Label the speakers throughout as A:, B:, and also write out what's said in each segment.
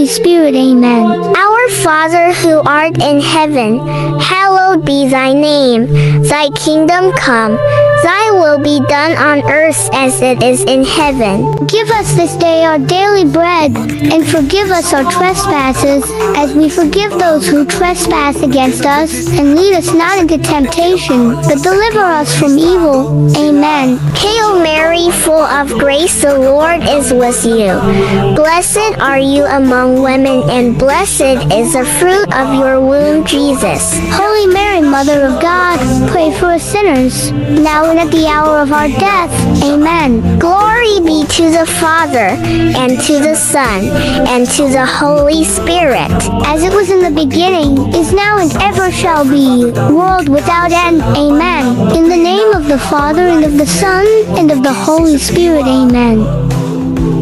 A: Holy Spirit. Amen. Our Father who art in heaven, hallowed be thy name. Thy kingdom come, thy will be done on earth as it is in heaven. Give us this day our daily bread, and forgive us our trespasses, as we forgive those who trespass against us. And lead us not into temptation, but deliver us from evil. Amen. Hail Mary, full of grace, the Lord is with you. Blessed are you among women, and blessed is the fruit of your womb, Jesus. Holy Mary, Mother of God, pray for us sinners, now and at the hour of our death. Amen. Glory be to the Father, and to the Son, and to the Holy Spirit. As it was in the beginning, is now, and ever shall be, world without end. Amen. In the name of the Father, and of the Son, and of the Holy Spirit. Amen.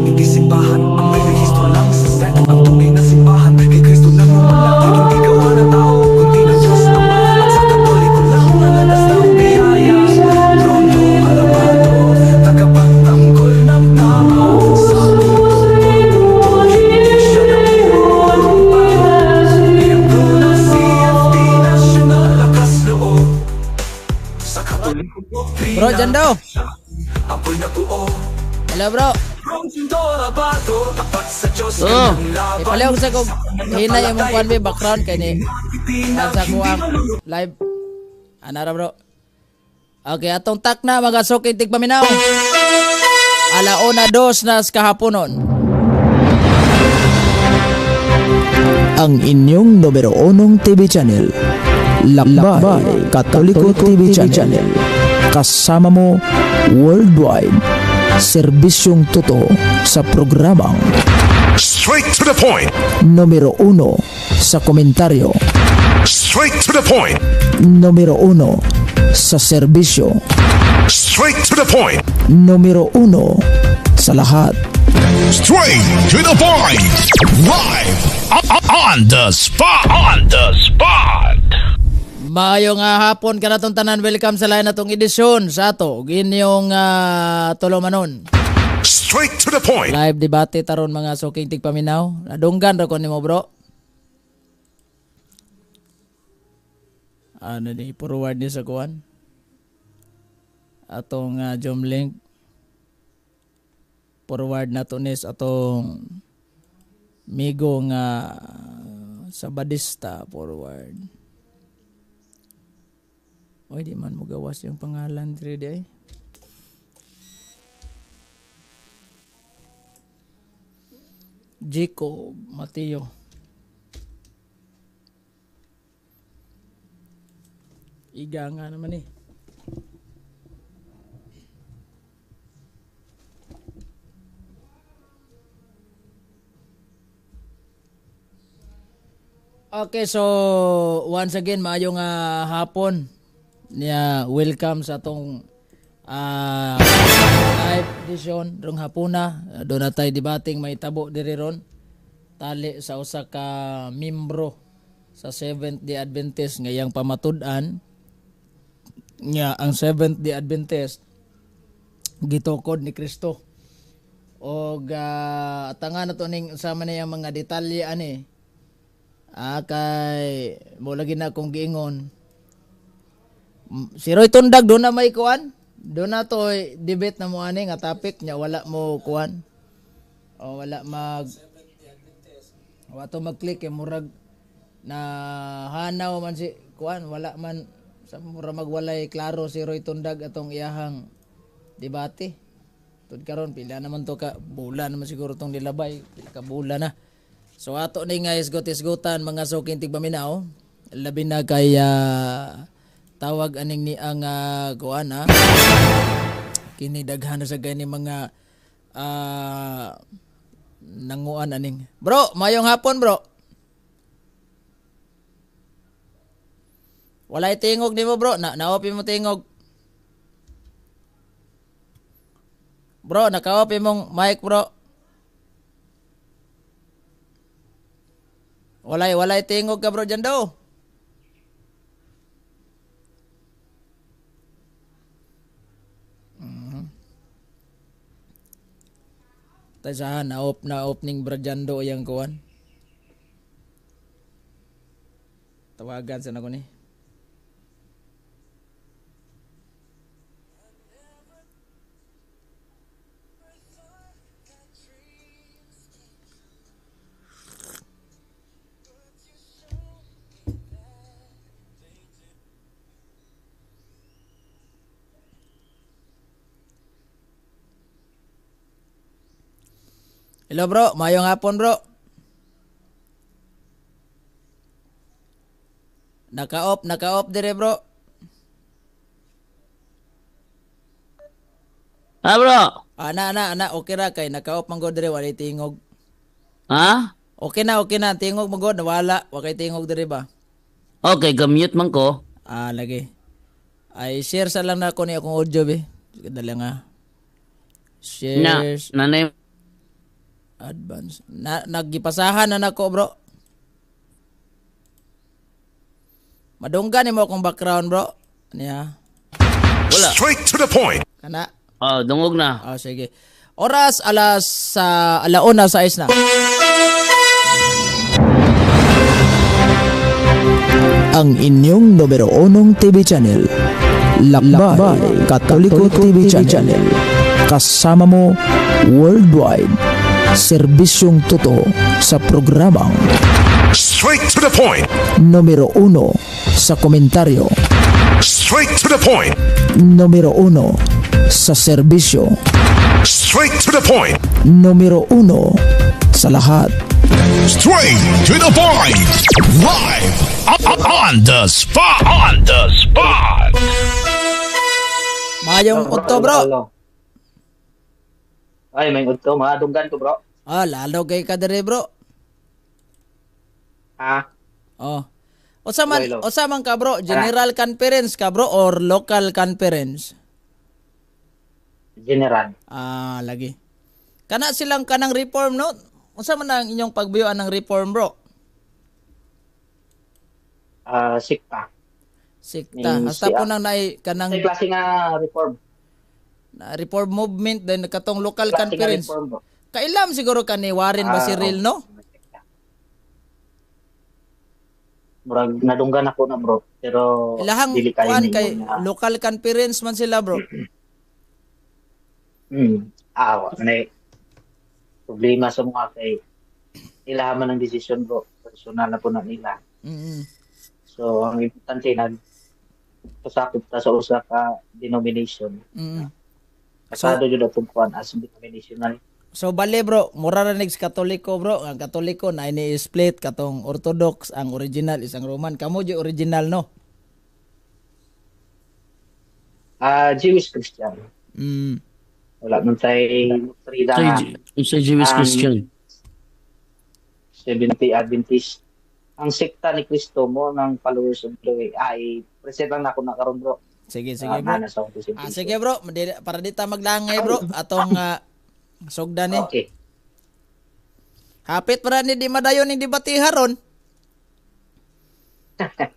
B: Hindi simbahan ang may rehistro lang sa SEC. Ang tunay na simbahan kay Kristo nagmumula. Hindi gawa ng tao kundi ng Diyos Ama. At sa Katoliko lang ang landas ng biyaya. Trono alabado, tagapagtanggol ng tama. Sa hindi siya namumulupa. Miyembro ng CFT National, lakas loob. Sa Katolikong doktrina,
C: Bro, dyan daw.
B: apoy na buo.
C: Hello, bro.
B: Oo.
C: Ipalihog sa kog hinay imong kuan be background kay ni at sa kuang live. Anara, bro. Okay, atong tak na mga suki tigpaminaw. 1:02 na sa kahaponon.
D: Ang inyong numero unong TV channel, Lakbay Katoliko TV Channel. Kasama mo worldwide. Serbisyong totoo sa programang
E: Straight to the point.
D: numero uno sa komentaryo,
E: Straight to the point.
D: numero uno sa serbisyo,
E: Straight to the point.
D: numero uno sa lahat.
E: Straight to the point. Live on the spot. On the spot.
C: Maayong hapon kanatong tanan. Welcome sa lain natong edisyon sa ato ug inyong tulumanon.
E: Straight to the point.
C: Live debate taron mga suking tigpaminaw. Nadunggan ra ko nimo, bro. Ano ni forward ni sa kuan? Atong Zoom link. Forward na to nis atong migo nga sa Badista forward. Oy, di man mo gawas yung pangalan diri di ay. Jacob Mateo. Iga nga naman eh. Okay, so once again, maayong hapon. Niya, welcome sa atong live edition rong hapuna. Doon na tayo debating may tabo diri ron. Tali sa usa ka membro sa Seventh Day Adventist ngayang pamatud-an nga ang Seventh Day Adventist gitukod ni Kristo. Og tanga na to ning sama niya mga detalye ani. Kay mo lagi na akong giingon. Si Roy Tundag doon na may kuan. Doon na to debate na mo ani nga topic nya wala mo kuan. O wala mag wa to mag-click kay murag na hanaw man si kuan, wala man sa mura magwalay klaro si Roy Tundag atong iyahang debate. Tud karon pila naman to ka bulan naman siguro tong nilabay, pila ka bulan na. So ato ni nga isgot-isgotan mga suking tigpaminaw, labi na kay tawag aning ni ang kuan ha. Kini daghan na sa gani mga nanguan aning. Bro, mayong hapon, bro. Walay tingog nimo, bro. Na naopi mo tingog. Bro, naka-off imong mic, bro. Walay tingog ka, bro, dyan daw. Tayo na opening bro dyan do yang kuan. Tawagan sa nako ni. Hello bro, mayong hapon bro. Naka-off, naka-off dire bro.
F: Ah, bro.
C: Ana ana ana okay ra kay naka-off man gud dire, walay tingog.
F: Ha?
C: Okay na tingog man gud nawala, wa kay tingog dire ba.
F: Okay, gamute man ko.
C: Ah, lagi. Ay share sa lang na ako ni akong audio be. Sige, dali nga. Share
F: Na, nanay
C: advance. Na nagipasahan na nako bro. Madunggan nimo akong background bro. Niya.
E: Straight to the point.
C: Kana.
F: Oh, dungog na.
C: Ah, sige. Oras alas sa alauna sa na.
D: Ang inyong numero unong TV channel, Lakbay Katoliko TV Channel. Kasama mo worldwide. Serbisyong totoo sa programang
E: Straight to the point.
D: numero uno sa komentaryo,
E: Straight to the point.
D: numero uno sa serbisyo,
E: Straight to the point.
D: numero uno sa lahat.
E: Straight to the point. Live on the spot. On the spot.
C: Mayong udto bro.
G: Hello. Ay, may udto. Mga dunggan ko, bro.
C: Ah, lalo kay ka dire bro.
G: Ha?
C: Oh. Usa man,
G: Hello, hello.
C: usa man ka bro, general conference ka bro or local conference?
G: General.
C: Ah, lagi. Kana silang kanang reform no? Unsa man ang inyong pagbiyuan ng reform bro?
G: Ah, sikta.
C: Sikta.
G: Means
C: Hasta po
G: siya.
C: nang naay kanang
G: Sa klase nga reform.
C: na reform movement then katong local
G: Klase nga
C: conference.
G: reform, bro.
C: Kailam siguro ka ni Warren
G: Ah,
C: Basiril no?
G: Murag nadunggan ako na, bro. Pero
C: Ilahang
G: dili kayo
C: kuan
G: ninyo
C: kay
G: na.
C: local conference man sila bro.
G: Ah, wa man ay problema sa mga kay ilaha man ang desisyon, bro. Personal na po na nila. So, ang importante nag pasakop ta sa usa ka denomination. Pasado jud atong kuan as denominational.
C: So bale bro, mura ra nig sa Katoliko bro. Ang Katoliko na ini split katong Orthodox, ang original is ang Roman. Kamo jud original no?
G: Ah, Jewish Christian. Wala man tay doktrina nga
F: Sa Jewish
G: Ang-
F: Christian.
G: Seventh-day Adventist. Ang sekta ni Kristo mo ng followers of the way ay present lang nako na karon, bro.
C: Sige, sige
G: Ah,
C: bro.
G: nana sa akong presentation.
C: Ah, sige bro, para di ta maglangay bro atong sugdan ni.
G: Okay.
C: Hapit para ni di madayon ning debate ron.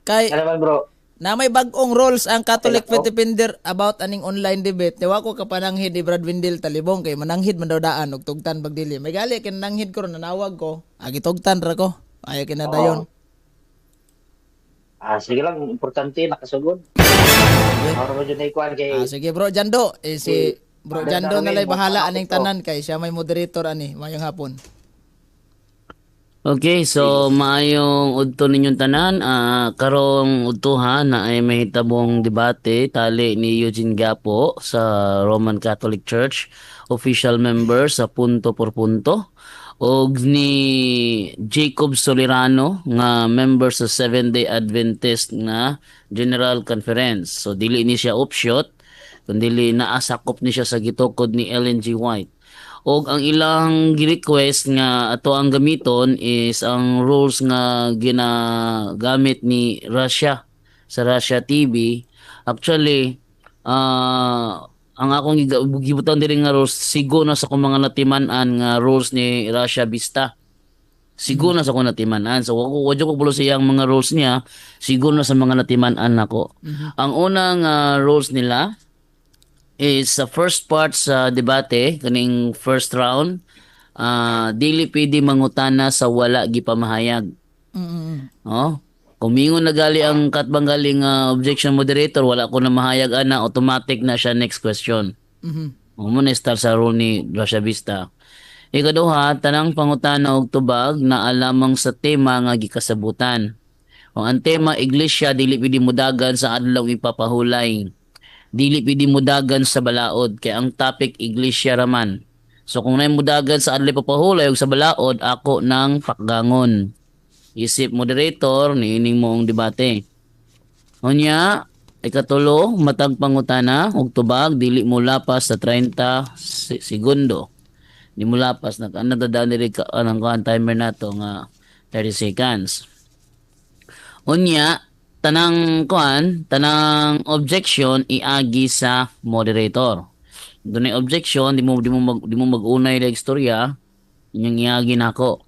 C: Kay
G: Ano man, bro?
C: na may bag-ong rules ang Catholic
G: Okay,
C: Faith Defender about aning online debate. Tiwa ko kapananghid ni Brad Windel Talibong kay mananghid man daw daan og tugtan pag dili. May gali kay nananghid ko ron, nanawag ko. Agi tugtan ra ko. Ay kinadayon.
G: Ah, sige lang, importante nakasugod. Oro mo jud na ikuan kay
C: Ah, sige bro Jando, eh, si Bro
G: Brad
C: Jando na
G: Darwin,
C: lay bahala
G: mo-
C: aning tanan kay siya may moderator ani mayong hapon.
F: Okay, so maayong udto ninyong tanan. Karong udto ha na ay mahitabong debate tali ni Eugene Gapo sa Roman Catholic Church, official member sa Punto por Punto, og ni Jacob Solirano nga member sa Seventh-day Adventist nga General Conference. So dili ni siya offshoot, kundi naasakop ni siya sa gitukod ni Ellen G. White. Og ang ilang gi-request nga ato ang gamiton is ang rules nga ginagamit ni Russia sa Russia TV. Actually, ang akong gibutan diri nga rules sigo na sa akong mga natiman-an nga rules ni Russia Vista. Sigo na sa akong natiman-an. So wa ko pulo sa iyang mga rules niya, sigo na sa mga natiman-an nako. Ang unang rules nila is sa first part sa debate kaning first round, dili pwede mangutana sa wala gipamahayag. Oh. Kung mingon na gali ang katbang gali nga objection moderator, wala ko na mahayag ana, automatic na siya next question. Mo na start sa rule ni Russia Vista. Ikaduha, tanang pangutana og tubag na lamang sa tema nga gikasabutan. Kung ang tema iglesia, dili pwede mudagan sa adlaw ipapahulay. Dili pwede mudagan sa balaod kay ang topic iglesia raman. So kung nay mudagan sa adlaw ipapahulay ug sa balaod, ako nang pakgangon. Isip moderator niining moong debate. Unya, ikatulo, matag pangutana og tubag dili mo lapas sa 30 segundo. Di mo lapas na ano da diri ka anang kuan timer nato nga 30 seconds. Unya, tanang kuan, tanang objection iagi sa moderator. Dunay objection, di mo mag-unay og istorya, inyong iagi nako.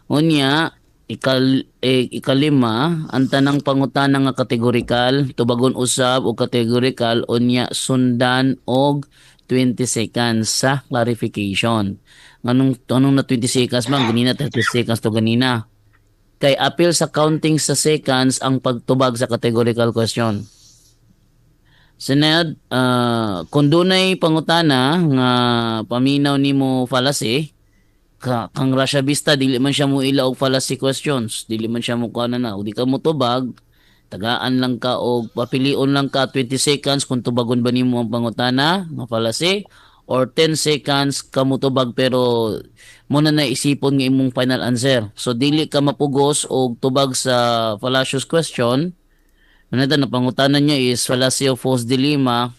F: Unya, ikalima, ang tanang pangutana nga kategorikal, tubagon usab og kategorikal, unya sundan og 20 seconds sa clarification. Nganong anong na 20 seconds man, ganina 30 seconds to ganina. Kay apil sa counting sa seconds ang pagtubag sa categorical question. Sunod, kung dunay pangutana nga paminaw nimo fallacy, kang Russia Vista dili man siya mo ila og fallacy questions, dili man siya mo kuan na, di ka mo tubag, tagaan lang ka og papilion lang ka 20 seconds kung tubagon ba nimo ang pangutana nga fallacy or 10 seconds ka mo tubag pero mo na naisipon nga imong final answer. So dili ka mapugos og tubag sa fallacious question. Ano na pangutana niya is fallacy of false dilemma,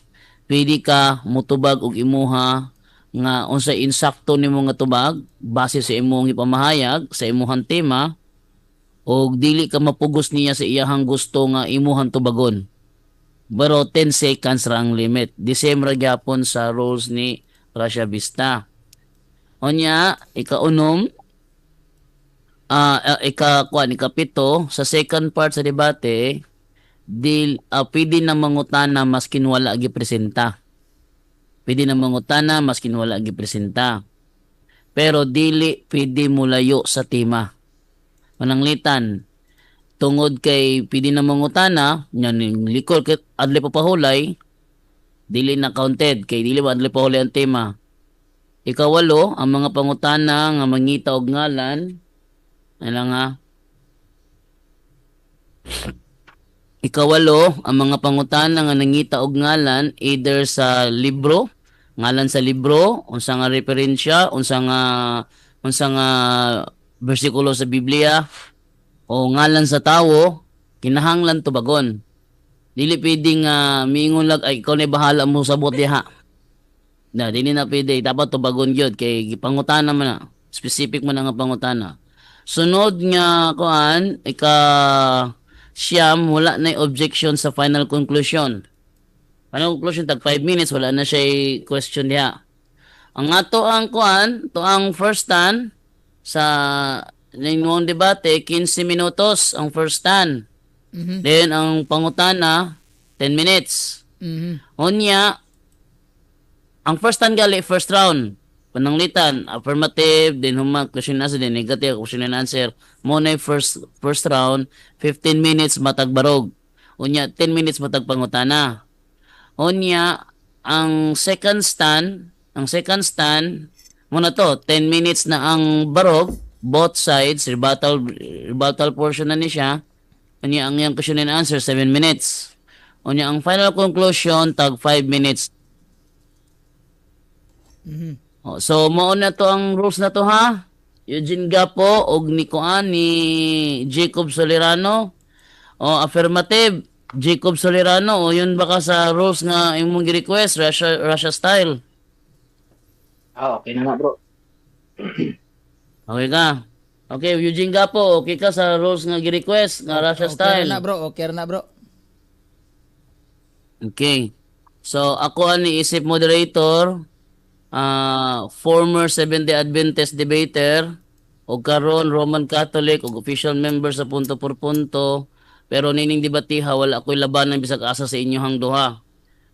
F: pwede ka mutubag og imuha nga unsay insakto nimo nga tubag base sa imong ipamahayag sa imuhang tema og dili ka mapugos niya sa iyahang gusto nga imuhang tubagon. Pero 10 seconds ra ang limit. The same ra gyapon sa rules ni Russia Vista. Unya, ikaunom, ika kuan, ikapito, sa second part sa debate, dil pwede na mangutana maskin wala gipresenta. Pwede na mangutana maskin wala gipresenta. Pero dili pwede mulayo sa tema. Mananglitan, tungod kay pwede na mangutana, nya ning likol kay adlay papahulay, dili na counted kay dili ba adlay pahulay ang tema. Ikawalo, ang mga pangutana nga mangita og ngalan, ano nga? Ikawalo, ang mga pangutana nga nangita og ngalan either sa libro, ngalan sa libro, unsa nga referensya, unsa nga bersikulo sa Biblia o ngalan sa tawo, kinahanglan tubagon. Dili pwede nga miingon lang ay ikaw na bahala mo sabot diha. Na dili na pwede, dapat tubagon gyud kay gipangutana man na. Specific man nga pangutana. Sunod nga kuan, ika siyam, wala na objection sa final conclusion. Final conclusion tag 5 minutes, wala na siya question diha. Ang ato ang kuan, to ang first stand sa ninyong debate, 15 minutos ang first stand. Then ang pangutana 10 minutes. Unya, ang first stand gali first round. Pananglitan, affirmative, then human question and answer, then negative question and answer. Mo na first first round, 15 minutes matag barog. Unya 10 minutes matag pangutana. Unya ang second stand mo na to 10 minutes na ang barog, both sides, rebuttal rebuttal portion na ni siya. Unya ang iyang question and answer 7 minutes. Unya ang final conclusion tag 5 minutes. Oh, so mao na to ang rules na to ha. Eugene Gapo og ni kuan ni Jacob Solerano. O affirmative, Jacob Solerano, o yun baka sa rules nga imong gi-request Russia Russia style.
G: Ah, okay na na, bro.
F: Okay ka? Okay, Eugene Gapo, okay ka sa rules nga gi-request nga Russia
C: Okay
F: style?
C: na, bro. Okay na, bro.
F: Okay. So ako ani isip moderator, former Seventh-day Adventist debater o karon Roman Catholic ug official member sa Punto por Punto, pero nining debatiha wala ako'y labanan bisag asa sa inyohang duha.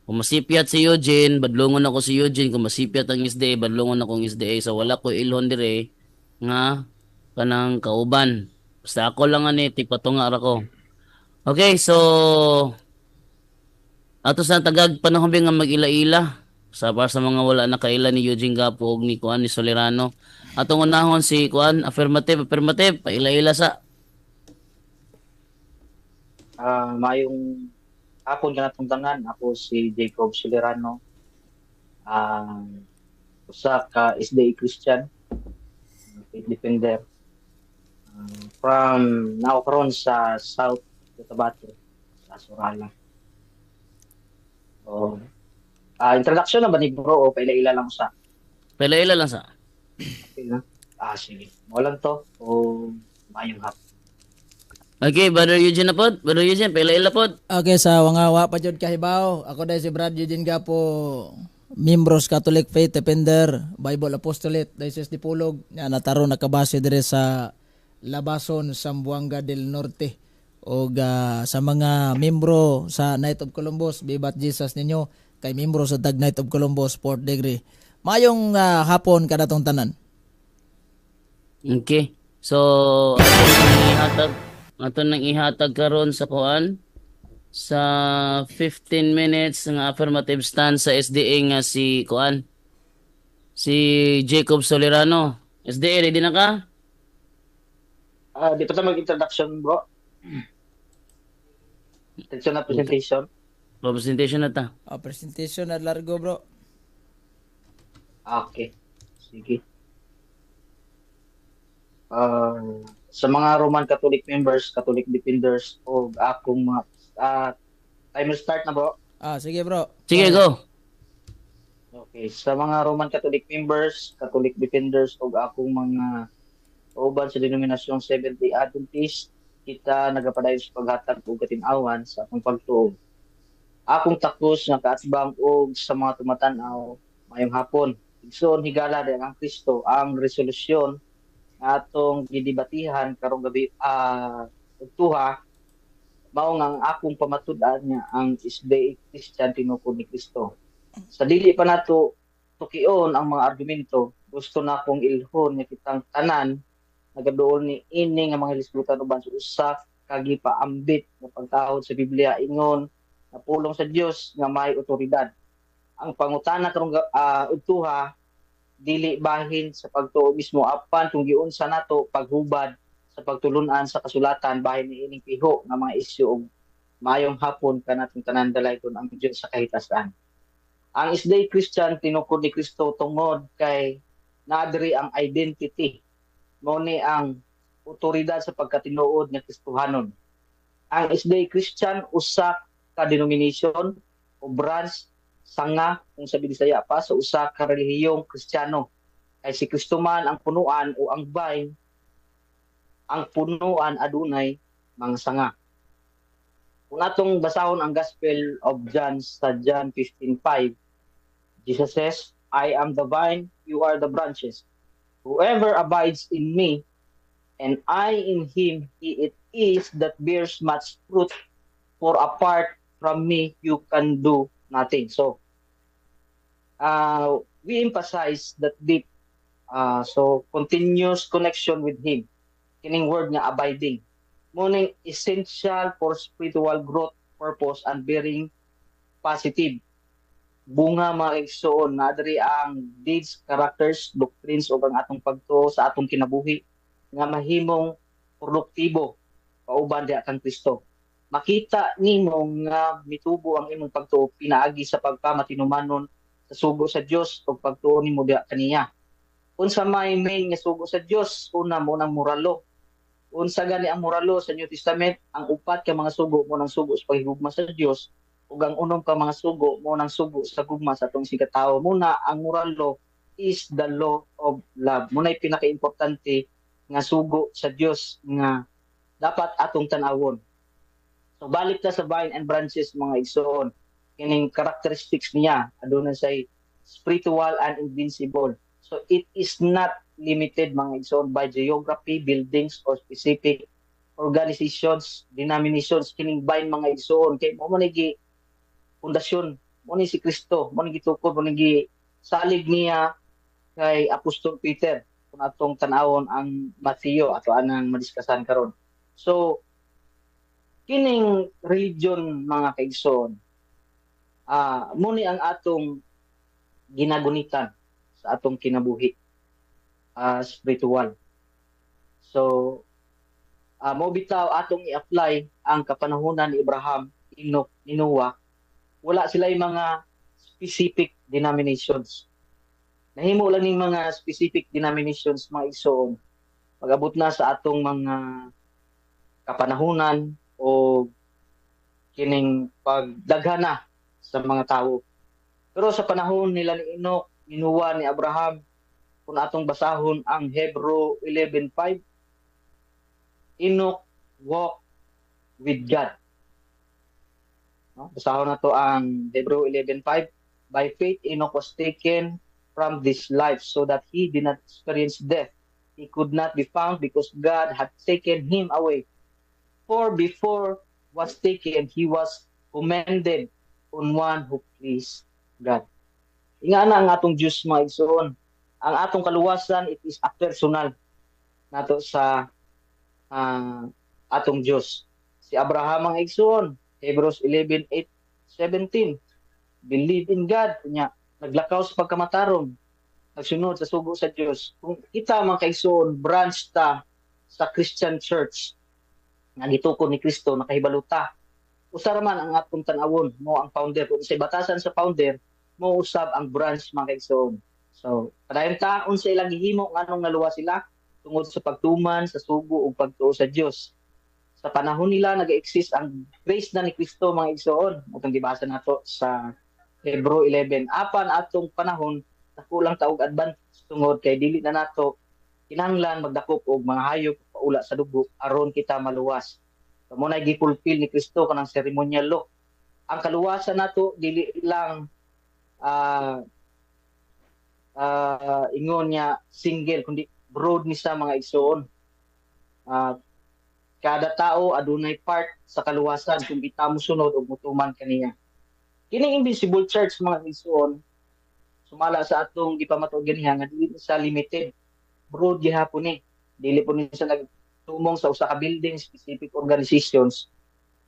F: Kung masipyat si Eugene, badlongon ako si Eugene. Kung masipyat ang SDA, badlongon ako ang SDA. So wala ko ilhon dire nga kanang kauban. Basta ako lang ani tigpatunga ra ko. Okay, so ato sa tagag panahon nga mag-ila-ila sa para sa mga wala nakaila ni Eugene Gapo ug ni kuan ni Solerano. Atong unahon si kuan affirmative, affirmative, paila-ila sa.
G: Maayong hapon kanatong tanan. Ako si Jacob Solerano. Usa ka SDA Christian, faith defender. From now karon sa South Cotabato, sa Surala. So, introduction na ba ni bro o paila-ila lang sa?
F: Paila-ila lang sa.
G: Okay na. Sige. Mo lang to o maayong hapon.
F: Okay, Brother Eugene na pod. Brother Eugene, paila-ila pod.
C: Okay, sa mga wa pa jud kahibaw, ako dahil si Brad Eugene Gapo, membros Catholic Faith Defender, Bible Apostolate, Diocese Dipolog, nga nataron nakabase dire sa Labason, Zamboanga del Norte. Og sa mga membro sa Knight of Columbus, Bibat Jesus ninyo, kay membro sa Dag Knight of Columbus, 4th degree. Mayong hapon kadatong tanan.
F: Okay. So, ato nang ihatag karon sa kuan sa 15 minutes nga affirmative stand sa SDA nga si kuan si Jacob Solerano. SDA, ready na ka?
G: Di pa ta mag-introduction, bro. Attention na presentation.
F: Presentation na ta.
C: Presentation na largo, bro.
G: Okay. Sige. Sa mga Roman Catholic members, Catholic defenders, o akong mga timer start na, bro.
C: Sige, bro.
F: Sige, go.
G: Okay, sa mga Roman Catholic members, Catholic defenders o akong mga kauban sa denominasyong Seventh-day Adventist, kita nagapadayon sa paghatag og katin-awan sa akong pagtuo. Akong takos nga kaatbang og sa mga tumatan-aw, mayong hapon. Igsoon, higala di ang Kristo. Ang resolusyon nga atong gidibatihan karong gabi udtuha mao nga ang akong pamatud-an nga ang SDA Christian tinukod ni Kristo. Sa dili pa nato tukion ang mga argumento, gusto na akong ilhon nga kitang tanan nagaduol ni ini nga mga lisbutan uban sa usa ka gipaambit nga pagtahod sa Biblia ingon nga pulong sa Dios nga may otoridad. Ang pangutana karong udtuha dili bahin sa pagtuo mismo apan kung giunsa nato paghubad sa pagtulun-an sa kasulatan bahin ni ining piho nga mga isyu og maayong hapon kanatong tanan, dalaygon ang Dios sa kahitasan. Ang SDA Christian tinukod ni Kristo tungod kay naadri ang identity, mao ni ang otoridad sa pagkatinuod nga Kristohanon. Ang SDA Christian usa ka denomination o branch, sanga kung sa Bisaya pa, sa usa ka relihiyong Kristiyano. Kay si Kristo man ang punuan o ang vine, ang punuan adunay mga sanga. Kung atong basahon ang Gospel of John sa John 15:5, Jesus says, "I am the vine, you are the branches. Whoever abides in me, and I in him, he it is that bears much fruit, for apart from me, you can do nothing." So, we emphasize that deep, so continuous connection with him. Kining word nga abiding. Meaning essential for spiritual growth, purpose, and bearing positive bunga, mga igsoon. Na diri ang deeds, characters, doctrines ug ang atong pagtuo sa atong kinabuhi nga mahimong produktibo kauban diha kang Kristo. Makita nimo nga mitubo ang imong pagtuo pinaagi sa pagpamatinumanon sa sugo sa Dios ug pagtuo nimo diha kaniya. Unsa may main nga sugo sa Dios? Una, mo nang moral law. Unsa gani ang moral law sa New Testament? Ang upat ka mga sugo mo nang sugo sa paghigugma sa Dios ug ang unom ka mga sugo mo nang sugo sa gugma sa atong isigkatawo. Muna ang moral law is the law of love. Muna'y pinakaimportante nga sugo sa Dios nga dapat atong tan-awon. So balik ta sa vine and branches, mga igsoon. Kining characteristics niya aduna say spiritual and invincible. So it is not limited, mga igsoon, by geography, buildings or specific organizations, denominations. Kining vine, mga igsoon, kay mo man gi pundasyon, mo ni si Kristo, mo ni gitukod, mo ni salig niya kay Apostol Peter. Kung atong tan-awon ang Mateo, ato anang madiskasan karon. So kining religion, mga kaigsoon, mo ni ang atong ginagunitan sa atong kinabuhi spiritual. So mo bitaw atong i-apply ang kapanahonan ni Abraham, Enoch, ni Noah. Wala sila yung mga specific denominations. Nahimo lang ning mga specific denominations, mga igsoon, pag-abot na sa atong mga kapanahunan o kining pagdaghan na sa mga tao. Pero sa panahon nila ni Enoch, ni Noah, ni Abraham, kung atong basahon ang Hebrew 11:5, Enoch walk with God. No? Basahon na to ang Hebrew 11:5. "By faith, Enoch was taken from this life so that he did not experience death. He could not be found because God had taken him away. For before was taken, he was commended on one who pleased God." Inga na ang atong Diyos, mga igsoon. Ang atong kaluwasan, it is a personal nato sa atong Diyos. Si Abraham ang igsoon, Hebrews 11:8, 17. Believe in God, nya naglakaw sa pagkamatarong, nagsunod sa sugo sa Diyos. Kung kita, mga kaigsoon, branch ta sa Christian Church nga gitukod ni Kristo, nakahibalo ta. Usa ra man ang atong tan-awon, mo ang founder. Kung sa batasan sa founder, mo usab ang branch, mga kaigsoon. So, padayon ta. Unsa ilang gihimo, nganong naluwas sila? Tungod sa pagtuman sa sugo ug pagtuo sa Dios. Sa panahon nila, nag-exist ang grace na ni Kristo, mga igsoon. Atong gibasa nato sa Hebrew 11. Apan atong panahon, dako lang ta og advantage tungod kay dili na nato kinahanglan magdakop og mga hayop, paula sa dugo aron kita maluwas. So, mo na gi-fulfill ni Kristo kanang ceremonial law. Ang kaluwasan nato dili lang ingon niya single kundi broad ni sa mga igsoon. Kada tao adunay part sa kaluwasan kung kita mosunod og mutuman kaniya. Kining invisible church, mga igsoon, sumala sa atong gipamatuod ganiha nga dili sa limited, broad gihapon ni. Dili po ni sa nagtumong sa usa ka building, specific organizations.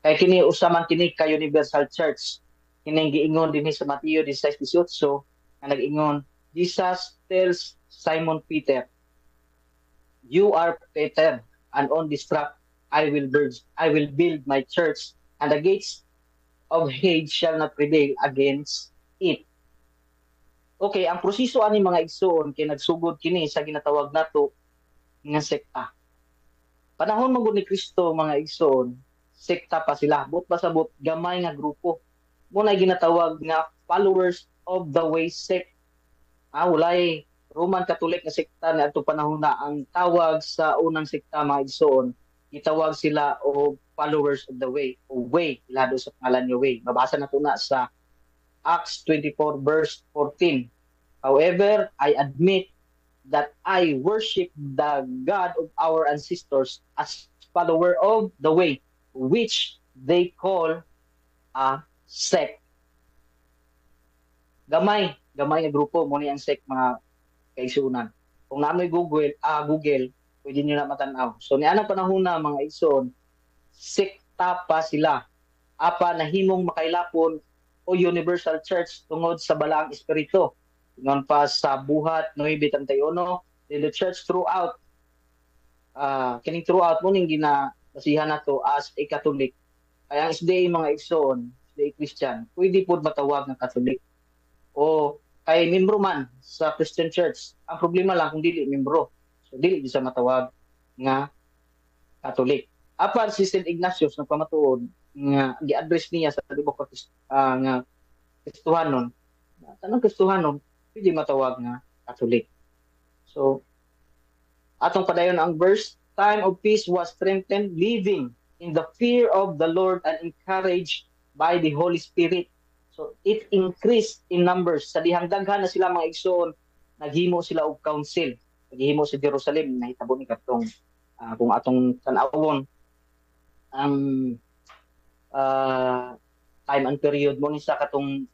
G: Kay kini usa man kini ka universal church. Kining giingon dinhi sa Mateo 16:18 nga nag-ingon, Jesus tells Simon Peter, "You are Peter, and on this rock I will build my church, and the gates of Hades shall not prevail against it." Okay, ang proseso ani, mga igsoon, kay nagsugod kini sa ginatawag nato nga sekta. Panahon man gud ni Kristo, mga igsoon, sekta pa sila. Buot pasabot, gamay nga grupo. Mo na ginatawag nga Followers of the Way sect. Walay Roman Catholic nga sekta ni adto panahon na. Ang tawag sa unang sekta, mga igsoon, gitawag sila og Followers of the Way o Way, ilado sa pangalan nga Way. Mabasa nato na sa Acts 24 verse 14. "However, I admit that I worship the God of our ancestors as follower of the Way, which they call a sect." Gamay, gamay nga grupo mo ni ang sect, mga kaigsuonan. Kung namoy Google, pwede niyo na matanaw. So nianang panahon na, mga igsoon, sekta pa sila. Apa nahimong makailapon o universal church tungod sa Balaang Espiritu. Ingon pa sa Buhat 9:31, then the church throughout, kining throughout mo ning ginabasihan nato as a Catholic. Kaya ang SDA, mga igsoon, SDA Christian, pwede po matawag ng Catholic. O kay membro man sa Christian Church. Ang problema lang kung dili membro. So dili sa matawag nga Catholic. Apan si St. Ignatius nagpamatuod nga gi-address niya sa libok nga Kristohanon. Tanang Kristohanon pwede matawag nga Catholic. So atong padayon ang verse, "Time of peace was strengthened, living in the fear of the Lord and encouraged by the Holy Spirit." So it increased in numbers. Sa dihang daghan na sila, mga igsoon, naghimo sila og council. Naghimo sa Jerusalem, nahitabo ni katong kung atong tan-awon ang time and period mo ni sa katong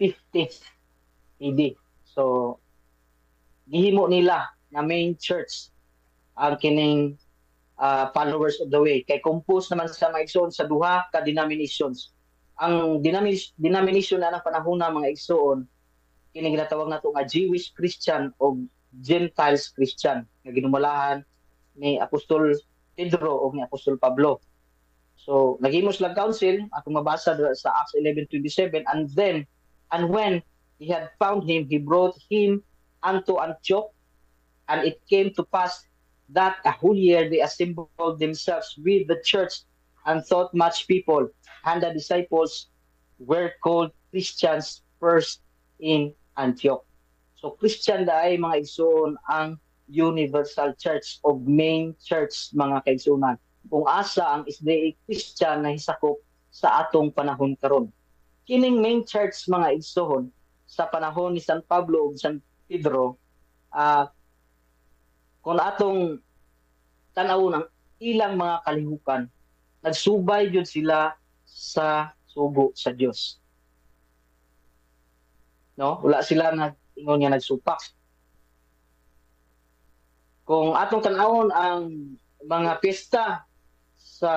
G: 50 AD. So Gihimo nila na main church ang kining Followers of the Way kay compose naman sa mga igsoon sa duha ka denominations. Ang denomination na ng panahon na, mga igsoon, kini ginatawag nato nga Jewish Christian o Gentiles Christian nga ginumalahan ni Apostol Pedro o ni Apostol Pablo. So, naghimo sila council, atong mabasa sa Acts 11:27, "And then, and when he had found him, he brought him unto Antioch, and it came to pass that a whole year they assembled themselves with the church and taught much people, and the disciples were called Christians first in Antioch." So Christian daay, mga igsoon, ang universal church o main church, mga kaigsuonan, kung asa ang SDA Christian na hisakop sa atong panahon karon. Kining main church, mga igsoon, sa panahon ni San Pablo ug San Pedro, kung atong tan-awon ang ilang mga kalihukan, nagsubay jud sila sa sugo sa Dios. No? Wala sila nag ingon nga nagsupak. Kung atong tan-awon ang mga piyesta sa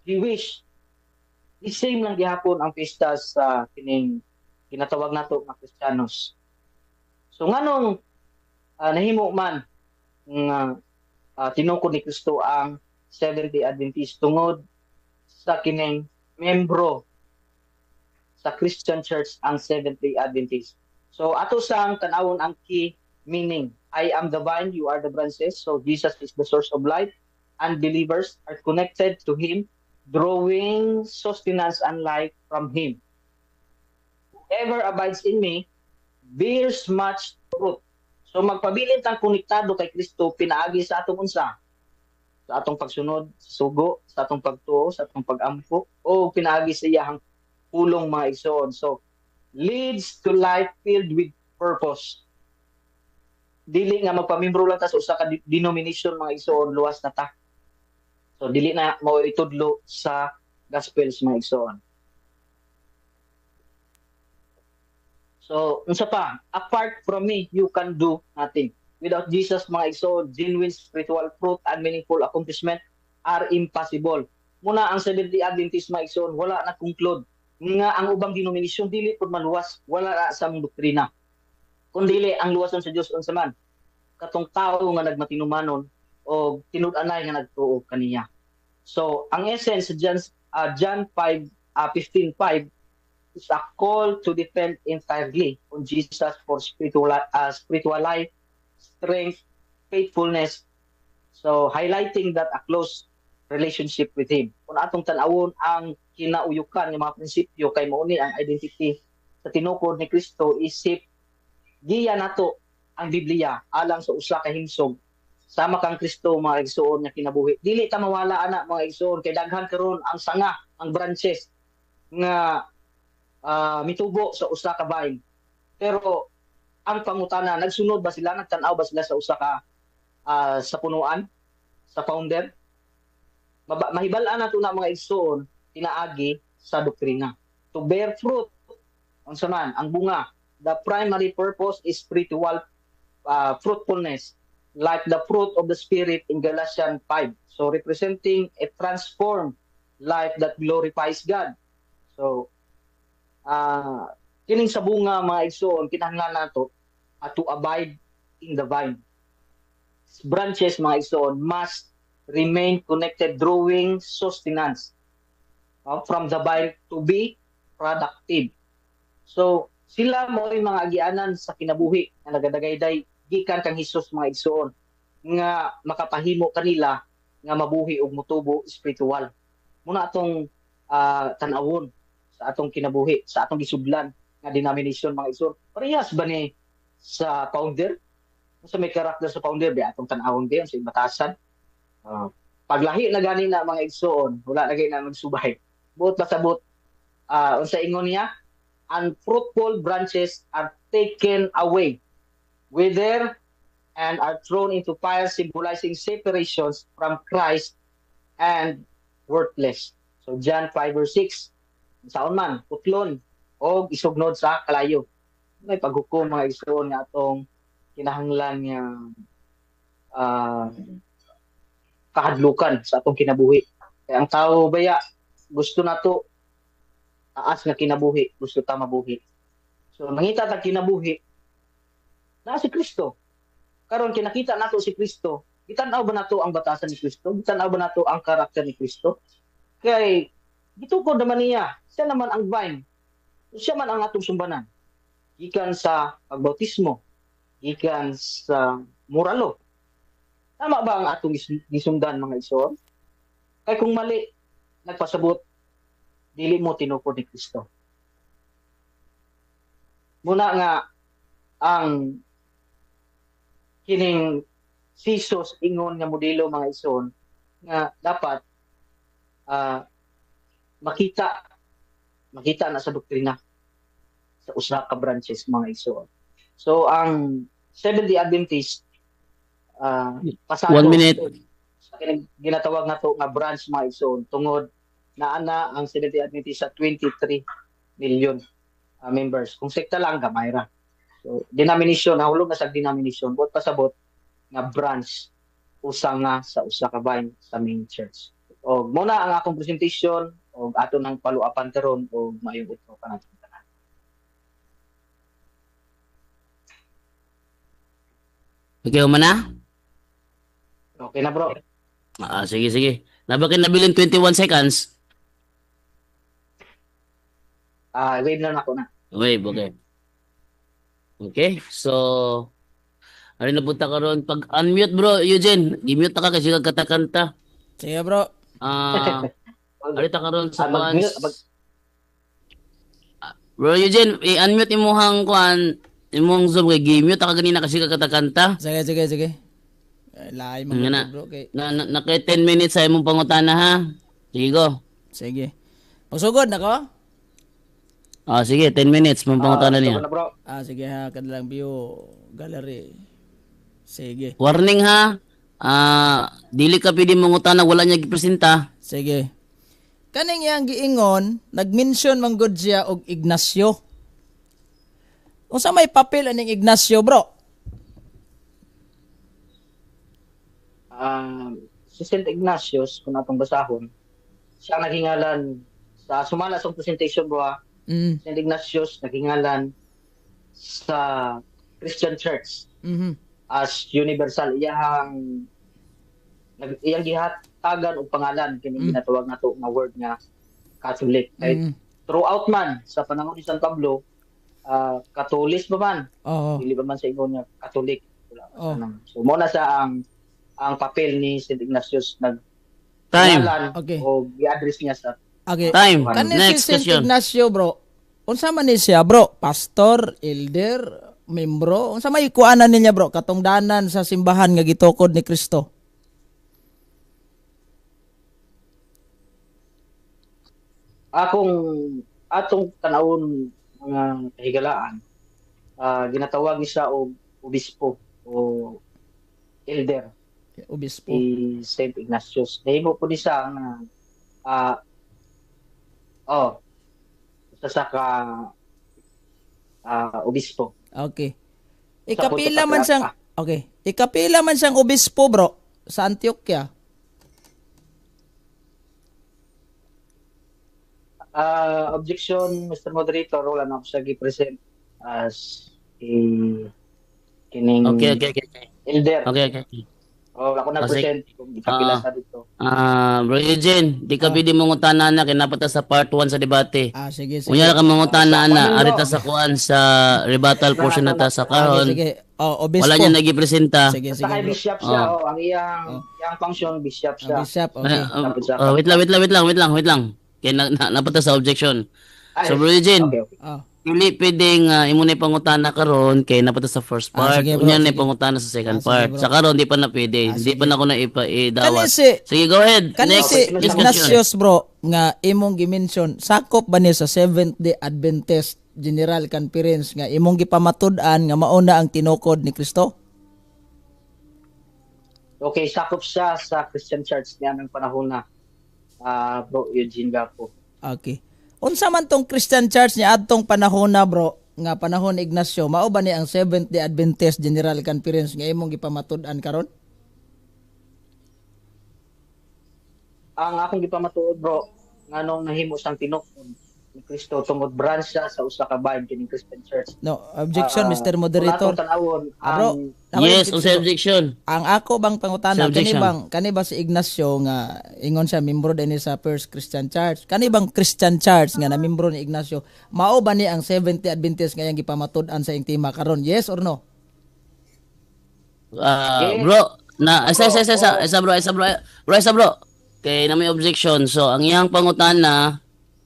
G: Jewish, the same lang gihapon ang piyesta sa kining ginatawag nato nga Kristiyanos. So nganong nahimo man nga tinukod ni Kristo ang Seventh-day Adventist? Tungod sa kining membro sa Christian Church ang Seventh-day Adventist. So ato sang tan-awon ang key meaning. I am the vine, you are the branches. So Jesus is the source of life and believers are connected to him, drawing sustenance and life from him. Whoever abides in me bears much fruit. So magpabilin tang konektado kay Kristo pinaagi sa atong unsa? Sa atong pagsunod sa sugo, sa atong pagtuo, sa atong pagampo, o pinaagi sa iyahang pulong, mga igsoon. So leads to life filled with purpose. Dili nga magpamimbro lang ta sa usa ka denomination, mga igsoon, luwas na ta. So dili na mao itudlo sa Gospels, mga igsoon. So, unsa pa? Apart from me, you can do nothing. Without Jesus, mga igsoon, genuine spiritual fruit and meaningful accomplishment are impossible. Muna ang Seventh-day Adventist, mga igsoon, wala na conclude nga ang ubang denomination dili pud maluwas, wala na sa among doktrina. Kung dili ang luwason sa Dios, unsa man? Katong tao nga nagmatinumanon o tinud-anay nga nagtuo kaniya. So, ang essence sa John 5 15:5 is a call to depend entirely on Jesus for spiritual life, strength, faithfulness. So, highlighting that a close relationship with Him. Kung atong tan-awon ang kinauyukan ng mga prinsipyo kay mao ni ang identity sa tinukod ni Kristo, isip giya nato ang Biblia alang sa usa ka himsog sama kang Kristo, mga igsoon, nga kinabuhi. Dili ta mawala ana, mga igsoon, kay daghan karon ang sanga, ang branches nga mitubo sa usa ka vine. Pero ang pangutana, nagsunod ba sila, nagtan-aw ba sila sa usa ka sa punuan, sa founder? Mahibal-an nato na, mga igsoon, pinaagi sa doktrina. To bear fruit, unsa man ang bunga, the primary purpose is spiritual fruitfulness, like the fruit of the Spirit in Galatians 5. So representing a transformed life that glorifies God. So kining sa bunga, mga igsoon, kinahanglan nato to abide in the vine. Branches, mga igsoon, must remain connected, drawing sustenance from the vine to be productive. So sila mo yung mga agianan sa kinabuhi nga nagadagayday gikan kang Hesus, mga igsoon, nga makapahimo kanila nga mabuhi ug mutubo spiritual. Muna atong tan-awon sa atong kinabuhi, sa atong gisudlan nga denomination, mga igsoon. Parehas ba ni sa founder? Sa may karakter sa founder, di atong tan-awon diyon sa batasan. Paglahi na gani na, mga igsoon, wala na gani na magsubay. Buot pasabot, unsa ingon niya, unfruitful branches are taken away, wither and are thrown into fire, symbolizing separations from Christ and worthless. So John 5 verse 6, saon man, putlon o isugnod sa kalayo. May paghukom, mga igsoon, nga atong kinahanglan nga kahadlukan sa atong kinabuhi. Kaya ang tao baya gusto nato taas nga kinabuhi, gusto ta mabuhi. So nangita ta kinabuhi na si Kristo. Karon kinakita nato si Kristo, gitan-aw ba nato ang batasan ni Kristo? Gitan-aw ba nato ang karakter ni Kristo? Kay gitukod naman niya, siya naman ang vine. Siya man ang atong sumbanan. Gikan sa pagbautismo, gikan sa moralo. Tama ba ang atong gisundan, mga igsoon? Kay kung mali, nagpasabot, dili mo tinukod ni Kristo. Muna nga ang kining si Jesus ingon nga modelo, mga igsoon, nga dapat makita makita na sa doktrina sa usa ka branches, mga igsoon. So ang Seventh-day Adventist pasakop
F: 1 minute.
G: Sa kining ginatawag nato nga branch, mga igsoon, tungod naa na ang Seventh-day Adventist sa 23 million members. Kung sekta lang, gamay ra. So denomination, nahulog na sa denomination, buot pasabot nga branch usa nga sa usa ka vine sa main church. Og mao na ang akong presentation og ato nang paluapan karon og maayong udto kanato tanan.
F: Okay, human na?
G: Okay na, bro.
F: Ah, sige, sige. Nabakin nabilin 21 seconds.
G: Ah, wave na nako na.
F: Wave, okay. Okay, so ari na punta karon pag unmute, bro Eugene, gi-mute na ka kasi kagkanta-kanta.
C: Sige, bro.
F: Ah, ari ta karon sa
G: Ah,
F: kuan. Bro Eugene, i-unmute imuhang kuan, imong Zoom kay gi-mute ka ganina kasi kagkanta-kanta.
C: Sige, sige, sige. Ay, lahi man
F: Nga na.
C: bro. Okay.
F: Na kay 10 minutes sa imong pangutana ha. Sige go.
C: Sige. Pagsugod na ko?
F: Ah, sige, 10 minutes mong pangutana niya.
G: Stop na, bro.
C: Ah, sige ha, kadalang view gallery. Sige.
F: Warning ha. Ah, dili ka pwede mangutana wala niya gipresenta.
C: Sige. Kaning iyang giingon, nag-mention man gud siya og Ignacio. Unsa may papel aning Ignacio, bro?
G: Si St. Ignatius, kung atong basahon, siya ang naghingalan sa sumala sa presentation, bro, ah. St. Ignatius naghingalan sa Christian Church as universal, iyang iyang gihatagan og pangalan kini ginatawag nato nga word nga Catholic. Kay throughout man sa panahon ni San Pablo, Katolis ba man, dili ba man sa ingon nga Catholic, wala pa siya nang. So mo na siya ang papel ni St. Ignatius, nag
F: Time.
G: ngalan o gi-address niya sa
F: Time.
C: Kani
F: Next
C: si St.
F: question.
C: Ignacio, bro. Unsa man ni siya, bro? Pastor, elder, membro? Unsa may kuanan niya, bro? Katungdanan sa simbahan nga gitukod ni Kristo.
G: Akong atong tanawon, mga kahigalaan, ginatawag ni siya og obispo o elder.
C: Obispo.
G: Si Saint Ignatius. Nahimo po ni siya nga oh, usa sa ka obispo.
C: Okay.
G: Sa
C: Ikapila
G: punto
C: man siyang Okay. Ikapila man siyang obispo, bro, sa Antioquia.
G: Objection, Mr. Moderator, wala na ako siya gi-present as a kining
F: Okay.
G: elder.
F: Okay.
G: Oh, wala ko na-present kung ikapila sa dito.
F: Ah, bro Eugene, di ka pwede mangutana na kay napata sa part 1 sa debate.
C: Ah, sige, sige.
F: Unya ka mangutana na
G: Ah,
F: ari ta sa kuan sa rebuttal portion na ta sa
C: Ah,
F: karon.
C: sige, sige. Oh, obispo.
F: Wala niya nagipresenta.
C: Sige,
G: Basta
C: sige,
G: kay
C: bro.
G: bishop siya, oh, ang iyang function bishop
C: Ah,
G: siya.
C: bishop, okay.
F: Wait lang, wait lang, wait lang, wait lang, wait lang. Kaya napata sa objection.
G: Ay,
F: So bro Eugene,
G: okay.
F: dili pwedeng imo na pangutana karon kay napata sa first
C: Ah,
F: part.
C: sige, bro,
F: Unya na
C: sige.
F: pangutana sa second
C: Ah, sige,
F: part.
C: bro.
F: Sa karon di pa na pwede.
C: Ah,
F: Hindi
C: sige.
F: pa na ako na idawat.
C: Kani si
F: Sige, go ahead.
C: Kani
F: Next
C: si
F: discussion.
C: Ignatius, bro, nga imong gi-mention, sakop ba niya sa Seventh Day Adventist General Conference nga imong gipamatud-an nga mauna ang tinukod ni Kristo?
G: Okay, sakop siya sa Christian Church niya ng panahon na, bro Eugene Gapo.
C: Okay. Unsa man tong Christian Church niya adtong panahon na, bro? nga panahon ni Ignacio mao ba ni ang Seventh Day Adventist General Conference nga imong gipamatud-an karon?
G: Ang akong gipamatuod, bro, nganong nahimo siyang tinukod ni Kristo tungod branch siya sa usa ka bahin kining Christian Church.
C: No, objection, Mr. Moderator.
G: Kung atong tan-awon,
C: Bro,
F: Yes, unsa objection?
C: Ang ako bang pangutana
F: Sa
C: kani
F: objection.
C: bang kani ba si Ignacio nga ingon siya membro din sa First Christian Church? Kani bang Christian Church nga na membro ni Ignacio mao ba ni ang Seventh Day Adventist nga iyang gipamatud-an sa iyang tema karon? Yes or no?
G: Yes.
F: Bro, na isa isa isa isa isa bro, isa bro, bro, isa bro. Kay na may objection. So ang iyang pangutana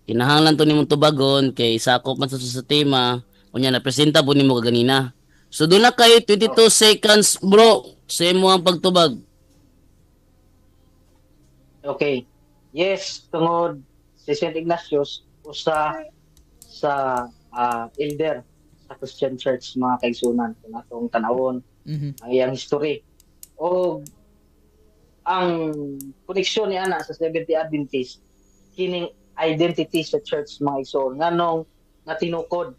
F: kinahanglan to nimong tubagon kay sakop man sa tema unya na presenta po nimo kaganina. So doon na kay 22 seconds, bro, sa imo ang pagtubag.
G: Okay. Yes, tungod si St. Ignatius usa sa elder sa Christian Church, mga kaigsunan, kung atong tan-awon ang iyang history. O ang koneksyon ni ana sa Seventh-day Adventist kining identity sa church, mga igsoon, nganong natinukod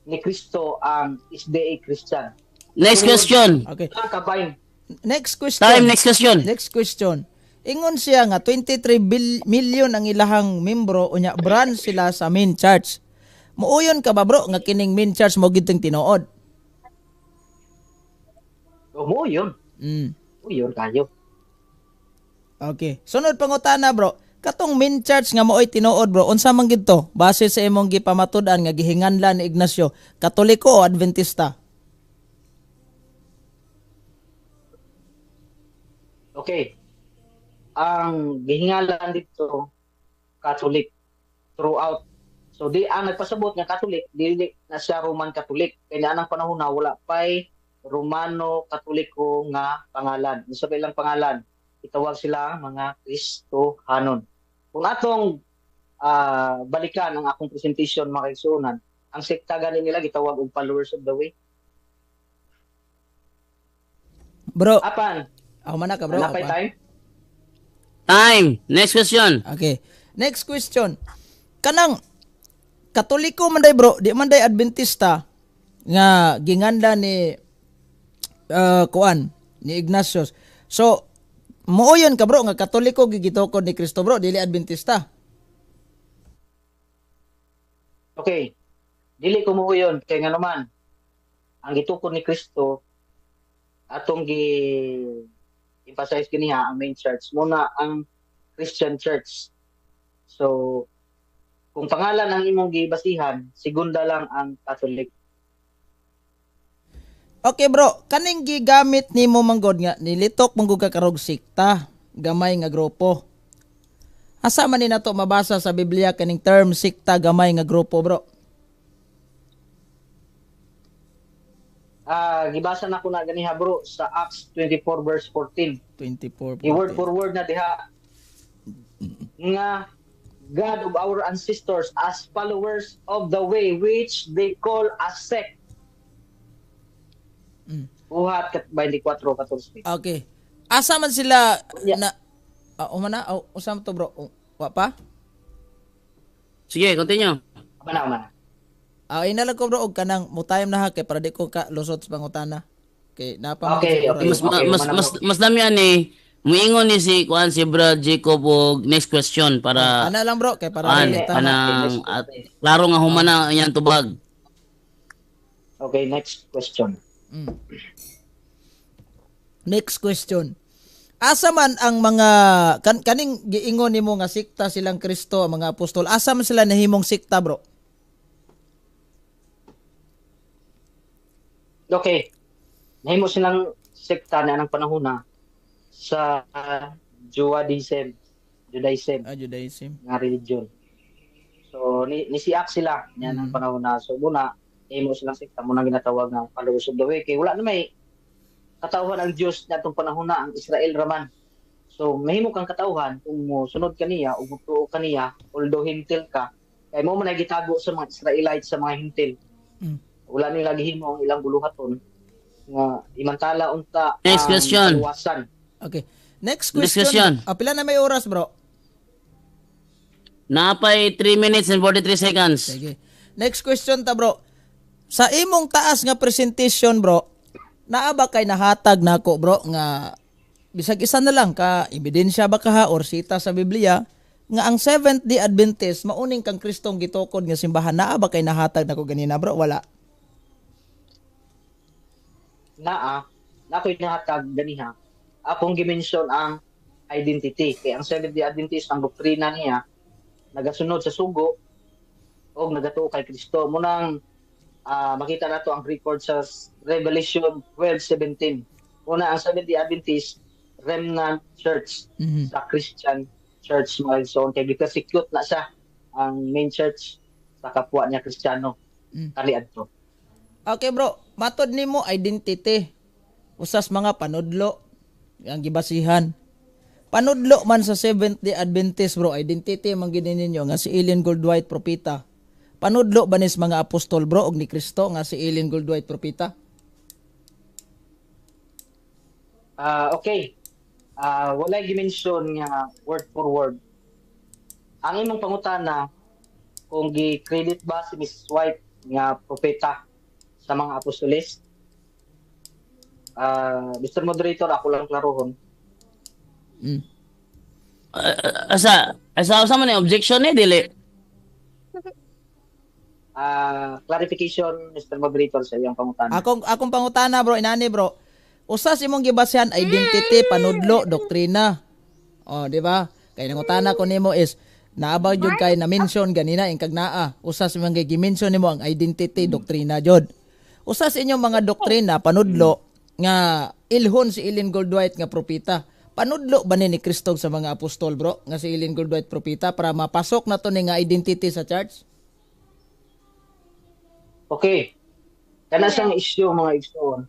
G: ni Kristo ang SDA Christian.
F: Next question.
C: Okay.
G: Ang kabayn.
C: Next question.
F: Time, next question.
C: Next question. Ingon siya nga 23 million ang ilahang membro unya branch sila sa main church. Muuyon ka ba, bro, nga kining main church mo gitong tinuod?
G: O mo yun. Mo yun kayo.
C: Okay. Sunod pangutana, bro. Katong main church nga maoy tinuod, bro, unsa man gid to? Base sa imong gipamatud-an nga gihinganlan ni Ignacio, Katoliko o Adventista?
G: Okay. Ang gihingalan dito Catholic throughout. So di ang nagpasabot nga Catholic dili na siya Roman Catholic. Kay anang panahon na wala pay Romano Katoliko nga pangalan. Unsa pa ilang pangalan? Itawag sila mga Kristohanon. Kung atong balikan ang akong presentation, mga kaigsuonan, ang sekta gani nila gitawag og Followers of the Way.
C: Bro,
G: Apan,
C: ako man na ka, bro.
G: napay
C: Apan.
G: time?
F: Time. Next question.
C: Okay. Next question. Kanang Katoliko man day, bro, di man day Adventista nga ginganda ni kuan ni Ignatius. So mooyon ka, bro, nga Katoliko gigitukod ni Kristo, bro, dili Adventista.
G: Okay. Dili ko muuyon kay nga naman ang gitukod ni Kristo atong gi emphasize kiniha ang main church muna ang Christian Church. So kung pangalan ang imong gibasihan, segunda lang ang Catholic.
C: Okay, bro, kaning gigamit nimo manggod nga nilitok manggod ka karog sikta, gamay nga grupo. Asa man ni nato mabasa sa Biblia kaning term sikta gamay nga grupo, bro?
G: Gibasa na ko na ganiha, bro, sa Acts 24 verse 14.
C: 24.
G: Di word for word na diha nga God of our ancestors as followers of the way which they call a sect. Buhat 24:14.
C: Okay. Asa man sila na umana usa man to, bro? Wa pa?
F: Sige, continue.
G: Umana, umana.
C: Inalag ko, bro, og kanang mo time na ha kay para di ko ka lusot sa pangutana. Kay napa man
G: Okay,
C: siguro.
G: okay.
F: Mas mas
G: umana,
F: mas
G: bro.
F: mas dami ani muingon ni si kuan si Bro Jacob og next question para
C: Ana lang, bro, kay para
F: an
C: dili tama.
F: anang at klaro nga humana ang iyang tubag.
G: Okay, next question.
C: Next question. Asa man ang mga kaning giingon nimo nga sikta silang Kristo ang mga apostol? Asa man sila nahimong sikta, bro?
G: Okay. Nahimo silang sekta na anang panahon na sa Judaism, Judaism
C: Judaism.
G: nga religion. So ni siak sila niya ng panahon na. So muna nahimo silang sekta muna ginatawag nga Followers of the Way kay wala na may katawhan ang Dios na atong panahon na ang Israel raman. So mahimo kang katawhan kung mosunod kaniya ug mutuo kaniya although hintil ka kay mo man ay gitago sa mga Israelites sa mga hintil. Wala nila gihimo ang ilang buluhaton nga imantala unta
F: Next
G: ang
F: question.
G: kaluwasan.
C: Okay. Next
F: Next
C: question.
F: question.
C: Pila na may oras, bro?
F: Napay 3 minutes and 43 seconds.
C: Sige. Next question ta, bro. Sa imong taas nga presentation, bro, naa ba kay nahatag nako, bro, nga bisag isa na lang ka ebidensya ba ka ha or sita sa Biblia nga ang Seventh Day Adventist mauning kang Kristong gitukod nga simbahan? Naa ba kay nahatag nako ganina, bro? Wala.
G: Naa na ako'y nahatag ganiha. Akong gimension ang identity kay ang Seventh Day Adventist, ang doktrina niya nagasunod sa sugo o nagatuo kay Kristo. Munang makita nato ang record sa Revelation 12:17. Una, ang Seventh Day Adventist remnant church sa Christian church, mga igsoon, kay gi-persecute na siya ang main church sa kapwa niya Kristiyano kali adto.
C: Okay, bro, matod nimo identity usas mga panudlo ang gibasihan. Panudlo man sa Seventh Day Adventist, bro, identity man gid ninyo nga si Ellen Gould White propeta. Panudlo ba nis mga apostol, bro, og ni Kristo nga si Ellen Gould White propeta?
G: Ah, okay. Walay gi-mention nga word for word. Ang imong pangutana kung gi-credit ba si Mrs. White nga propeta sa mga apostoles? Mr. Moderator, ako lang klarohon.
F: Asa asa man ang objection eh, dili?
G: Clarification, Mr. Moderator, sa iyang pangutana.
C: Akong pangutana, bro, inani, bro. Usas imong gibasihan identity, panudlo, doktrina. Oh, di ba? Kay nangutana ko nimo is naa ba jud kay na mention ganina ingkag naa. Usas imong gi-mention nimo ang identity, doktrina jud. Usas inyong mga doktrina, panudlo nga ilhon si Ellen Gould White nga propeta. Panudlo ba ni Kristo sa mga apostol, bro, nga si Ellen Gould White propeta para mapasok na to ni nga identity sa church?
G: Okay. Kana siyang issue, mga igsoon.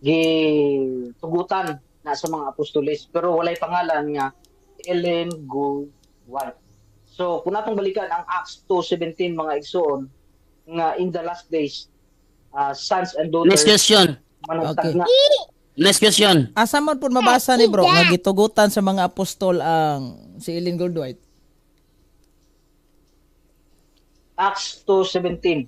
G: Gitugutan na sa mga apostoles pero walay pangalan nga Ellen Gould White. So kung natong balikan ang Acts 2:17, mga igsoon, nga in the last days sons and daughters
F: Next question.
G: managtag na.
F: Next question.
C: Asa man pud mabasa ni, bro, nga gitugutan sa mga apostol ang si Ellen Gould White?
G: Acts 2:17.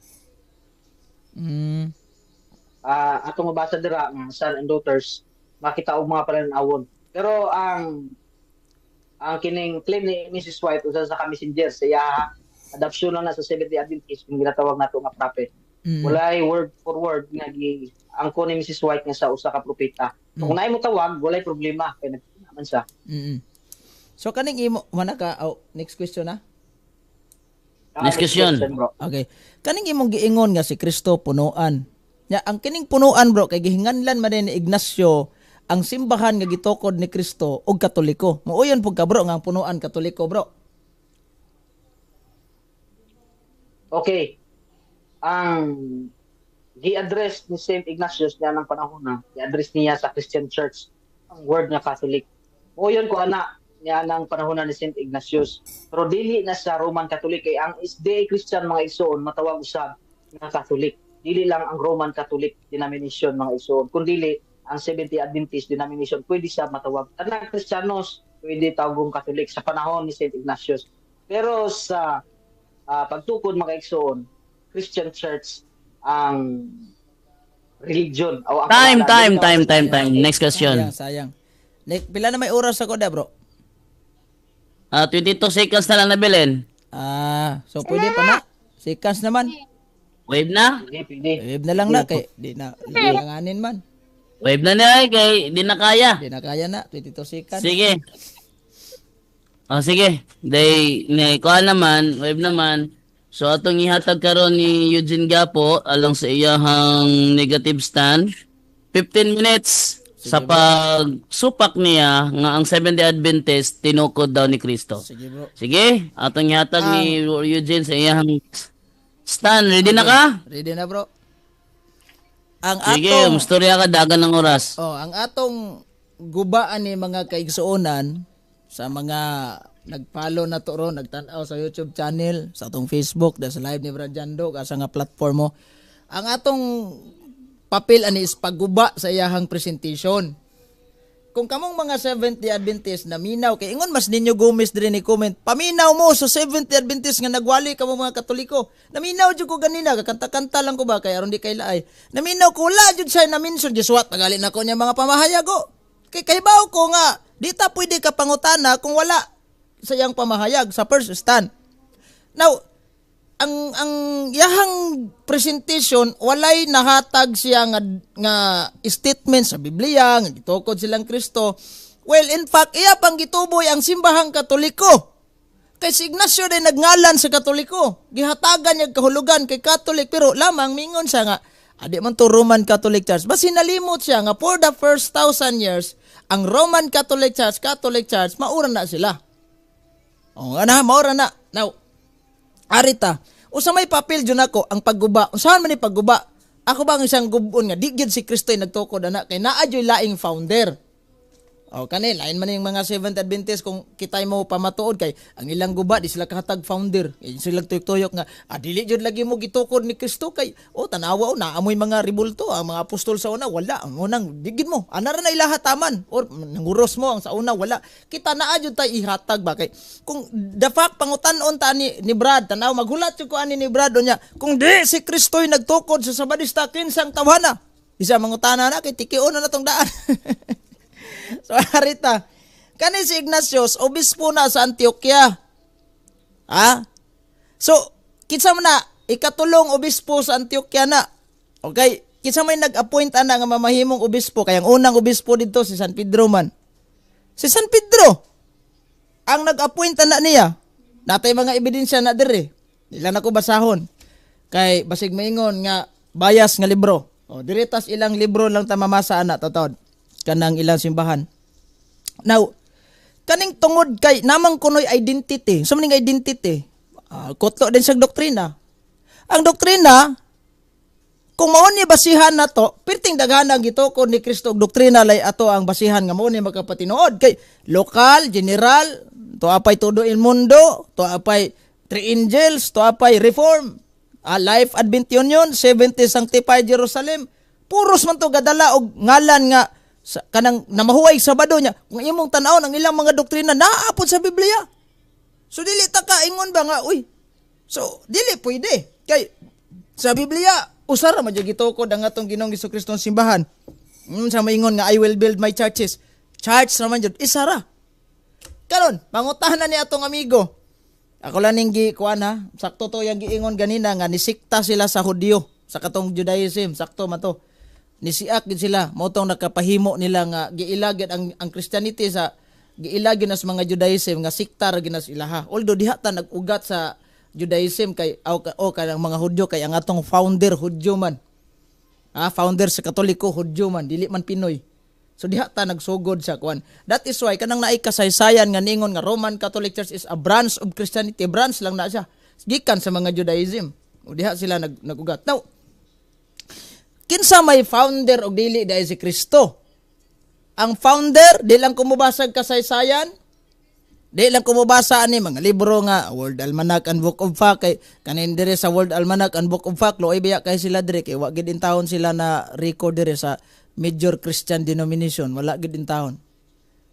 G: Atong mabasa dira nga son and daughters makita og mga palanawon. Pero ang kining claim ni Mrs. White usa sa ka messenger sa iya adoption lang na sa Seventh Day Adventist kung ginatawag nato nga prophet. Walay word for word nga gi angko ni Mrs. White nga sa usa ka propeta. So, kung naay mo tawag, walay problema kay nagtuna man siya.
C: So kaning imo mana ka, oh, next question na.
F: Next question.
G: Bro.
C: Okay. Kaning imong giingon nga si Kristo punuan. Ya, ang kining punuan, bro, kay gihinganlan man din ni Ignacio ang simbahan nga gitukod ni Kristo og Katoliko. Muuyon pud ka, bro, nga ang punuan Katoliko, bro?
G: Okay. Ang gi-address ni Saint Ignatius niya ng panahon na, gi-address niya sa Christian Church ang word nga Catholic. Mo yun ko ana niya ng panahon na ni Saint Ignatius. Pero dili na sa Roman Catholic kay ang SDA Christian, mga igsoon, matawag usab nga Catholic. Dili lang ang Roman Catholic denomination, mga igsoon, kundi ang Seventh-day Adventist denomination pwede siya matawag. Tanang Kristiyanos pwede tawagong Catholic sa panahon ni Saint Ignatius. Pero sa pagtukod, mga igsoon, Christian Church ang religion o ang
F: Time,
G: pangalan.
F: time, time, time, time. Next question.
C: Sayang, sayang. Like, pila na may oras ako da, bro?
F: 22 seconds na lang nabilin.
C: Ah, so pwede pa na. Seconds naman.
F: Wave na?
G: Pwede, pwede.
C: Wave na lang na kay di na langanin man.
F: Wave na nila eh, kay di na kaya.
C: Di na kaya na 22 seconds.
F: Sige. Oh, sige. Day, ni kuha naman, wave naman. So atong ihatag karon ni Eugene Gapo alang sa iyahang negative stand. 15 minutes sa pagsupak niya nga ang Seventh-day Adventist tinukod daw ni Kristo.
C: Sige, bro.
F: Sige, atong ihatag ni Eugene sa iyahang stand. Ready na ka?
C: Ready na, bro. Ang
F: Sige,
C: atong
F: mustorya ka dagan ng oras.
C: Oh, ang atong gubaan ni mga kaigsuonan sa mga nagfollow na to ron, nagtan-aw sa YouTube channel, sa atong Facebook, da sa live ni Brad Jando, asa nga platform mo. Ang atong papel ani is pagguba sa iyahang presentation. Kung kamong mga Seventh-day Adventist na minaw kay ingon mas ninyo Gomez diri ni comment, paminaw mo sa Seventh-day Adventist nga nagwali kamo mga Katoliko. Naminaw jud ko ganina, kakanta-kanta lang ko ba kay aron di kay laay. Naminaw ko, wala jud siya na mention, giswat tagali nako niya mga pamahayag ko. Kay kahibaw ko nga di ta pwede ka pangutana kung wala sa iyang pamahayag sa first stand. Now, ang yahang presentation, walay nahatag siya nga statement sa Biblia nga gitukod silang Kristo. Well, in fact, iya pang gituboy ang simbahang Katoliko. Kay si Ignacio din nagngalan sa Katoliko. Gihatagan niya kahulugan kay Catholic, pero lamang mingon siya nga adi man to Roman Catholic Church. Basi nalimot siya nga for the first 1,000 years ang Roman Catholic Church, Catholic Church, maura na sila. O nga na, maura na. Now, arita, usa may papel jud nako ang pagguba. Unsahan man ni pagguba? Ako ba ang isang gubon nga di gyud si Kristo ay nagtukod ana kay naa jud laing founder. O kani lain man yung mga Seventh Adventist kung kitay mo pamatuod kay ang ilang guba di sila kahatag founder. Kay sila tuyok-tuyok nga dili jud lagi mo gitukod ni Kristo kay oh tanawa, oh naamoy mga ribulto ang mga apostol sa una, wala ang unang digid mo. Ana ra na ilaha taman or nanguros mo ang sa una, wala. Kita naa jud tay ihatag ba kay kung the fact pangutan-on ta ni Brad, tanaw maghulat jud ko ani ni Brad unya kung di si Kristo'y nagtukod sa Sabadista, kinsang tawhana? Isa mangutana na kay tikion na tong daan. So arita, kani si Ignatius, obispo na sa Antioquia. Ha? So, kinsa man na ikatulong obispo sa Antioquia na. Okay, kinsa may nag-appoint ana nga mamahimong obispo? Kay ang unang obispo dito si San Pedro man. Si San Pedro ang nag-appoint ana niya. Natay mga ebidensya na diri. Dila na ko basahon. Kay basig maingon nga bias nga libro. O diri tas ilang libro lang ta mamasa ana totod kanang ilang simbahan. Now, kaning tungod kay namang kunoy identity. So maning identity, kutlo din sa doktrina. Ang doktrina, kung mao ni basihan na to, pirting daghan ang gitukod ni Kristo og doktrina lay ato ang basihan nga mao ni makapatinuod kay lokal, general, to apay todo il mundo, to apay Three Angels, to apay Reform, Life Advent Union, 70 Sanctified Jerusalem. Puros man to gadala og ngalan nga sa, kanang namahuway Sabado niya. Kung imong tan-awon ang ilang mga doktrina, naapod sa Biblia. So dili ta ka ingon ba nga uy. So dili pwede kay sa Biblia usara man jud gitukod ang atong Ginoong Kristo simbahan. Sa maingon nga "I will build my churches." Church naman jud isara. Karon, pangutahan na ni atong amigo. Ako lang ning gi kuan ha. Sakto to yang giingon ganina nga nisikta sila sa Hudyo sa katong Judaism, sakto man to. Nisiak gid sila, mao tong nakapahimo nila nga giila gyud ang Christianity sa giila gyud nas mga Judaism nga sikta ra gyud nas ilaha. Although diha ta nag-ugat sa Judaism kay o kanang mga Hudyo kay ang atong founder Hudyo man. Founder sa Katoliko Hudyo man, dili man Pinoy. So diha ta nagsugod sa kuan. That is why kanang naay kasaysayan nga ningon nga Roman Catholic Church is a branch of Christianity, branch lang na siya. Gikan sa mga Judaism. O diha sila nagugat. Now, kinsa may founder og dili dahil si Kristo? Ang founder, di lang kumubasag kasaysayan, di lang kumubasa ani mga libro nga World Almanac and Book of Fact, kay kanin dire sa World Almanac and Book of Fact, luoy biya kay sila dire kay wa gid intawon sila na record dire sa major Christian denomination, wala gid intawon.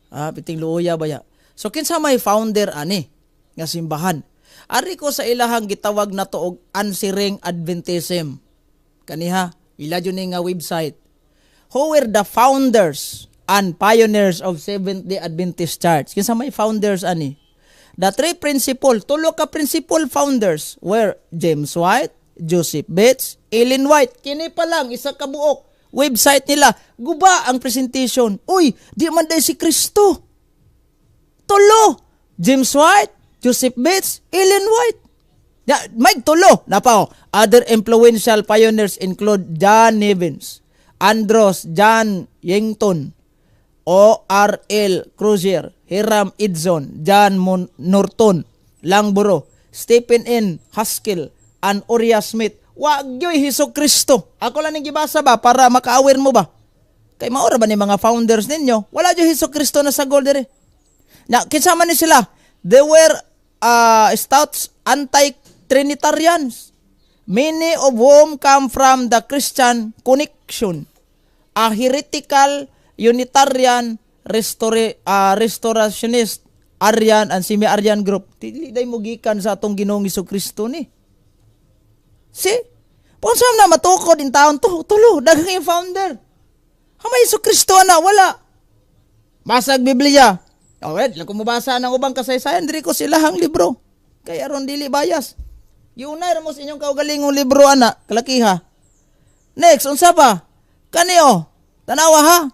C: Piting luoya baya. So kinsa may founder ani nga simbahan? Ari ko sa ilahang gitawag na to og Answering Adventism. Kaniha, ila jud ni nga website. Who were the founders and pioneers of Seventh-day Adventist Church? Kinsa may founders ani? The three principal, tulo ka principal founders were James White, Joseph Bates, Ellen White. Kini pa lang isa ka buok website nila. Guba ang presentation. Uy, di man day si Kristo. Tulo. James White, Joseph Bates, Ellen White. Ya, may tulo. Napa oh. Other influential pioneers include John Nevins, Andros John Yington, O.R.L. Crozier, Hiram Edson, John Norton, Langborough, Stephen N. Haskell, and Uriah Smith. Wa gyoy Hesus Kristo. Ako lang ning gibasa ba para maka-aware mo ba? Kay maura ba ni mga founders ninyo? Wala jud Hesus Kristo na sagol diri. Na kinsa man ni sila? They were stout anti-Trinitarians. Many of whom come from the Christian Connection, a heretical Unitarian Restorationist Aryan and semi-Aryan group. Dili day mo gikan sa atong Ginoong Kristo ni. Si Punsa na matukod in taon to tulo daghang yung founder. Hamay Hesus Kristo na wala. Basag Biblia. Okay, lang kung mabasa ng ubang kasaysayan, diri ko silahang libro. Kay aron dili bias. Giunay ra mo sa inyong kaugalingong libro ana, kalakiha. Next, unsa pa? Kani oh, tanawa ha.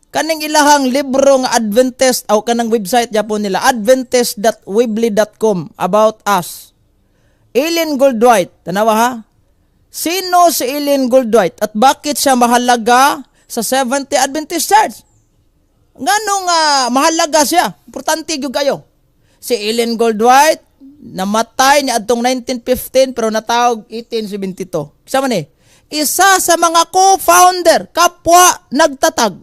C: Kaning ilahang libro nga Adventist o kanang website japon nila, adventist.weebly.com, about us. Ellen Goldwhite, tanawa ha. Sino si Ellen Goldwhite at bakit siya mahalaga sa Seventh-day Adventist Church? Ngano nga mahalaga siya? Importante gyud kayo. Si Ellen Goldwhite namatay ni adtong 1915 pero natawag 1872. Isa man eh. Isa sa mga co-founder, kapwa nagtatag.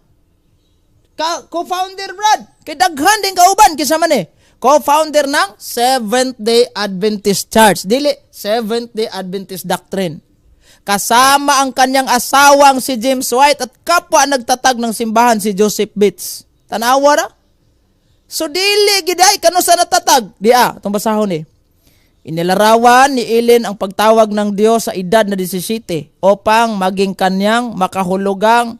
C: Ka co-founder Brad, kay daghan din kauban kisa man eh. Co-founder ng Seventh-day Adventist Church. Dili Seventh-day Adventist Doctrine. Kasama ang kanyang asawang si James White at kapwa nagtatag ng simbahan si Joseph Bates. Tanawa ra. So dili giday kano sa natatag. Di ah, itong basahon eh. Inilarawan ni Ellen ang pagtawag ng Diyos sa edad na 17 upang maging kanyang makahulang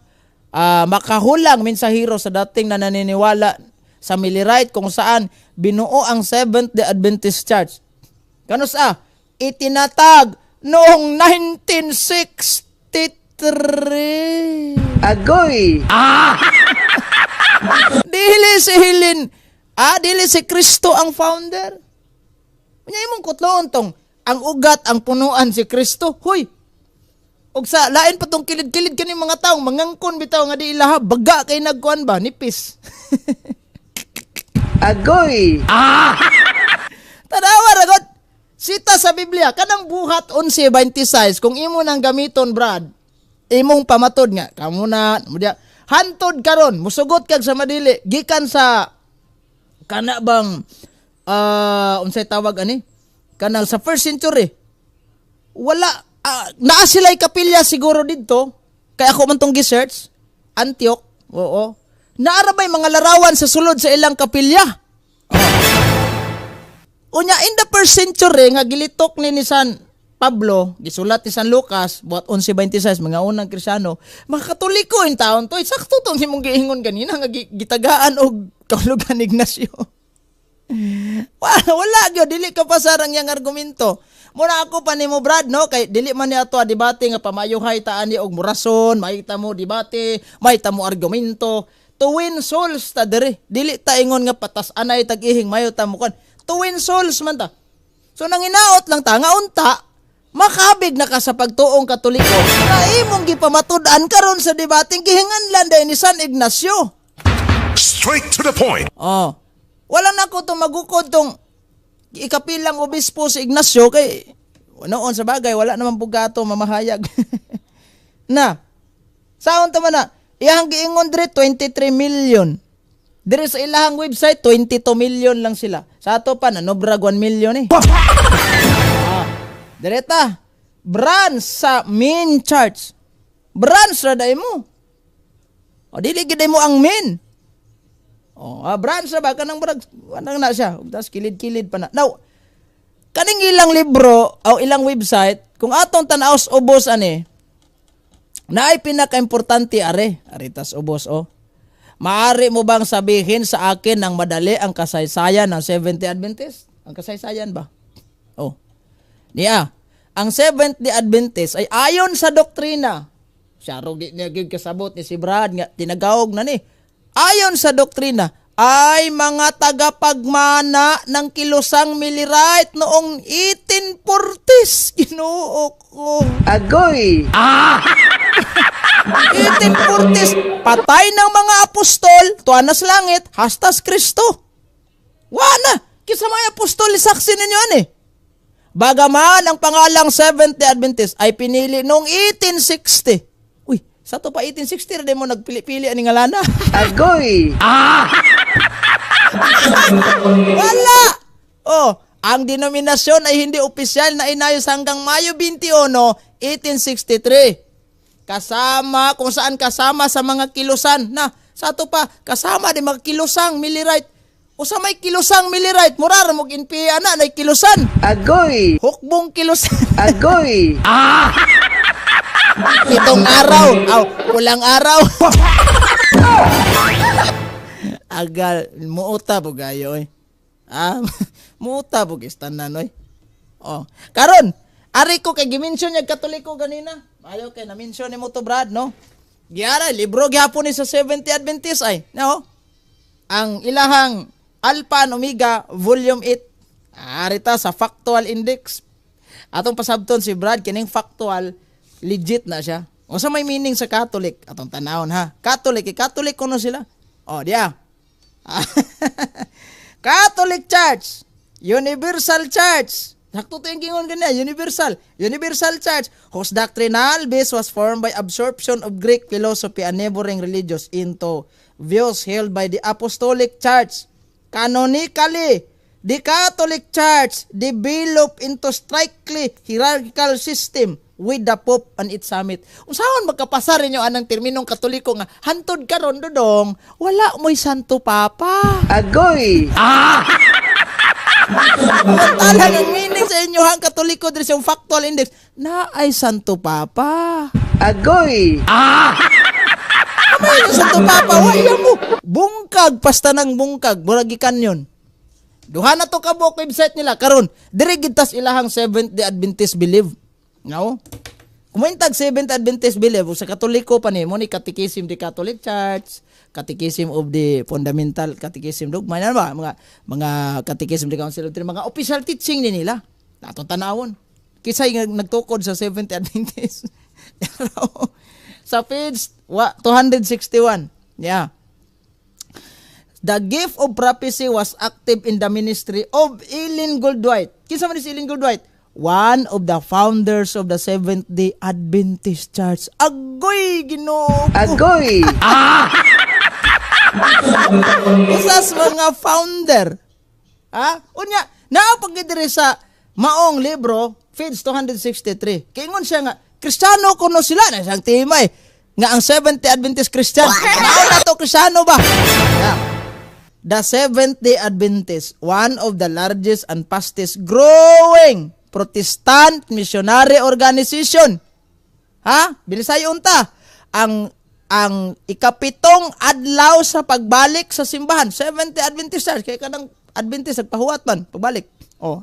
C: mensahero sa dating na naniniwala sa Millerite kung saan binuo ang Seventh-day Adventist Church. Kano sa itinatag noong 1963.
D: Agoy!
C: Dili si Helen, dili si Kristo ang founder. Unya imong kutloon tong ang ugat ang punuan si Kristo. Huy. Og sa lain pa tong kilid-kilid kani mga taong mangangkon bitaw nga di ilaha baga kay nagkuan ba nipis.
D: Agoy!
C: Tanawa ra god. Sita sa Biblia kanang Buhat 11:26 kung imo nang gamiton, Brad, imong pamatod nga kamo na mo diya hantod karon musugot kag sa madili gikan sa kana bang unsay tawag ani kanang sa first century, wala naa sila'y kapilya siguro didto kay ako man tong gi-search Antioch, oo, naa ra bay mga larawan sa sulod sa ilang kapilya. Unya in the first century nga gilitok ni San Pablo, gisulat ni San Lucas, Buhat 11:26, mga unang Kristiyano, mga Katoliko in taon to. Sakto tong imong giingon ganina nga gitagaan og kahulugan Ignacio. Wala, wala gyud, dili ka pasarang yang argumento. Muna ako pa nimo, Brad, no, kay dili man ni ato debate nga pamayuhay ta ani og murason, maita mo debate, maita mo argumento. To win souls ta diri. Dili ta ingon nga patas anay tag-ihing mayo ta mo kon. To win souls man ta. So nanginaot lang ta nga unta makabig na ka sa pagtuong Katoliko nga imong gipamatud-an karon sa debateng gihinganlan dahil ni San Ignacio.
E: Straight to the point.
C: Oh. Wala na ko tong magukod tong ikapilang obispo si Ignacio kay noon sa bagay wala naman bugato mamahayag. Na. Saon ta man na iyang giingon dire 23 million. Dire sa ilahang website 22 million lang sila. Sa ato pa nanobrag 1 million eh. Direta. Branch sa main church. Branch ra dai mo. O dili gid mo ang main. Oh, branch ra ba kanang brag kanang na siya. Tapos kilid-kilid pa na. Now, kaning ilang libro o ilang website, kung atong tan-aw sa ubos ani, naay pinaka-importante are, aritas ubos oh. Maari mo bang sabihin sa akin ng madali ang kasaysayan ng Seventh-day Adventist? Ang kasaysayan ba? Oh. Niya, ang Seventh-day Adventist ay ayon sa doktrina. Siya di niya gyud kasabot ni si Brad nga tinagawog na ni. Ayon sa doktrina ay mga tagapagmana ng kilusang Millerite noong 1840s. Ginoo ko.
D: Agoy!
C: 1840s, patay ng mga apostol, tuwa na sa langit, hastas Kristo. Wala. Kisa mga apostol, saksi ninyo ani. Bagaman ang pangalang Seventh-day Adventist ay pinili noong 1860. Uy, sa to pa 1860 rin mo nagpili-pili ani ngalana.
D: Agoy!
C: Wala! Oh, ang denominasyon ay hindi opisyal na inayos hanggang Mayo 21, 1863. Kasama kung saan kasama sa mga kilusan na sa ato pa kasama di mga kilusang Millerite. Usa may kilusang Millerite, mura ra mog NPA na nay kilusan.
D: Agoy!
C: Hukbong kilusan.
D: Agoy!
C: Itong araw, aw, pulang araw. Agal, muuta po gayo oy. Ah, muuta po tanan oy. Oh, karon, ari ko kay gimension niya Katoliko ganina. Ayo kay na-mention nimo to, Brad, no? Giara libro gihapon ni sa Seventh Adventist ay. No? Ang ilahang Alpha and Omega Volume 8. Arita sa Factual Index. Atong pasabton si Brad kining factual legit na siya. Unsa may meaning sa Catholic? Atong tanawon ha. Catholic, eh, Catholic kuno sila. Oh, diya. Catholic Church, Universal Church. Sakto to yung gingon ganyan, Universal. Universal Church, whose doctrinal base was formed by absorption of Greek philosophy and neighboring religions into views held by the Apostolic Church. Canonically, the Catholic Church developed into strictly hierarchical system with the Pope on its summit. Unsaon magkapasar ninyo anang terminong Katoliko nga hantod karon, dodong, wala mo'y Santo Papa.
D: Agoy!
C: Samantalang ang meaning sa inyo ang Katoliko diri sa factual index na ay Santo Papa.
D: Agoy!
C: Amay yung Santo Papa, wala mo. Bungkag, pasta ng bungkag, murag gikan yun. Duha na to kabuok website nila karon. Diri gid tas ilahang Seventh Day Adventist believe. No? Kumintag Seventh Adventist believe sa Katoliko pa ni mo ni Catechism the Catholic Church, Catechism of the Fundamental Catechism Dogma, ano ba? Mga Catechism the Council of Trent, mga official teaching ni nila. Atong tanawon. Kisay nga nagtukod sa Seventh Adventist. Sa page 261. Yeah. The gift of prophecy was active in the ministry of Ellen Goldwhite. Kinsa man ni si Ellen Goldwhite? One of the founders of the Seventh-day Adventist Church. Agoy, Ginoo ko.
D: Agoy!
C: Usas mga founder. Ha? Unya, naa pag diri sa maong libro, page 263. Kingon siya nga, Kristiyano kuno sila na siyang tema eh. Nga ang Seventh-day Adventist Christian. Mao na to Kristiyano ba? Yeah. The Seventh-day Adventist, one of the largest and fastest growing Protestant missionary organization. Ha? Bilisay unta. Ang ikapitong adlaw sa pagbalik sa simbahan, Seventh-day Adventist Church, kay kanang Adventist nagpahuwat man pagbalik. Oh.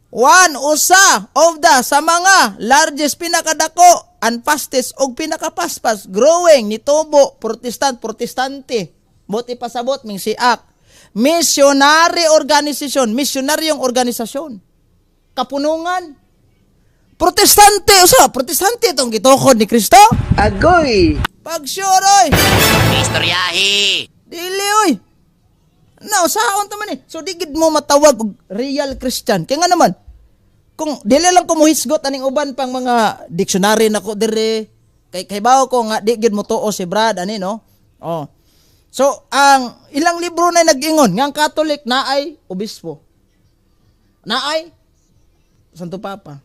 C: One usa of the sa mga largest, pinakadako, and fastest og pinakapaspas growing, nitubo, Protestant, Protestante. Buot ipasabot ming siak. Missionary organization, missionaryong organisasyon. Kapunungan. Protestante, usa, Protestante itong gitukod ni Kristo.
D: Agoy!
C: Pag sure, oy.
H: Istoryahe!
C: Dili, oy. Na, usaon ta man eh. So, di gid mo matawag og real Christian. Kaya nga naman, kung dili lang ko mohisgot aning uban pang mga dictionary nako dire, kay bawo ko nga di gid mo tuo si Brad ani, no. Oh. So, ang ilang libro na nag-ingon nga ang Catholic na ay obispo. Na ay Santo Papa.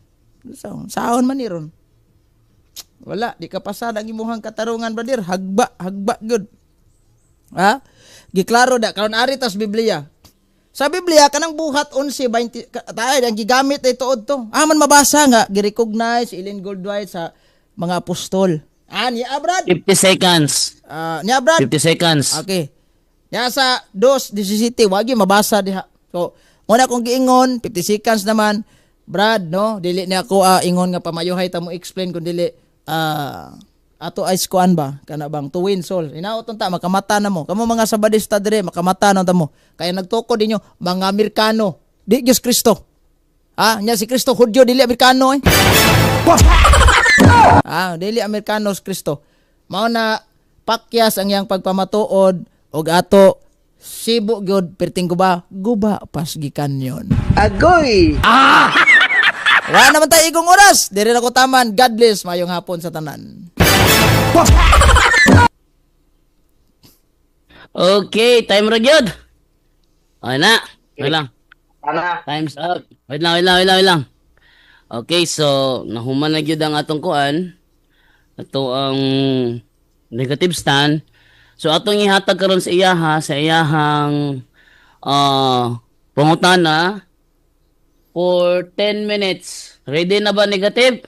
C: So, saon man ni ron. Wala, di ka pasada ang imuhang katarungan, brother. Hagba, hagba gud. Ha? Giklaro da karon ari tas Biblia. Sa Biblia kanang Buhat 11:20 tayo ang gigamit ay tuod to. Ah, man mabasa nga gi-recognize Ellen Goldwhite sa mga apostol. Ah, niya, Brad.
F: 50 seconds.
C: Ah, niya, Brad.
F: 50 seconds.
C: Okay. Ya sa 2:17 wagi mabasa diha. So, muna kong giingon 50 seconds naman, Brad, no, dili niya ako ingon nga pamayuhay ta mo explain kun dili ato ay kuan ba kana bang to win soul. Inaot ta makamata na mo. Kamo mga Sabadista dire makamata na ta mo. Kaya nagtukod ninyo mga Amerikano, di Diyos Kristo. Ah, nya si Kristo Hudyo, dili Amerikano eh. Ah, dili Amerikano si Kristo. Mao na pakyas ang iyang pagpamatuod og ato sibo gyud perting guba, guba pas gikan yon.
D: Agoy!
C: Wala naman tayo igong oras. Diri na ko taman. God bless. Mayong hapon sa tanan.
F: Okay, time ra gyud. Okay na. Wait lang.
G: Ana.
F: Time's up. Wait lang, wait lang, wait lang, wait lang. Okay, so nahuman na gyud ang atong kuan. Ato ang negative stand. So atong ihatag karon sa iyaha, sa iyahang pangutana for 10 minutes. Ready na ba, negative?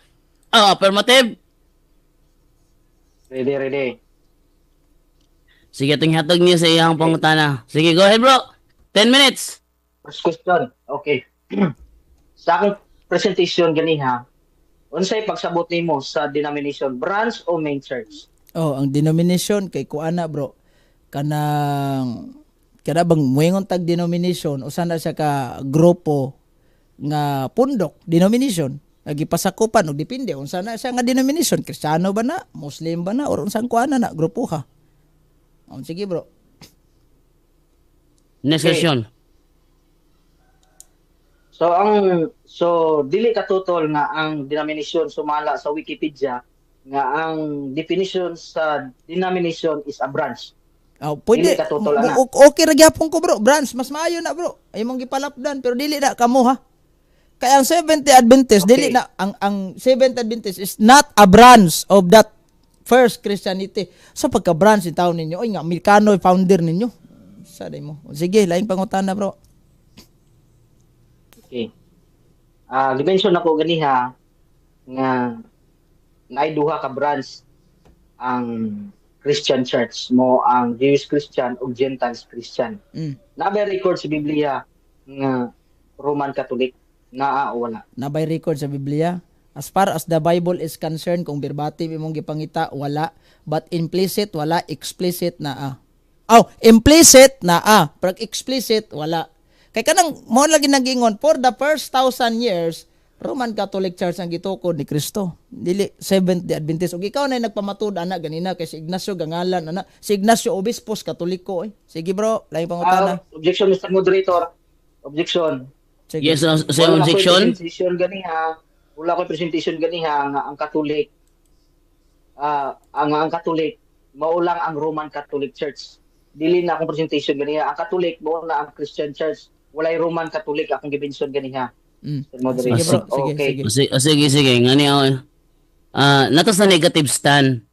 F: Ah, affirmative?
G: Ready, ready.
F: Sige, atong ihatag niya sa iyahang pangutana. Sige, go ahead, bro. 10 minutes.
G: First question. Okay. Sa akong presentation ganiha, unsay pagsabot nimo sa denomination, branch o main church?
C: Oh, ang denomination kay kuana, bro. Kanang kada bang muingon tag denomination, usa na siya ka grupo nga pundok, denomination. Nagipasakupan og depende unsa na siya nga denomination, Kristiyano ba na, Muslim ba na, or unsang kuana na grupo ha. Oh, sige, bro.
F: Next question.
G: So dili katutol nga ang denomination sumala sa Wikipedia nga ang definition sa denomination is a branch.
C: Oh, pwede.
G: Dili katutol ana.
C: Okay ra gyapon ko, bro. Branch mas maayo na, bro. Ay mong gipalapdan pero dili na kamo ha. Kaya ang Seventh Adventist, dili na ang Seventh Adventist is not a branch of that first Christianity. So pagka branch in taon ninyo, oy nga Amerikano founder ninyo. Sa day mo. Sige, laing pangutana, bro.
G: Okay. Ah, gimension ako ganiha nga naay duha ka branch ang Christian Church mo, ang Jewish Christian ug Gentiles Christian. Naa bay record sa Biblia nga Roman Catholic naa o wala?
C: Naa bay record sa Biblia? As far as the Bible is concerned, kung verbatim imong gipangita, wala. But implicit, wala. Explicit, naa. Oh, implicit, naa. Pero explicit, wala. Kay kanang, mo lagi nagingon, for the first 1,000 years, Roman Catholic Church ang gitukod ni Kristo. Dili Seventh Day Adventist. Ug ikaw na nagpamatud ana ganina kay si Ignacio gangalan ana. Si Ignacio Obispos, Katoliko eh. Sige, bro, laing pangutana.
G: Ah, objection, Mr. Moderator. Objection.
C: Sige.
F: Yes, sa
G: Wala ko'y
F: objection.
G: Presentation ganiha, wala ko'y presentation ganiha nga ang Catholic ang Catholic mao lang ang Roman Catholic Church. Dili na akong presentation ganiha. Ang Catholic mao na ang Christian Church. Walay Roman Catholic akong gimension ganiha. Mr. Moderator.
C: Sige, bro, sige,
G: Okay.
C: sige.
F: Sige, sige. Ngani ako. Ah, nato sa negative stand.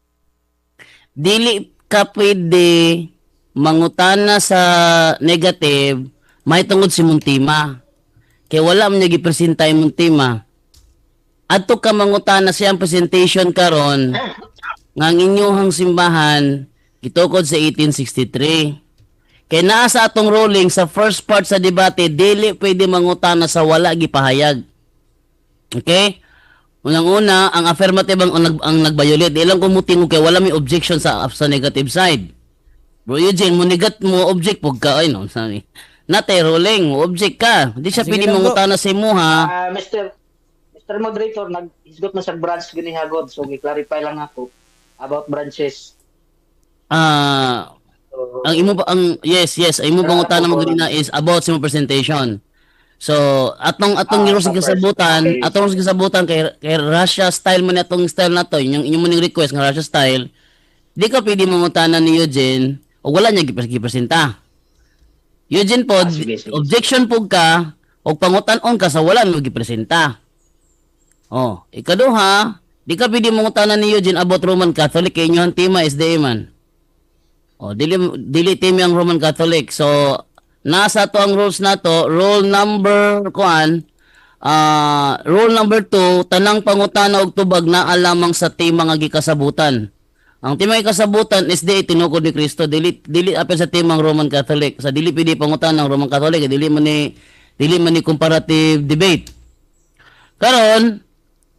F: Dili ka pwede mangutana sa negative may tungod sa imong tema. Kay wala man niya gipresenta imong tema. Adto ka mangutana sa iyang presentation karon nga ang inyuhang simbahan gitukod sa 1863. Kay naa sa atong ruling sa first part sa debate, dili pwede mangutana sa wala gipahayag. Okay? Unang-una, ang affirmative ang nag-violate. Di lang ko mutingog kay wala may objection sa negative side. Bro Eugene, mo negat mo object pug ka ay no, sabi. Nate ruling, mo object ka. Di siya
C: Sige
F: pwede
C: lang, bro.
F: mangutana sa imuha.
G: Ah, Mr. Moderator, naghisgot na sa branch ganiha god. So gi-clarify lang ako about branches.
F: Ah,
G: So,
F: ang imo pa ang yes, ang imo pangutana mo ganina is about sa imong presentation. So, atong sa
G: sa first.
F: kasabutan, atong sa kasabutan kay Russia style mo na atong style na to, inyong inyo mo ning request nga Russia style. Di ka pwede mangutana ni Eugene o wala niya gipresenta. Eugene po,
G: Ah, sige, sige.
F: objection po ka o pangutan-on ka sa wala mo gipresenta. Oh, ikaduha, di ka pwede mangutana ni Eugene about Roman Catholic kay inyong tema is the man. Oh, dili dili team ang Roman Catholic. So, nasa to ang rules nato, rule number kuan, rule number 2, tanang pangutana og tubag naa lamang sa tema nga gikasabutan. Ang tema nga gikasabutan is di tinukod ni Kristo, dili dili apel sa temang Roman Catholic. Sa dili pwede pangutana ang Roman Catholic, dili man ni comparative debate. Karon,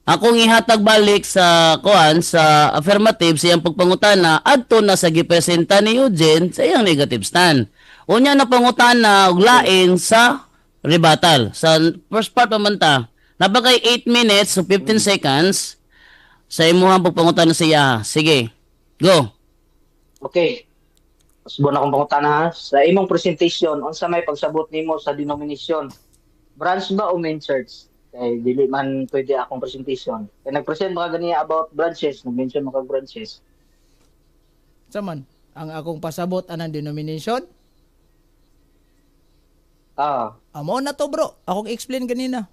F: akong ihatag balik sa kuan sa affirmative sa iyang pagpangutana adto na sa gipresenta ni Eugene sa iyang negative stand. Unya na pangutana og lain sa rebuttal. Sa first part pa man ta. Napakay 8 minutes so 15 seconds sa imuhang pagpangutana sa iya. Sige. Go.
G: Okay. Usbon akong pangutana ha. Sa imong presentation, unsa may pagsabot nimo sa denomination? Branch ba o main church? Kay dili man pwede akong presentation. Kay nag-present mga ganiya about branches, nag-mention mga branches.
C: Saman, ang akong pasabot anang denomination?
G: Ah,
C: Amo na to, bro. Akong explain kanina.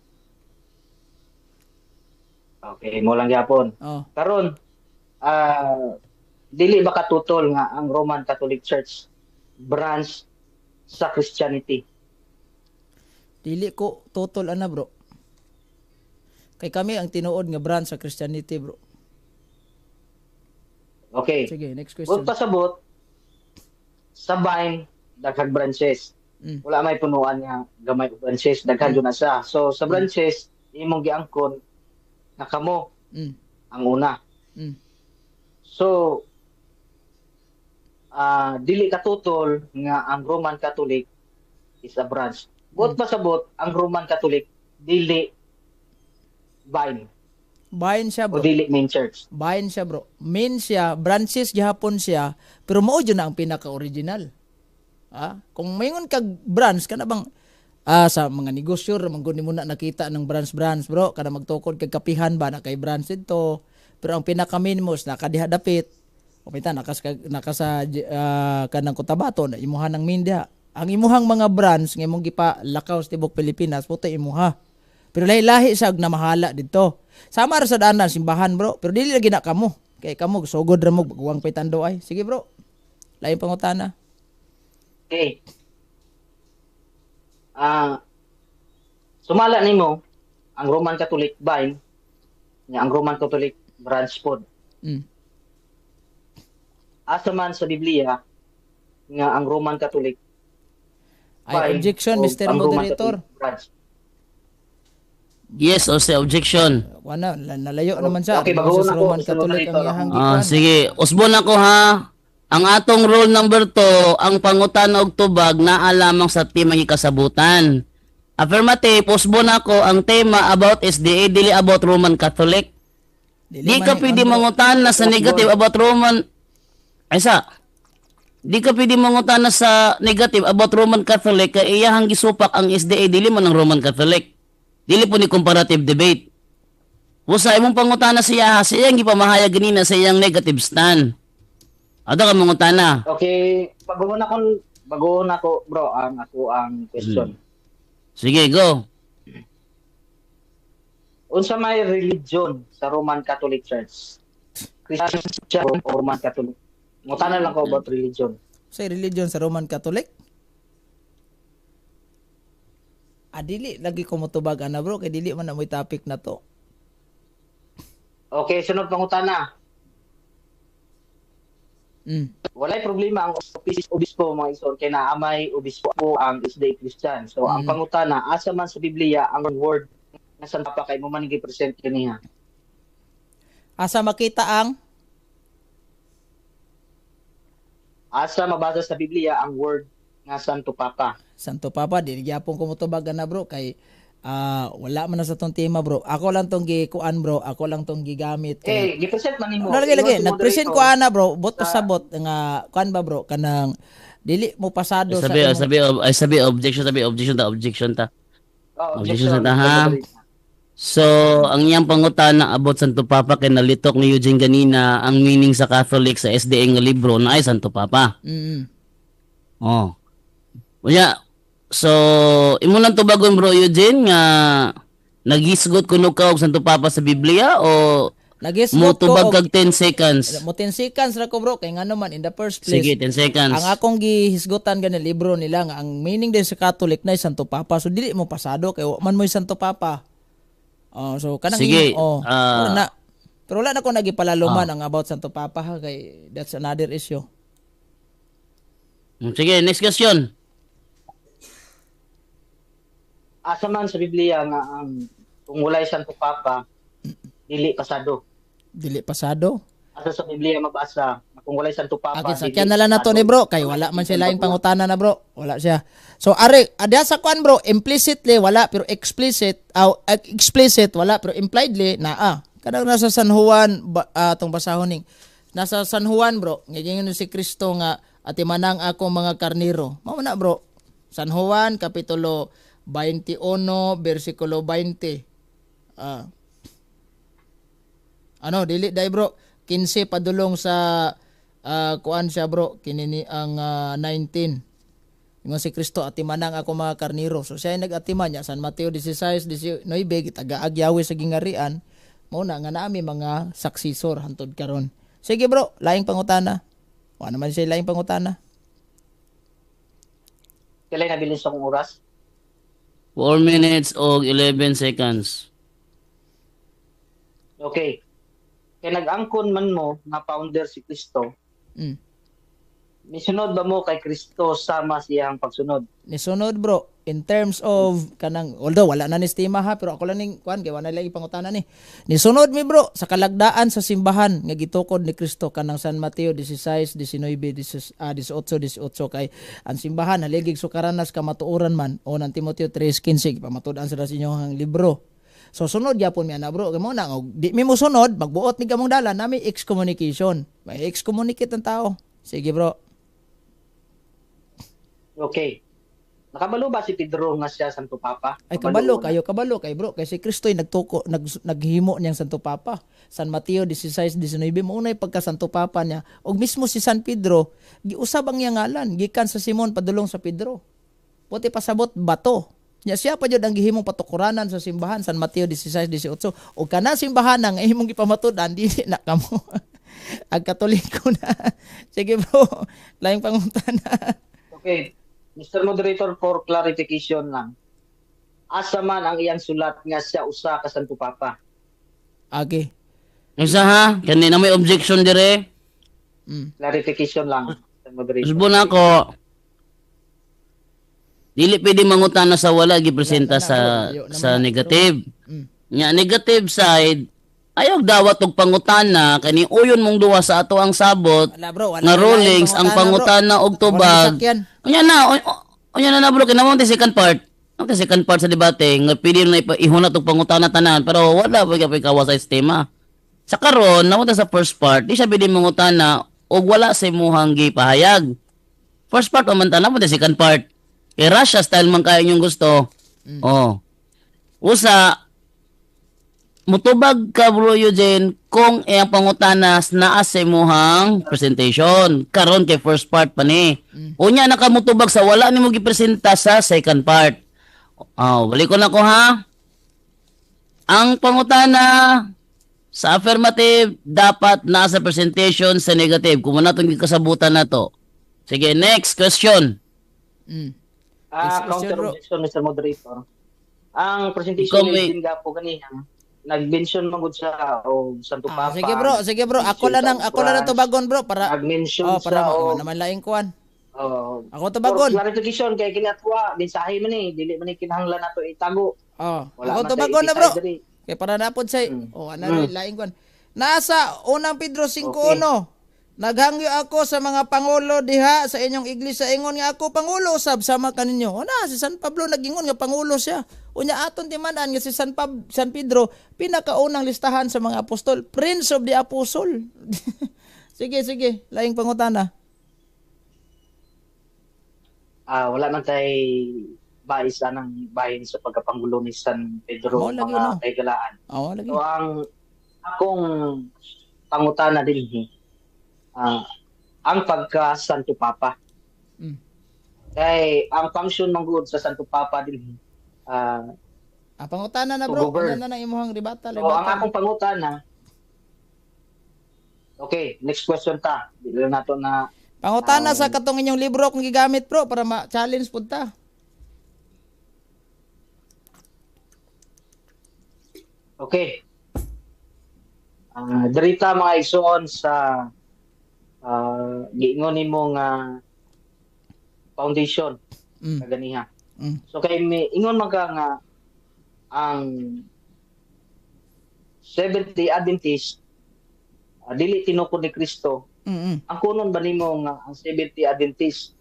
G: Okay, mo lang gyapon.
C: Oh.
G: Karon, Dili ba katutol nga ang Roman Catholic Church branch sa Christianity?
C: Dili ko tutol ana, bro. Kay kami ang tinuod nga branch sa Christianity, bro.
G: Okay.
C: Sige, next question.
G: Buot pasabot, sa vine daghang branches. Wala may punuan nga gamay og branches, daghan jud na siya. So sa branches imong giangkon nga kamo ang una. So dili katutol nga ang Roman Catholic is a branch. Buot pasabot, ang Roman Catholic dili vine
C: Vine siya,
G: o
C: bro.
G: dili main church.
C: Vine siya, bro. Main siya, branches gihapon siya, pero mao jud na ang pinaka-original. Kung maingon kag branch kana bang sa mga negosyo ra man gud nimo na nakita ng branch branch, bro, kana magtukod kag kapihan ba na kay branch dito, pero ang pinaka main mo is nakadiha dapit o pita naka sa kanang Cotabato na imuha ng main diha. Ang imuhang mga branch nga imong gipa lakaw sa tibok Pilipinas puto imuha, pero lahi-lahi sa og namahala didto. Sama ra sa daan simbahan, bro, pero dili lagi na kamo kay kamo sugod ra mo baguang pay tando ay. Sige, bro, lain pangutana.
G: Okay. Sumala nimo ang Roman Catholic vine nga ang Roman Catholic branch pod. Asa man sa Biblia nga ang Roman Catholic
C: Ay,
G: vine
C: objection,
G: o
C: Mr.
G: ang Roman
C: Moderator.
G: Catholic branch?
F: Yes, o say objection.
C: Wala, nalayo naman siya.
G: Okay,
C: Sa
G: baguhon ako,
C: Roman
G: Mr.
C: Catholic ang
G: Moderator.
C: iyahang gikuan.
F: Sige, usbon ako ha. Ang atong rule number 2, ang pangutana og tubag naa lamang sa tema nga kasabutan. Affirmative, usbon ako ang tema about SDA dili about Roman Catholic.
C: Dili
F: Di
C: man
F: ka
C: ni-
F: pwede
C: bro.
F: mangutana sa negative about Roman. Ay sa. Di ka pwede mangutana sa negative about Roman Catholic kay iyahang gisupak ang SDA, dili man ang Roman Catholic. Dili po ni comparative debate. Usa imong pangutana siya, sa iyang gipamahayag ganina sa iyang negative stand. Ato ka mangutana.
G: Okay, baguhon ako, bro, ang ako ang question.
F: Sige, go.
G: Unsa may religion sa Roman Catholic Church? Christian o Roman Catholic? Mutana lang ko about religion.
C: Sa religion sa Roman Catholic? Dili lagi ko motubag ana, bro, kay dili man na mo'y topic na to.
G: Okay, sunod pangutana. Walay problema ang office obispo, mga igsoon, kay naamay obispo ang SDA Christian. So ang pangutana, asa man sa Biblia ang word nga Santo Papa kay mo man gi-present kaniha?
C: Asa makita ang
G: Asa mabasa sa Biblia ang word nga Santo Papa?
C: Santo Papa, dili gyapon ko motubag ana, bro, kay wala man na sa tong tema, bro. Ako lang tong gikuan, bro, ako lang tong gigamit kay
G: Eh, gi-present man nimo.
C: No, lagi lagi
G: Ingon si
C: nag-present ko
G: moderator
C: ana, bro, bot pasabot nga kuan ba, bro, kanang dili mo pasado sa
F: Sabi,
C: imong
F: sabi, ay sabi objection, sabi objection ta, objection ta.
G: Oh,
F: Objection
G: objection.
F: sa ta, ha? So, ang iyang pangutana about Santo Papa kay nalitok ni Eugene ganina ang meaning sa Catholic sa SDA nga libro na ay Santo Papa. Oh. Unya, so imo lang tubagon, bro Eugene, nga nagisgot kuno ka og Santo Papa sa Biblia o
C: Nagisgot ko
F: mo tubag
C: og
F: kag 10 seconds?
C: Mo 10 seconds ra ko, bro, kay ngano man in the first place.
F: Sige, 10 seconds.
C: Ang akong gihisgutan gani libro nila nga ang meaning din sa Catholic na Santo Papa. So dili mo pasado kay wa man mo Santo Papa. Oh, so kanang
F: Sige,
C: oh, wala na. Pero wala na ko nagipalaluman ang about Santo Papa ha, kay that's another issue.
F: Sige, next question.
G: Asa man sa Biblia nga ang kung walay Santo Papa dili pasado?
C: Dili pasado.
G: Asa sa Biblia mabasa nga kung walay Santo Papa
C: Okay,
G: dili
C: sakyan na lang na to
G: pasado?
C: ni bro kay wala man siya laing pangutana na, bro. Wala siya. So are adya sa kuan, bro, implicitly wala pero explicit aw explicit wala pero impliedly naa. Kanang nasa San Juan ba, tong basahon ning nasa San Juan, bro, ngigingon si Kristo nga atimanang ako mga karniro. Mao na, bro. San Juan kapitulo 21 bersikulo 20. Ano dili dai, bro, 15 padulong sa kuan siya, bro, kinini ang 19. Ingon si Kristo, atimanang ako mga karniro. So siya ay nag-atiman niya San Mateo 16 19 gitagaag Yahweh sa gingarian. Mao na nga naami mga successor hantod karon. Sige bro, laing pangutana. Wa naman siya laing pangutana.
G: Kailan nabilin sa akong oras?
F: 4 minutes og 11 seconds.
G: Okay. Kay nag-angkon man mo nga founder si Kristo. Misunod ba mo kay Kristo sama siyang pagsunod?
C: Nisunod bro, in terms of kanang, although wala na ni stima ha, pero ako lang ning kuan kay wala lang ipangutana ni. Nisunod mi bro sa kalagdaan sa simbahan nga gitukod ni Kristo kanang San Mateo 16, 19, 18, 18 kay ang simbahan haligig sukaranas kamatuoran man o nang Timoteo 3:15 pamatud-an sila sa inyong libro. So sunod gyapon mi ana bro, kay mo na og di mi mo sunod, magbuot mi kamong dala nami excommunication. May excommunicate ang tao. Sige bro.
G: Okay. Nakabalo ba si Pedro nga siya Santo Papa?
C: Ay kabalo kayo, kabalo kay bro, kay si Kristo'y nagtuko naghimo niyang Santo Papa. San Mateo 16:19 mo unay pagka Santo Papa niya. Og mismo si San Pedro giusab ang iyang ngalan gikan sa Simon padulong sa Pedro. Puti pasabot bato. Nya siya pa jud ang gihimong patukuranan sa simbahan San Mateo 16:18. Og kana simbahan ang imong gipamatud-an dili na kamo. Ang Katoliko na. Sige bro, laing pangutana.
G: Okay. Mr. Moderator, for clarification lang. Asa man ang iyang sulat nga siya usa ka Santo Papa?
C: Okay.
F: Unsa ha? Kani na may objection dire.
G: Clarification lang, Mr. Moderator.
F: Usbon ako. Dili pwede mangutana sa wala gipresenta sa sa negative. Nya negative side ayaw dawat og pangutana kani uyon mong duwa sa ato ang sabot.
C: Wala bro, wala
F: nga rulings ang pangutana og tubag. Unya na, unya na na bro, kinamon ti second part. Ang second part sa debate nga pwede na ihunat og pangutana tanan pero wala pa gyud kawa sa sistema. Sa karon namunta sa first part, di siya pwede mangutana og wala sa imuhang gipahayag. First part pa man tanan mo second part. Kay Russia style man kayo yung gusto. Oh. Usa mutubag ka bro Eugene kung iyang pangutanas naa sa imuhang presentation. Karon kay first part pa ni. Unya nakamutubag sa wala nimo gipresenta sa second part. Oh, balik ko na ko ha. Ang pangutana sa affirmative dapat nasa presentation sa negative. Kung natong gikasabutan na to. Sige, next question.
G: Counter objection, Mr. Moderator. Ang presentation ni Eugene Gapo kanina, nag-mention man gud siya og Santo Papa.
C: Sige bro, sige bro. Ako lang tubagon bro para
G: nag-mention
C: para naman laing kuan. Ako tubagon.
G: For clarification kay kinatwa mensahe man ni, dili man ni kinahanglan nato itago.
C: Oh, ako tubagon na bro. Kay para napod say, oh ana laing kuan. Nasa unang Pedro 5:1. Naghangyo ako sa mga pangulo diha sa inyong iglesia, ingon nga ako pangulo usab sama kaninyo. Una si San Pablo nagingon nga pangulo siya. Unya aton timan-an nga si San Pedro pinakaunang listahan sa mga apostol, Prince of the Apostle. Sige sige, laing pangutana.
G: Wala man tay bais anang bahin sa pagkapangulo ni San Pedro mga kaigalaan.
C: Oh, lagi.
G: So ang akong pangutana dinhi ang pagka Santo Papa. Kay ang function manggod sa Santo Papa din
C: pangutana na bro, ano na imong rebuttal?
G: So, ang akong pangutana. Okay, next question ta. Dili na nato na
C: pangutana sa katong inyong libro kung gigamit bro para ma-challenge pud ta.
G: Okay. Dirita mga igsoon sa giingon nimo nga foundation kaganiha. So kay ingon man ka nga ang Seventh-day Adventist dili tinukod ni Kristo. Ang kunon ba nimo nga ang Seventh-day Adventist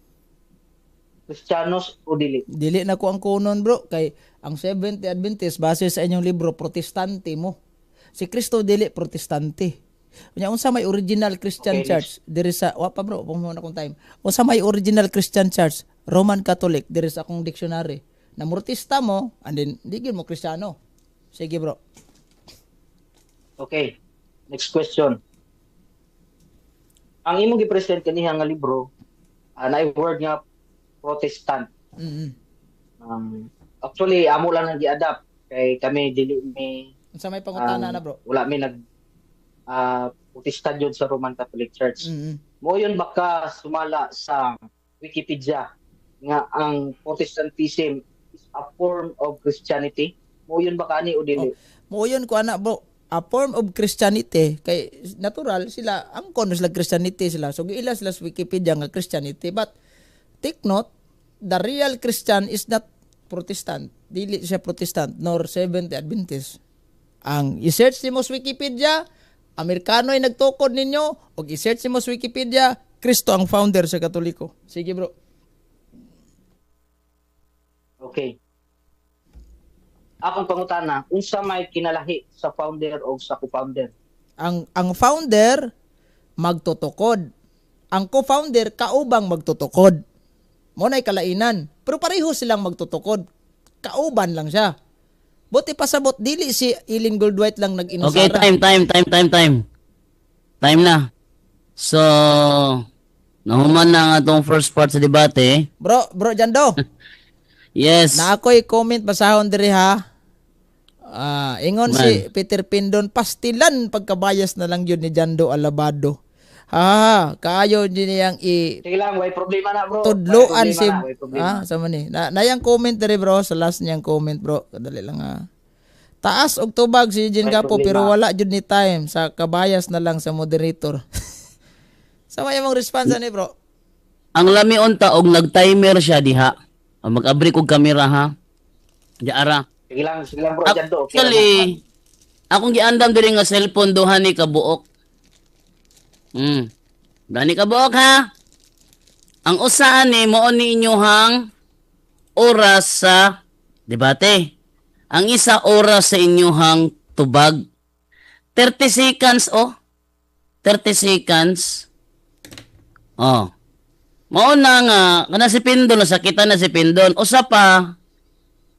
G: Kristiyanos o dili?
C: Dili na ko ang kunon bro kay ang Seventh-day Adventist base sa inyong libro protestante mo. Si Kristo dili protestante. Unya unsa may original Christian Church diri sa wa pa bro, pumuna akong time. Unsa may original Christian Church? Roman Catholic diri sa akong dictionary. Na mortista mo and then di gyud mo Kristiyano. Sige bro.
G: Okay. Next question. Ang imong gi-present kaniha nga libro naay word nga Protestant. Actually amo lang nang gi-adapt kay kami dili mi
C: unsa may pangutana na bro?
G: Wala mi nag Protestant yun sa Roman Catholic Church. Mo yun baka sumala sa Wikipedia nga ang Protestantism is a form of Christianity? Mo yun ba kani o dili?
C: Oh, mo yun ko ana, bro, a form of Christianity kay natural sila angkon sila Christianity sila. So giila sila sa Wikipedia nga Christianity, but take note, the real Christian is not Protestant. Dili siya Protestant nor Seventh Adventist. Ang i-search nimo sa Wikipedia, Amerikano ay nagtukod ninyo, og i-search nimo sa Wikipedia, Kristo ang founder sa Katoliko. Sige, bro.
G: Okay. Akong pangutana, unsa may kinalahi sa founder o sa co-founder?
C: Ang founder magtutukod. Ang co-founder kaubang magtutukod. Mo na'y kalainan. Pero pareho silang magtutukod. Kauban lang siya. Buti pasabot dili si Ellen Goldwhite lang nag-inusara.
F: Okay, time, time, time, time, time. Time na. So, nahuman na ang atong first part sa debate.
C: Bro, bro Jando.
F: Yes.
C: Na ako'y comment basahon diri ha. Ah, ingon
F: Man.
C: si Peter Pindon, pastilan pagkabayas na lang yun ni Jando Alabado. Ha, ha, kaayo din niyang i
G: Sige lang, way problema na, bro.
C: tudloan
G: Way
C: si
G: problema na, way problema.
C: ah, sama ni. Na nayang comment diri, bro, sa last niyang comment, bro. Kadali lang ha. Taas og tubag si Eugene
G: May
C: Gapo
G: problema.
C: pero wala jud ni time sa kabayas na lang sa moderator. Sama imong response ani, bro?
F: Ang lami unta og nag-timer siya diha. Ah, mag-abri kog kamera ha. Diara.
G: Sige lang, bro, Jando. Okay lang.
F: Actually, akong giandam diri nga cellphone duha ni kabuok. Duha ni kabuok ha. Ang usa ani mao ni inyohang oras sa debate. Ang isa oras sa inyohang tubag. 30 seconds oh. 30 seconds. Oh. Mao na nga kana si Pindon, nasakitan na si Pindon. Usa pa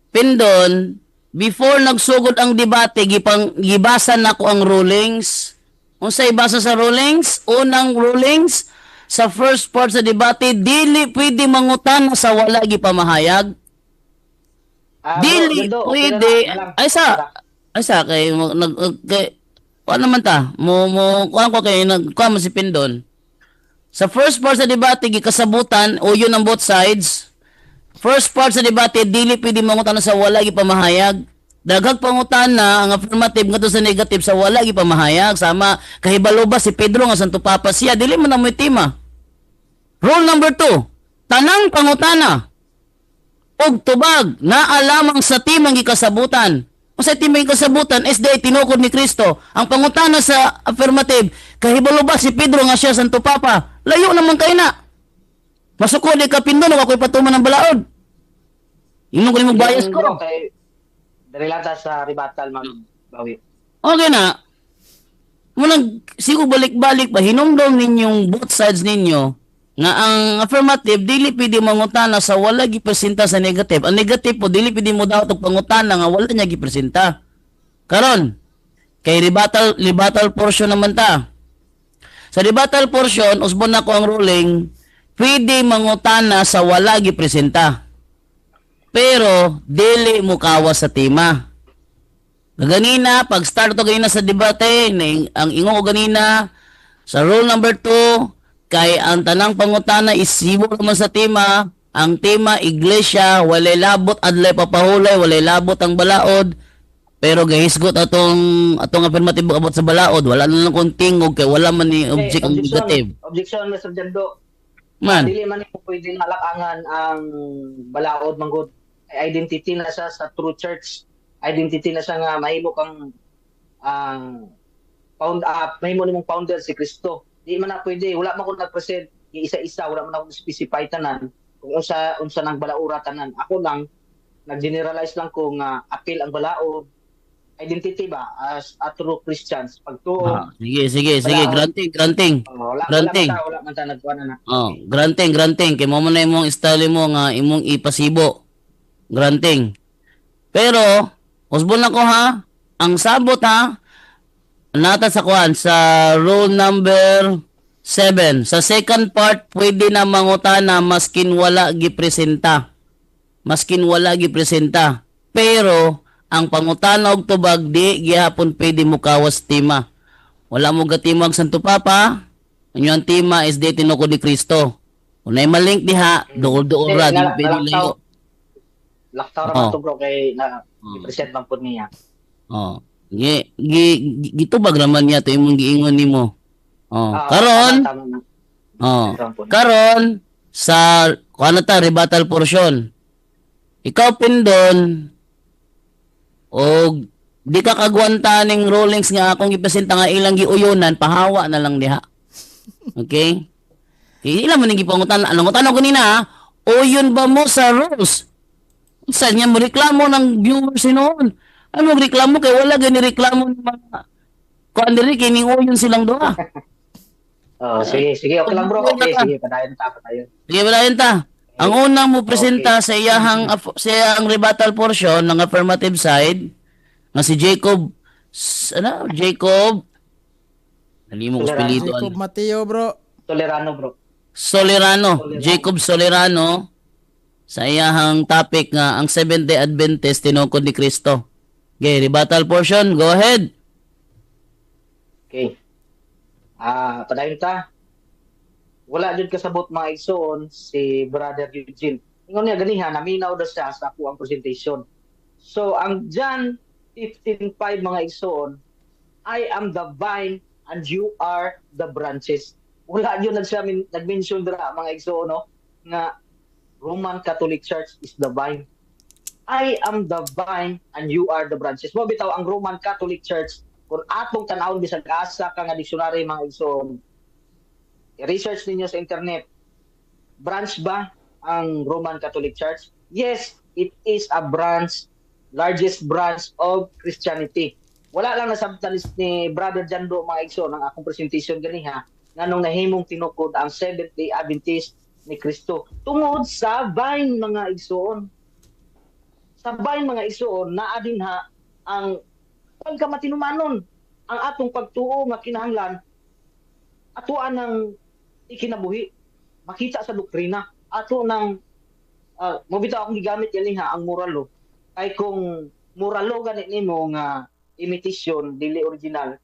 F: Pindon, before nagsugod ang debate, gipang gibasa nako ang rulings. Unsay basa sa rulings? Unang rulings sa first part sa debate, dili pwede mangutana sa wala gipamahayag.
G: Ah, bro,
F: Dili
G: Jando, okay na
F: pwede.
G: na, lang.
F: Ay sa kay nag kay kuan naman ta. Mo mo kuan ko kay nag kuan mo si Pindon. Sa first part sa debate gikasabutan o yun ang both sides. First part sa debate dili pwede mangutana sa wala gipamahayag. Daghang pangutana ang affirmative ngadto sa negative sa wala gipamahayag, sama kahibalo ba si Pedro nga Santo Papa siya, dili man na mo'y tema. Rule number 2, tanang pangutana og tubag naa lamang sa timang gikasabutan. Unsay timang gikasabutan? SDA tinukod ni Kristo. Ang pangutana sa affirmative, kahibalo ba si Pedro nga siya Santo Papa? Layo naman kay na. Masukod ka Pindon ako'y patuman ng balaod. Ingnon ko nimo bias
G: Bro,
F: ko.
G: kay dali lang ta sa rebuttal magbawi.
F: Okay na. Munang sigo balik-balik pa hinumdom ninyong both sides ninyo nga ang affirmative dili pwede mangutana sa wala gipresenta sa negative. Ang negative po dili pwede mo daot og pangutana nga wala niya gipresenta. Karon kay rebuttal rebuttal portion naman ta. Sa rebuttal portion, usbon nako ang ruling, pwede mangutana sa wala gipresenta. Pero dili mo kawas sa tema. Ganina, pag start to ganina sa debate, ang ingon ko ganina, sa rule number 2, kay ang tanang pangutana isibo naman sa tema, ang tema iglesia, walay labot adlay papahulay, walay labot ang balaod, pero gahisgot atong atong affirmative abot sa balaod, wala na lang kong tingog kay wala man ni object ang
G: objection,
F: negative.
G: Objection, Mr. Jando.
F: Man,
G: Dili man po pwede malakangan ang balaod manggod. Identity na siya sa true church. Identity na siya nga mahimo kang ang found up, mahimo nimong founder si Kristo. Di man na pwede, wala man ko nag-present isa-isa, wala man ako specify tanan kung unsa unsa nang balaura tanan. Ako lang nag-generalize lang ko nga appeal ang balaod, identity ba as a true Christians pagtuo.
F: Ah, sige, sige, sige,
G: Balaod.
F: granting, granting.
G: Oh, wala,
F: Granting.
G: wala man ta nagkuan na.
F: Oh, granting, granting. Kay mo man na imong style mo nga imong ipasibo. Granting. Pero, usbon na ko ha, ang sabot ha, nata sa kuan sa rule number 7. Sa second part, pwede na mangutana maskin wala gipresenta. Maskin wala gipresenta. Pero, ang pangutana og tubag di gihapon pwede mukawas tema. Wala mo gatimag Santo Papa. Ang iyang tema is di tinukod ni Kristo. Kung naay malink diha, duol-duol ra, di pwede layo.
G: Laktaw ra man to, bro, kay na i-present man pud niya.
F: Oh. Gi, gi, gitubag raman niya to imong giingon nimo. Oh, karon,
G: tama, tama na.
F: oh.
G: Tama po na.
F: Karon sa kuan ta rebuttal portion. Ikaw Pindon og di ka kagwanta ning rulings nga akong gipresenta nga ilang giuyonan, pahawa na lang diha. Okay? Kay ila man ning gipangutan, anong tanong ko nina, ha? Uyon ba mo sa rules? Unsa niya mo reklamo ng viewers noon? Ano reklamo kay wala gani reklamo ng mga kuan diri kay ning uyon silang duha.
G: Oh, sige, sige, okay lang, bro. Okay, sige, padayon ta, padayon.
F: Sige, padayon ta. Ang unang mo presenta sa iyahang sa iyahang rebuttal portion ng affirmative side nga si Jacob ano Jacob Nalimo ko
G: Solerano.
F: spelito
C: Jacob Mateo, bro.
G: Tolerano, bro.
F: Solerano,
G: Solerano.
F: Jacob Solerano sa iyahang topic nga ang Seventh-day Adventist tinukod ni Kristo. Okay, rebuttal portion, go ahead.
G: Okay. Padayon ta. Wala jud kasabot mga igsoon si Brother Eugene. Ingon niya ganiha naminaw daw siya sa ako ang presentation. So ang John 15:5 mga igsoon, I am the vine and you are the branches. Wala jud nagsiya nag-mention dira mga igsoon, no, nga Roman Catholic Church is the vine. I am the vine and you are the branches. Mo bitaw ang Roman Catholic Church kung atong tan-awon bisag asa ka nga dictionary mga igsoon, i-research ninyo sa internet, branch ba ang Roman Catholic Church? Yes, it is a branch, largest branch of Christianity. Wala lang nasabtan ni Brother Jando mga igsoon ang akong presentation ganiha nganong nahimong tinukod ang Seventh-day Adventist ni Kristo tungod sa vine mga igsoon. Sa vine mga igsoon naa din ha ang pagkamatinumanon, ang atong pagtuo nga kinahanglan atoa ng ikinabuhi, makita sa doktrina ato ng mo bitaw akong gigamit yan ha ang moralo. Kay kung moralo gani nimo nga imitation dili original,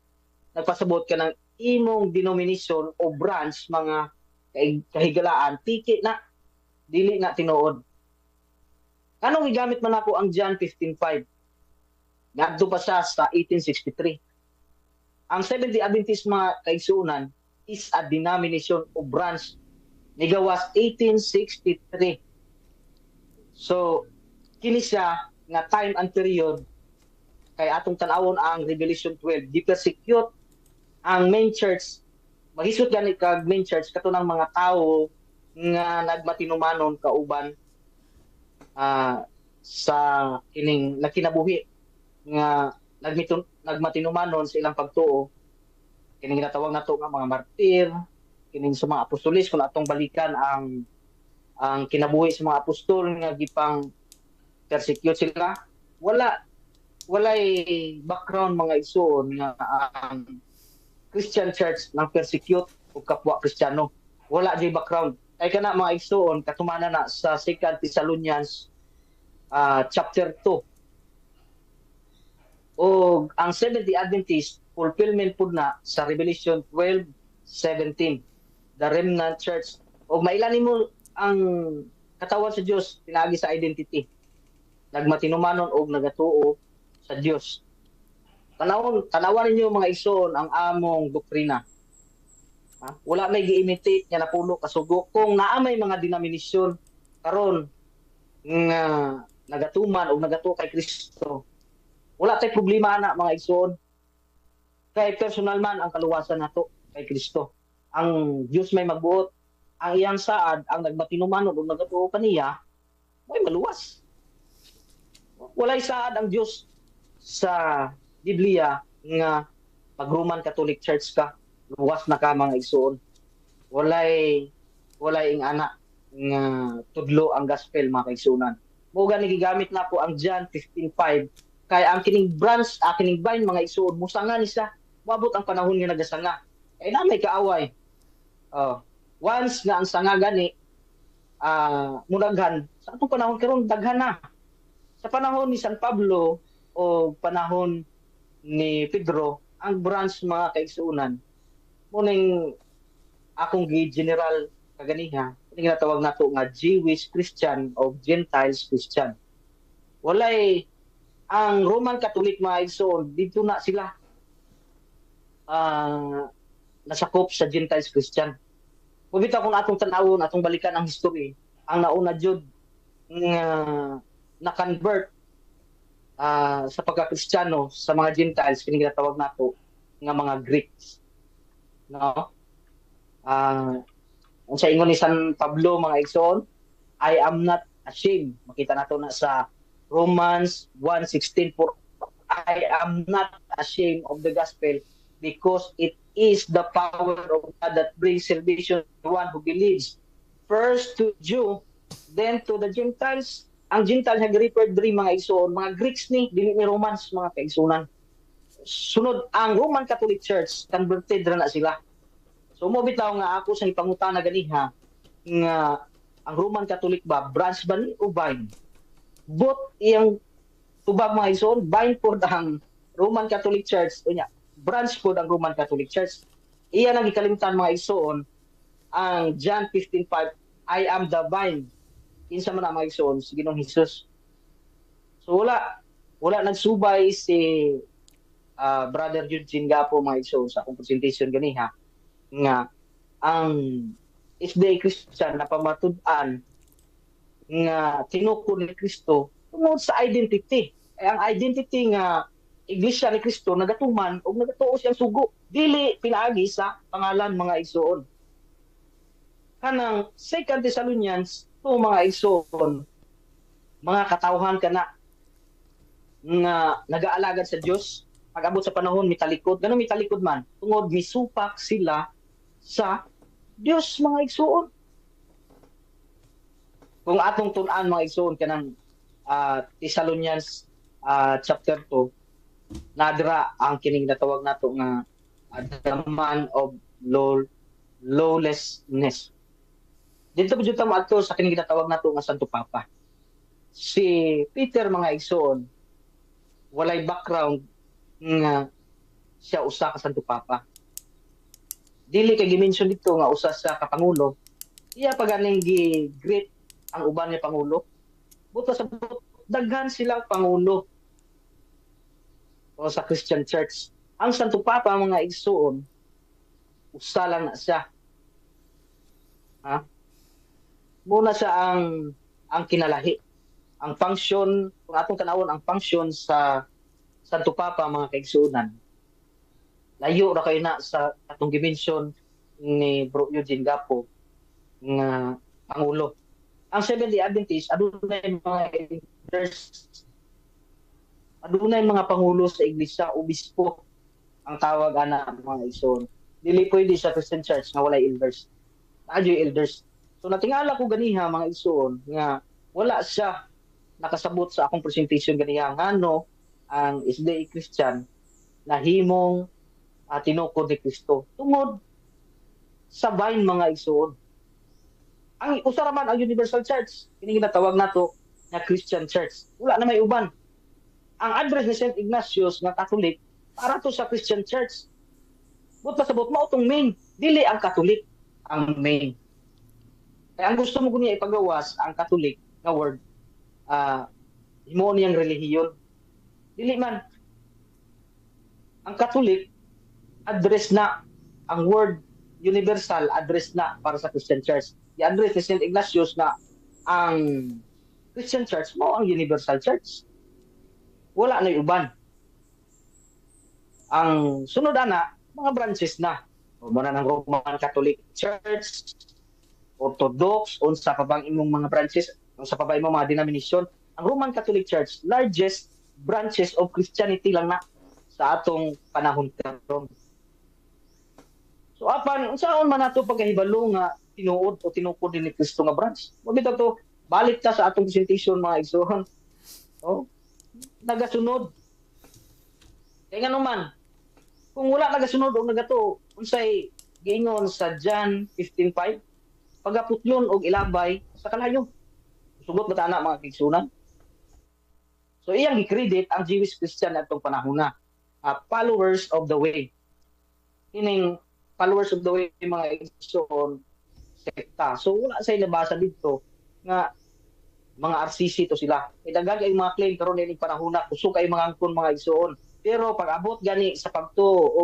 G: nagpasabot ka ng imong denomination o branch mga kahigalaan, tiki na dili na tinuod. Anong gigamit man ako ang John 15:5? Ngadto pa siya sa 1863. Ang Seventh-day Adventist mga kaigsuonan is a denomination o branch nigawas 1863. So kini siya nga time and period kay atong tan-awon ang Revelation 12, gi-persecute ang main church. Maghisgot gani kag main church kato ng mga tawo nga nagmatinumanon kauban sa kining nagkinabuhi nga nagmatinumanon sa ilang pagtuo, kining ginatawag nato nga mga martir, kining sa mga apostolis. Kung atong balikan ang kinabuhi sa mga apostol nga gipang persecute sila, walay background mga igsoon nga ang Christian Church nang persecute og kapwa Kristiyano. Wala jay background. Kay kana mga igsoon katumana na sa 2 Thessalonians chapter 2. Og ang Seventh-day Adventist fulfillment pud na sa Revelation 12:17, the remnant church. Og maila nimo ang katawan sa Dios pinaagi sa identity. Nagmatinumanon og nagatuo sa Dios. Tanawan ninyo mga igsoon ang among doktrina. Ha? Wala may gi-imitate nga napulo kasugo. Kung naa may mga denominasyon karon nga nagatuman og nagatuo kay Kristo, wala tay problema ana mga igsoon. Kay personal man ang kaluwasan nato kay Kristo. Ang Dios may magbuot, ang iyang saad ang nagmatinumanon og nagatuo kaniya, may maluwas. Walay saad ang Dios sa Biblia nga pag Roman Catholic Church ka, luwas na ka mga igsoon. Walay ing ana nga tudlo ang gospel mga kaigsuonan. Mao gani gigamit na po ang John 15:5 kay ang kining branch, kining vine mga igsoon, musanga ni siya. Moabot ang panahon nga nagasanga. Kay na may kaaway. Once nga ang sanga gani mudaghan sa atong panahon karon daghan na. Sa panahon ni San Pablo o panahon ni Pedro, Ang branch, mga kaigsuonan, mao ning akong gi-general kaganiha, ini ginatawag nato nga Jewish Christian o Gentiles Christian. Walay ang Roman Catholic, mga igsoon, dito na sila nasakop sa Gentiles Christian. Kung bitaw kung atong tan-awon, atong balikan ang history, ang nauna jud nga na-convert sa pagka-Kristiyano sa mga Gentiles, kini ginatawag nato nga mga Greeks. No? Ang sa ingon ni San Pablo, mga igsoon, "I am not ashamed." Makita nato na sa Romans 1:16, "For I am not ashamed of the gospel because it is the power of God that brings salvation to one who believes, first to Jew, then to the Gentiles." Ang Gentiles nga referred diri, mga igsoon, mga Greeks ni, dili ni Romans, mga kaigsuonan. Sunod, ang Roman Catholic Church, converted ra na sila. So mo bitaw nga ako sa ipangutana ganiha nga ang Roman Catholic ba, branch ba ni o vine? Both iyang tubag, mga igsoon, vine pod ang Roman Catholic Church, unya branch pod ang Roman Catholic Church. Iya nang gikalimtan, mga igsoon, ang John 15:5, "I am the vine." Kinsa man na, mga igsoon? Si Ginoong Hesus. So wala wala nagsubay si Brother Eugene Gapo, mga igsoon, sa akong presentation ganiha nga ang SDA Christian na pamatud-an nga tinukod ni Kristo tungod sa identity. Ay, ang identity nga Iglesia ni Kristo nagatuman og nagatuo siyang sugo, dili pinaagi sa pangalan, mga igsoon. Kanang Second Thessalonians 2, mga igsoon, mga katawhan kana nga nagaalagad sa Dios, pag-abot sa panahon mitalikod. Ganun mitalikod man tungod misupak sila sa Dios, mga igsoon. Kung atong tun-an, mga igsoon, kanang Thessalonians chapter 2, nadra ang kining natawag nato nga the man of lawlessness. Dito po jud ta moadto sa kining ginatawag nato nga Santo Papa. Si Peter, mga igsoon, walay background nga siya usa ka Santo Papa. Dili kay gimension dito nga usa sa ka pangulo. Iya pa ganing gi-greet ang uban niya pangulo. Buto sa daghan silang pangulo o sa Christian Church. Ang Santo Papa, mga igsoon, usa lang na siya. Ha? Muna siya ang kinalahi. Ang function, kung atong tanawon ang function sa Santo Papa, mga kaigsuonan, layo ra kayo na sa atong gimension ni Bro Eugene Gapo nga pangulo. Ang Seventh-day Adventist, adunay mga elders, adunay mga pangulo sa iglesia, obispo ang tawag ana, mga igsoon. Dili pwede sa Christian Church nga walay elders. Naa elders. So natingala ko ganiha, mga igsoon, nga wala siya nakasabot sa akong presentation ganiha ngano ang SDA Christian nahimong tinukod ni Kristo tungod sa vine, mga igsoon. Ang usa ra man ang Universal Church, kini ginatawag nato nga Christian Church. Wala na may uban. Ang address ni St. Ignatius nga Catholic para to sa Christian Church. But pasabot mao tong main, dili ang Catholic ang main. Kaya ang gusto mo niya ipagawas ang Catholic nga word, himuon niyang relihiyon. Dili man. Ang Catholic address na ang word universal, address na para sa Christian Church. I-address ni St. Ignatius na ang Christian Church mo ang Universal Church. Wala na uban. Ang sunod ana, mga branches na. O muna ng Roman Catholic Church, Orthodox, unsa pa bang imong mga branches, unsa pa ba imong mga denomination. Ang Roman Catholic Church, largest branches of Christianity lang na sa atong panahon karon. So apan unsaon man nato pagkahibalo nga tinuod o tinukod ni Kristo nga branch? Mo bitaw to, balik ta sa atong presentation, mga igsoon. Oh, nagasunod. Kaya nga naman, kung wala nagasunod o nagatuo, unsay giingon sa John 15:5? Pagaputlon og ilabay sa kalayo. Sugot ba ta ana, mga kaigsuonan? So iyang gi-credit ang Jewish Christian atong panahon na. Followers of the Way. Kining Followers of the Way, mga igsoon, sekta. So wala sa nabasa dito nga mga RCC to sila. Kay daghan kay mga claim karon ining panahona, kusog kay mga angkon, mga igsoon. Pero pag abot gani sa pagtuo o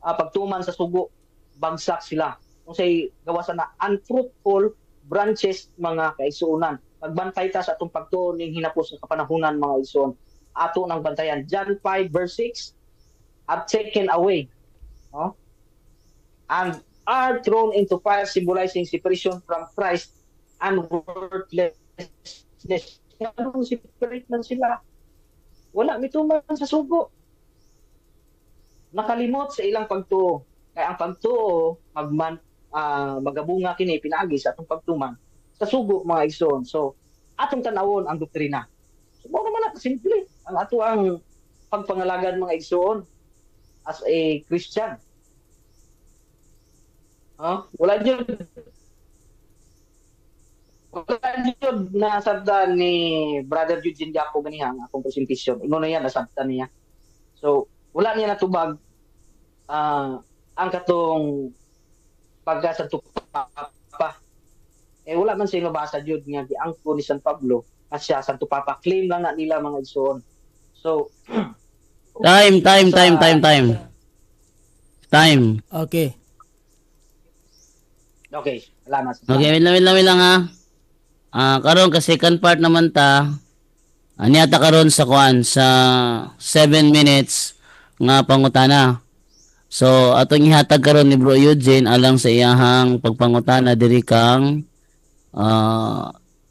G: pagtuman sa sugo, bagsak sila. Kung say gawasan na unfruitful branches, mga kaigsuonan. Magbantay ta sa atong pagtuo ning hinapos sa kapanahunan, mga igsoon. Ato nang bantayan. John 5 verse 6 are taken away. No? And are thrown into fire, symbolizing separation from Christ and worthlessness. Anong separate man sila? Wala mituman sa sugo. Nakalimot sa ilang pagtuo. Kaya ang pagtuo magman magabunga kini pinaagi sa atong pagtuman sa sugo, mga igsoon. So atong tan-awon ang doktrina. So mao naman na simple ang ato ang pagpangalagad, mga igsoon, as a Christian. Ha? Wala jud nasabtan ni Brother Eugene Gapo ganiha ang akong presentation. Ingon na yan, nasabtan niya. So, wala niya natubag ang katong pagka Santo Papa. Eh wala man siya mabasa jud nga giangko ni San Pablo at siya Santo Papa. Claim lang na nila, mga igsoon. So,
F: Time, time, time, time, time. Time.
C: Okay.
G: Okay, salamat.
F: Okay, wait lang, wait lang, wait lang ha. Karon kasi second part naman ta. Niya ta karon sa kuan sa 7 minutes nga pangutana. So atong ihatag karon ni Bro Eugene alang sa iyahang pagpangutana diri kang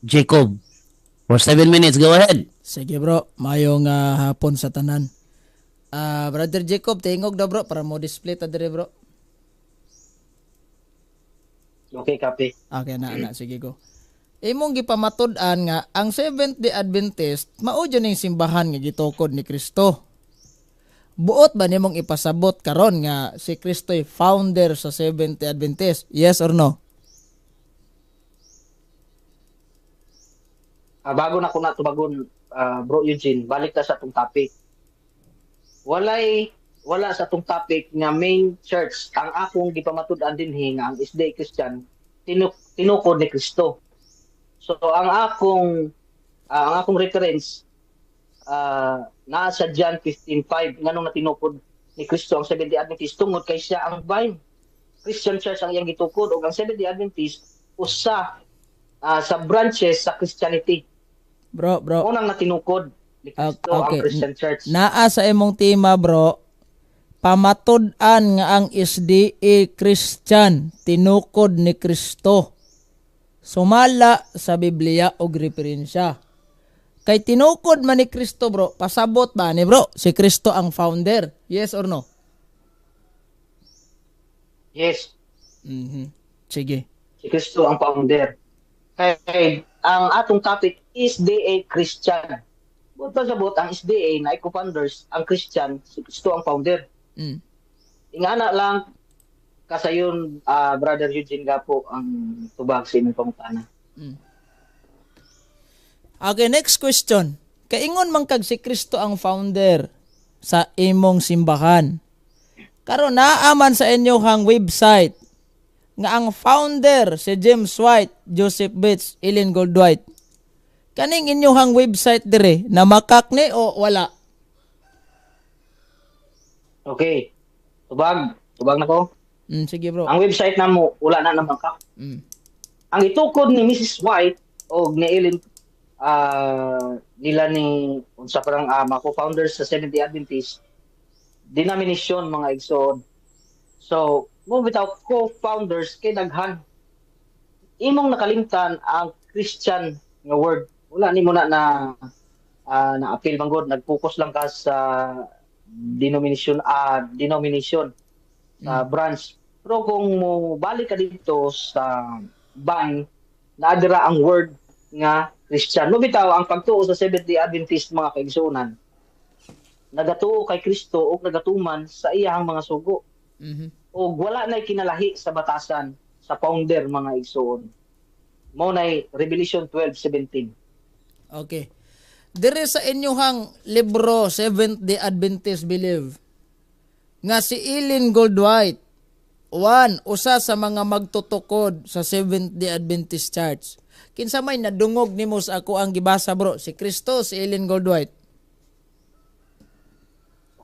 F: Jacob. For 7 minutes, go ahead.
C: Sige bro, mayong hapon sa tanan. Brother Jacob, tingog daw bro para mo display ta dire, bro.
G: Okay, copy.
C: Okay na na, sige go. Imong gipamatud-an nga ang Seventh Day Adventist mao jud ning simbahan nga gitukod ni Kristo. Buot ba nimong ipasabot karon nga si Kristo'y founder sa Seventh Day Adventist? Yes or no?
G: Bago na ko na tubagon, Bro Eugene, balik ta sa atong topic. Wala sa atong topic nga main church. Ang akong gipamatud-an dinhi nga ang SDA Christian tinukod ni Kristo. So ang akong reference naa sa John 15:5. Nganong natinukod ni Kristo ang Seventh-day Adventist? Tungod kay siya ang vine. Christian Church ang iyang gitukod ug ang Seventh-day Adventist usa sa branches sa Christianity.
C: Bro, bro.
G: Unang natinukod ni Kristo ang Christian Church.
C: Naa sa imong tema, bro, pamatud-an nga ang SDA Christian tinukod ni Kristo. Sumala sa Biblia og referensya. Kay tinukod man ni Kristo, bro, pasabot ba ni bro, si Kristo ang founder? Yes or no?
G: Yes.
C: Sige.
G: Si Kristo ang founder. Kay ang atong topic is SDA Christian. Buot pasabot ang SDA na co-founders ang Christian, si Kristo ang founder. Ingana lang kasayon, Brother Eugene Gapo, ang tubag sa imong pangutana.
C: Okay, next question. Kaingon man kag si Kristo ang founder sa imong simbahan. Karon naa man sa inyong website nga ang founder si James White, Joseph Bates, Ellen Goldwhite. Kaning inyong website dire na makak ni o wala?
G: Okay. Tubag, tubag na ko.
C: Sige bro.
G: Ang website namo wala na naman ka. Ang itukod ni Mrs. White o ni Ellen nila ni unsa parang mga co-founders sa Seventh-day Adventist denomination, mga igsoon. So, mo bitaw co-founders kay daghan. Imong nakalimtan ang Christian nga word. Wala nimo na na na appeal man gud, nag-focus lang ka sa denomination sa branch. Pero kung mo balik ka dito sa vine, naadira ang word nga Christian. Mo bitaw ang pagtuo sa Seventh-day Adventist, mga kaigsuonan, nagatuo kay Kristo ug nagatuman sa iyang mga sugo. Ug wala nay kinalahi sa batasan sa founder, mga igsoon. Mao nay Revelation 12:17.
C: Okay. Dire sa inyohang libro Seventh Day Adventist Believe nga si Ellen Goldwhite one usa sa mga magtutukod sa Seventh Day Adventist Church. Kinsa may nadungog nimo sa ako ang gibasa, bro? Si Kristo, si Ellen Goldwhite?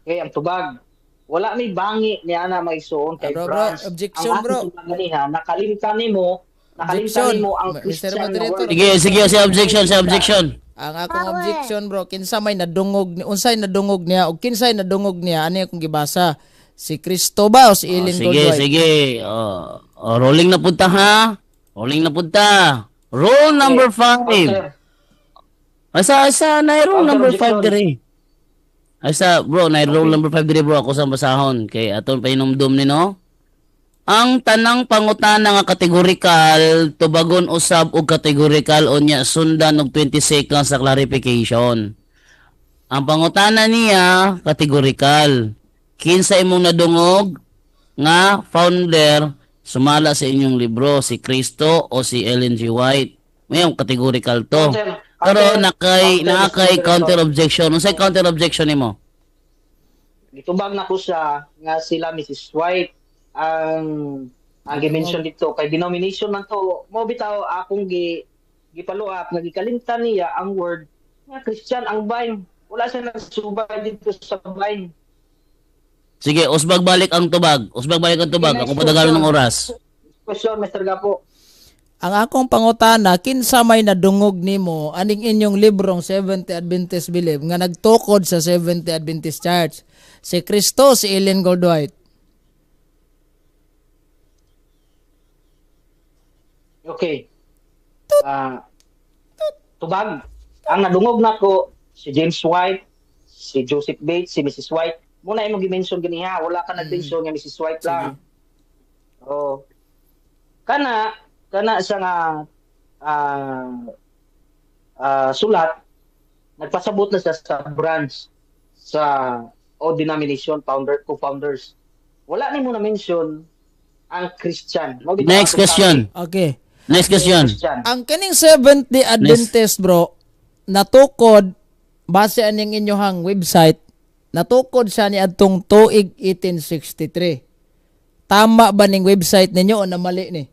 G: Okay, ang tubag. Wala may bangi ni ana maigsuon kay
C: Ah, bro, bro,
G: branch.
C: objection,
G: ang
C: bro.
G: akong tubag ganiha, nakalimtan nimo, nakalimtan
C: Objection.
G: nimo ang
C: Mr.
G: Christian nga
C: Moderator.
G: word.
F: Sige, sige, sa objection, sa objection.
C: Ang akong objection, bro, kinsa may nadungog ni unsay nadungog niya og kinsay nadungog niya ani akong gibasa? Si Kristo ba o si
F: Oh,
C: Ellen
F: sige,
C: Goldwhite?
F: sige. Oh, oh, rolling na punta ha. Rolling na punta. Roll number 5.
G: Counter.
F: Asa asa na roll
G: Counter
F: number 5
G: objection.
F: diri. Asa bro, na roll number 5 diri, bro, ako sa basahon kay aton pahinumdum ni no. Ang tanang pangutana nga kategorikal tubagon usab og kategorikal unya sundan og 20 seconds sa clarification. Ang pangutana niya kategorikal. Kinsa imong nadungog nga founder sumala sa inyong libro, si Kristo o si Ellen G. White? Ngayon kategorikal to.
G: Counter,
F: Pero
G: counter,
F: nakay
G: counter,
F: nakay
G: Mr.
F: counter objection. Unsay counter objection nimo?
G: Gitubag na ko siya nga sila Mrs. White ang gi-mention dito kay denomination man to mo bitaw akong gipalo up nga gikalimtan niya ang word nga Christian ang vine. Wala siya nagsubay dito sa vine.
F: Sige, usbag balik ang tubag. Usbag balik ang tubag.
G: Next
F: Ako padagalo ng oras.
G: Question, Mr. Gapo.
C: Ang akong pangutana, kinsa may nadungog nimo aning inyong librong Seventh Adventist Belief nga nagtukod sa Seventh Adventist Church? Si Kristo, si Ellen Goldwhite?
G: Okay. Tubag. Ang nadungog nako si James White, si Joseph Bates, si Mrs. White. Muna imong gi-mention ganiha, wala ka nag-mention nga Mrs. White lang. Oh. Kana kana siya nga sulat, nagpasabot na siya sa branch sa o denomination founder co-founders. Wala nimo na mention ang Christian. Mao bitaw
F: Next
G: atong
F: question.
C: Okay.
F: Next question.
G: Christian.
C: Ang kaning Seventh Day Adventist, bro, natukod base aning inyohang website, natukod siya ni adtong tuig 1863. Tama ba ning website ninyo o namali ni?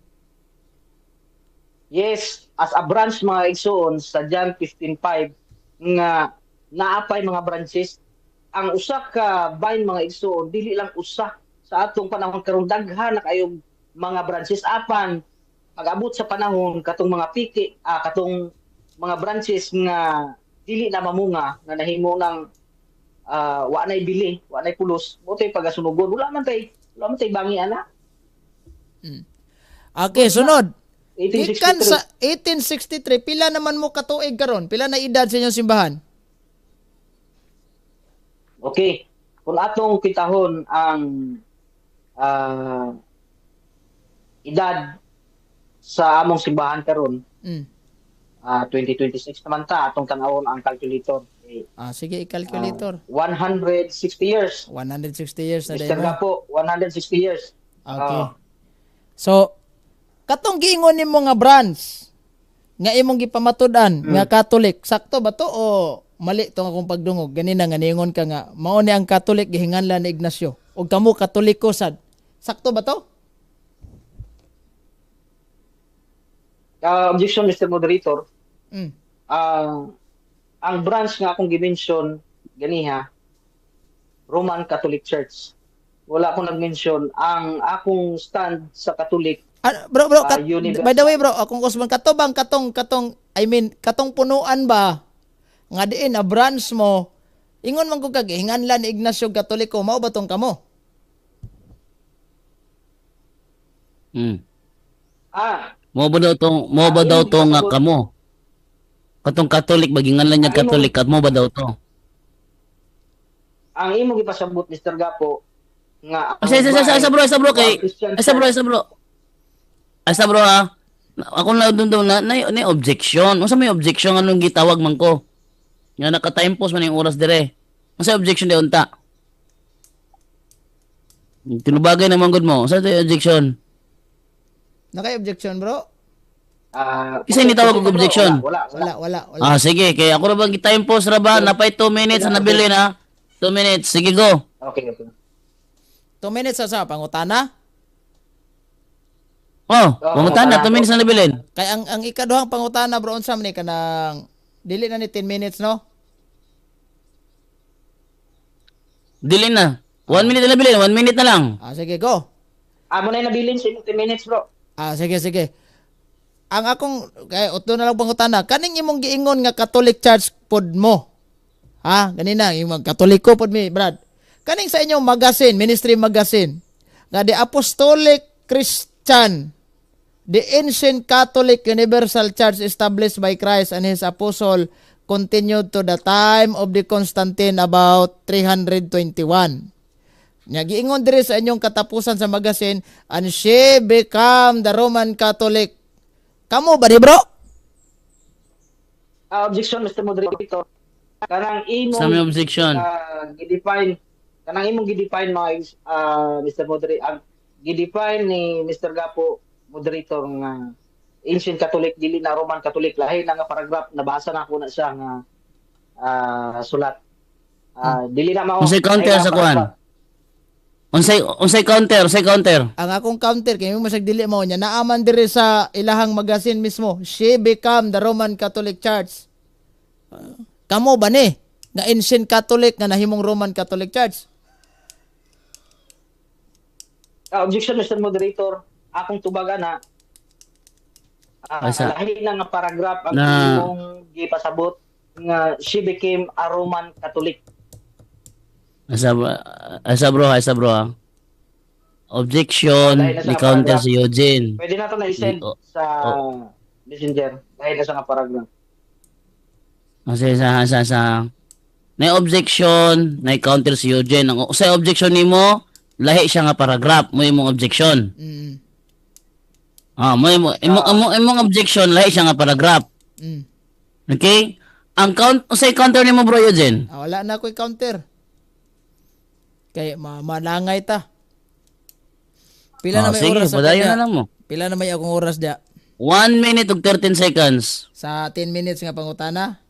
G: Yes, as a branch, mga igsuon, sa John 15:5 nga naapay mga branches. Ang usa ka vine, mga igsuon, dili lang usa. Sa atong panahon karon daghan na kayong mga branches, apan pag-abot sa panahon katong mga piki, katong mga branches nga dili na mamunga, nga nahimo ng wa nay bili, wa nay pulos, mo tay pagasunugon, wala man tay bangi ana.
C: Okay, sunod.
G: 1863.
C: Gikan sa 1863, pila naman mo katuig karon? Pila na edad sa inyong simbahan?
G: Okay. Kung atong kitahon ang edad sa among simbahan karon, 2026 naman ta, atong tan-awon ang calculator. Okay.
C: Ah, sige, i-calculator.
G: 160 years.
C: 160 years na
G: Mr.
C: din mo.
G: Gapo, 160 years.
C: Okay.
G: Ah.
C: So, katong giingon nimo nga branch nga imong gipamatud-an nga Catholic, sakto ba to o mali to nga akong pagdungog? Ganina nga niingon ka nga mao ni ang Catholic gihinganlan ni Ignacio. Ug kamo Katoliko sad. Sakto ba to?
G: Objection, Mr. Moderator. Ang branch nga akong gi-mention ganiha, Roman Catholic Church. Wala akong nag-mention ang akong stand sa Catholic.
C: Ah, bro, bro,
G: Universal.
C: By the way, bro, akong kusman kato bang katong katong I mean, katong punuan ba nga diin a branch mo, ingon man ko kag hinganlan ni Ignacio Katoliko, mao ba tong kamo?
F: Mo ba
G: Ah,
F: daw
G: yun,
F: to nga
G: pasabot.
F: kamo? Katong Catholic bagingan lang niya Catholic at mo ba daw to?
G: Ang imong gipasabot, Mr. Gapo, nga ang
F: Asa asa asa asa bro, asa bro kay
G: ang Christian
F: asa bro,
G: Church-
F: asa bro. Asa bro ha. Ako na doon daw na, na objection. Unsa may objection anong gitawag man ko? Nga naka-time pause man yung oras dire. Unsa objection di unta? Tinubagay naman gud mo. Unsa tay objection?
C: Nakay objection, bro?
G: Ah,
F: Isa ni tawag og
G: bro,
F: objection.
G: Wala, wala,
C: Wala, wala, wala.
F: Ah, sige, kay ako ra bang time pause ra ba? Napay 2 minutes na nabilin ha. 2 minutes. Sige, go.
G: Okay.
C: 2 minutes sa pangutana.
F: Oh,
G: Oo,
F: pangutana,
G: wala.
F: 2 minutes na nabilin.
C: Kay ang ikaduhang pangutana, bro, unsa man ni kanang dili na ni 10 minutes, no?
F: Dili na. 1 minute na nabilin, 1 minute na lang.
C: Ah, sige, go.
G: Ah, mo na yung nabilin sa imong 10 minutes, bro.
C: Ah, sige, sige. Ang akong kay uto na lang pangutana, kaning imong giingon nga Catholic Church pod mo. Ha, ganina imong Katoliko pod mi, Brad. Kaning sa inyong magazine, ministry magazine, nga The Apostolic Christian, the ancient Catholic Universal Church established by Christ and his apostle continued to the time of the Constantine about 321. Nya giingon diri sa inyong katapusan sa magazine, and she become the Roman Catholic. Kamo ba di, bro?
G: Ah, objection, Mr. Moderator. Kanang imong
F: Sa may objection.
G: Gidefine kanang imong gidefine mga Mr. Moderator, ang gidefine ni Mr. Gapo moderator nga ancient Catholic dili na Roman Catholic, lahi na nga paragraph nabasa na ako na siya nga sulat. Dili na mao.
F: Unsay counter
G: Lahi na
F: sa kuan?
G: paragraph.
F: Unsay counter, unsay counter?
C: Ang akong counter kay mo masag dili mao nya naaman diri sa ilahang magazine mismo. She become the Roman Catholic Church. Kamo ba ni nga ancient Catholic nga nahimong Roman Catholic Church?
G: Objection, Mr. Moderator, akong tubagan na
F: Asa?
G: lahi na nga paragraph ang imong gipasabot nga she became a Roman Catholic.
F: Asa bro, asa bro ha. Objection
G: Dahil nasa
F: ni counter
G: paragraph.
F: si Eugene.
G: Pwede na to na i-send
F: Oh,
G: sa Messenger. Dahil na sa nga paragraph.
F: Kasi sa na objection, na counter si Eugene. Ang sa objection nimo, lahi siya nga paragraph mo imong objection. Ah, mo imo imo imong objection lahi siya nga paragraph. Okay? Ang count unsay counter nimo, bro Eugene?
C: Ah, wala na ako'y counter. Kay malangay ta. Pila na
F: Ah,
C: may
F: sige,
C: oras ako
F: padayon
C: diya?
F: na lang mo.
C: Pila na may akong oras diya?
F: 1 minute ug 13 seconds.
C: Sa 10 minutes nga pangutana?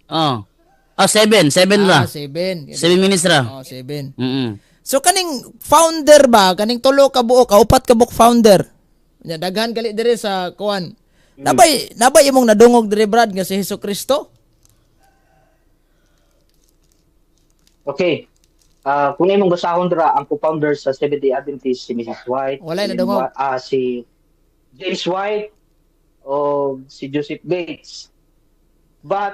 F: Oh. Ah, 7, 7 ra.
C: Ah, 7.
F: 7 minutes ra.
C: Oh, 7. So kaning founder ba, kaning tulo ka buok, upat ka buok founder. Nya daghan gali diri sa kuan. Nabay imong nadungog diri, Brad, nga si Hesus Kristo?
G: Okay. Kung imong basahon dira ang co-founder sa Seventh-day Adventist si Mrs. White.
C: Walay
G: si
C: nadungog.
G: Si James White o si Joseph Bates. But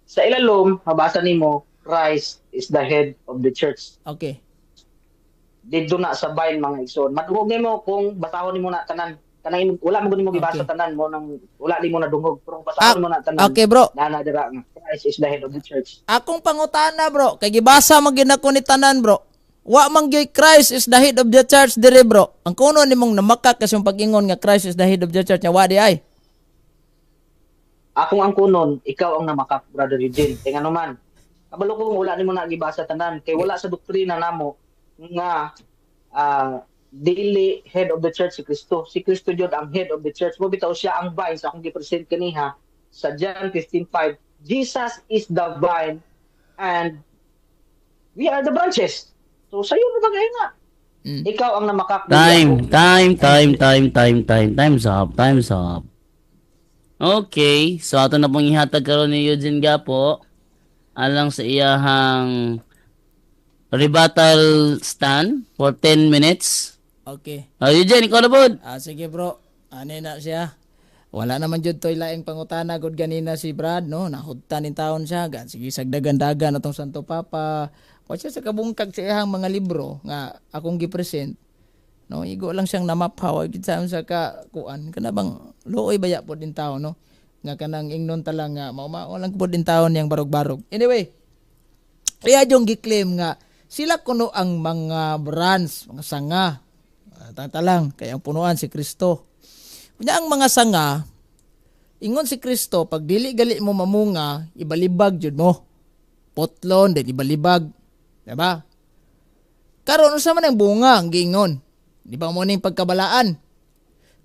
G: sa ilalom, mabasa nimo Christ is the head of the church.
C: Okay.
G: Didto na sa vine mga igsoon. Madungog nimo kung basahon nimo na tanan. Kanang wala mo nimo gibasa tanan mo nang wala nimo nadungog pero kung basahon mo na tanan.
C: Okay, bro.
G: Nana dira nga Christ is the head of the church.
C: Akong pangutana, bro, kay gibasa man gyud nako ni tanan, bro. Wa man gyud Christ is the head of the church dire, bro. Ang kuno nimong namakak kasi yung pag-ingon nga Christ is the head of the church nya wa di ay.
G: Akong ang kunon, ikaw ang namakak, Brother Eugene. Kay ngano man, kabalo ko wala nimo na gibasa tanan kay wala sa doktrina namo nga dili head of the church si Kristo. Si Kristo jud ang head of the church. Mo bitaw siya ang vine sa akong gi-present kaniha sa John 15:5. Jesus is the vine and we are the branches. So sayo na ba kayo na? Ikaw ang namakak.
F: Time, time, time, time, time, time, time's up, time's up. Okay, so ato na pong ihatag karon ni Eugene Gapo alang sa iyahang rebuttal stand for 10 minutes.
C: Okay.
F: Oh, Eugene, ikaw na pod.
C: Ah, sige, bro. Ano na siya? Wala naman jud toy laing pangutana gud ganina si Brad, no? Nahudtan nin taon siya. Gan sige sagdagan-dagan atong Santo Papa. Wa siya sa kabungkag sa iyang mga libro nga akong gi-present. No, igo lang siyang namaphaw gid sa sa ka kuan kana bang luoy baya pod din taon, no? Nga kanang ingnon ta lang nga mao lang pod din taon niyang barog-barog. Anyway, iya yung gi-claim nga sila kuno ang mga branch, mga sanga. Tatalang kay ang punuan si Kristo. Unya ang mga sanga, ingon si Kristo, pag dili gali mo mamunga, ibalibag jud mo. Potlon, then ibalibag. Diba? Karon unsa man ang bunga ang giingon? Di ba mo ning pagkabalaan?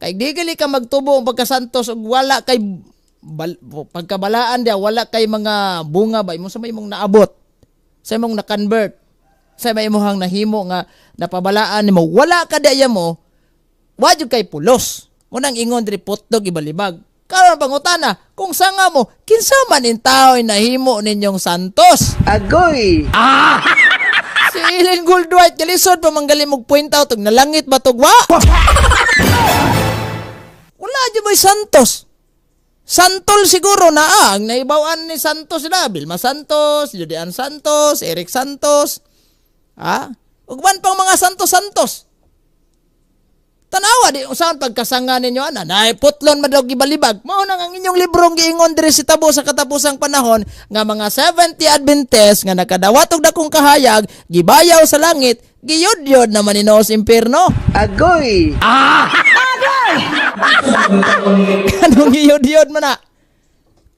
C: Kay di gali ka magtubo ang pagkasantos ug wala kay pagkabalaan dia, wala kay mga bunga ba imo sa may imong naabot, sa imong na-convert, sa may imong nahimo nga napabalaan nimo, wala ka diya mo, wa jud kay pulos. Munang ingon diri putdog ibalibag. Karon pangutana, kung sanga mo, kinsa man in tao nahimo ninyong santos?
D: Agoy!
C: Si Ellen Goldwhite, kalisod pa manggali mong point out, ug nalangit ba tugwa? Wala dyan mo'y santos. Santol siguro na ang naibawan ni Santos na. Vilma Santos, Julian Santos, Eric Santos. Ha? Ugban pang mga Santos-Santos. Tanawa di usahan pagkasanga ninyo ana na putlon man daw gibalibag. Mao nang ang inyong librong giingon diri si tabo sa katapusang panahon nga mga 70 Adventist nga nakadawat og dakong kahayag gibayaw sa langit, giyudyod naman ni sa impierno.
D: Agoy!
C: Anong giyudyod man na?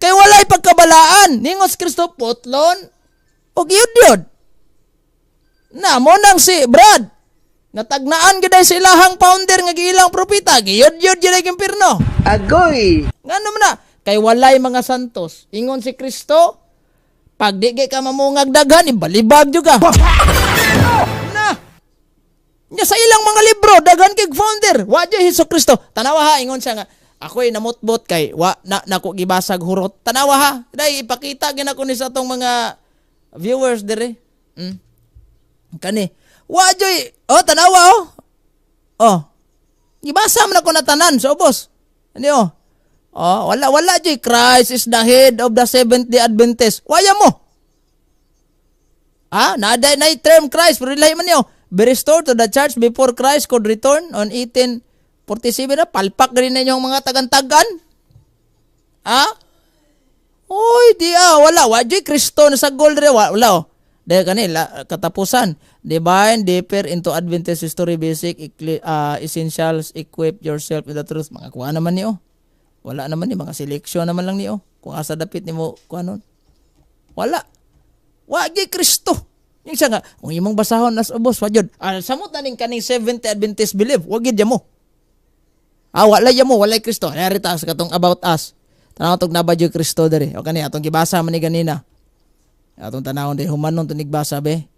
C: Kay walay pagkabalaan. Ningon si Kristo putlon o giyudyod. Na mo nang si Brad natagnaan gyud sa ilahang founder nga giilang propeta, giyudyod gyud ang impierno.
D: Agoy!
C: Ngano man na? Kay walay mga santos. Ingon si Kristo, pag di kay ka mamungag daghan, ibalibag jud ka. Na. Nya sa ilang mga libro, daghan kay founder. Wa jud Hesus Kristo. Tanawa ha, ingon siya nga, ako'y namutbot kay wa na nako gibasag hurot. Tanawa ha. Dai ipakita gyud nako ni sa atong mga viewers dire. Kani. Wa jud, oh tanawa oh. Oh. Gibasa man ako na tanan sa ubos. Ano oh? Oh, wala wala jud Christ is the head of the Seventh-day Adventist. Waya mo. Ah, nada na term Christ pero lahi man niyo. Be restored to the church before Christ could return on 1847 na palpak rin ninyo ang mga tagantagan. Ah? Oy, di ah, wala. Wa jud Kristo na sa gold re, wala oh. Dahil kanila katapusan, divine deeper into Adventist history basic essentials, equip yourself with the truth. Mga kuha naman niyo. Wala naman ni mga selection naman lang niyo. Kung asa dapit nimo kuha nun. Wala. Wa gyud Kristo. Yung siya nga, kung imong basahon nas ubos, wa jud. Ah, samot na ning kaning Seventh Adventist belief, wa gyud mo. Ah, wala ya mo, walay Kristo. Nari ta sa katong about us. Tanaw tog naba jud Kristo diri. O kani atong gibasa man ni ganina. Atong tanawon diri humanon to nigbasa be.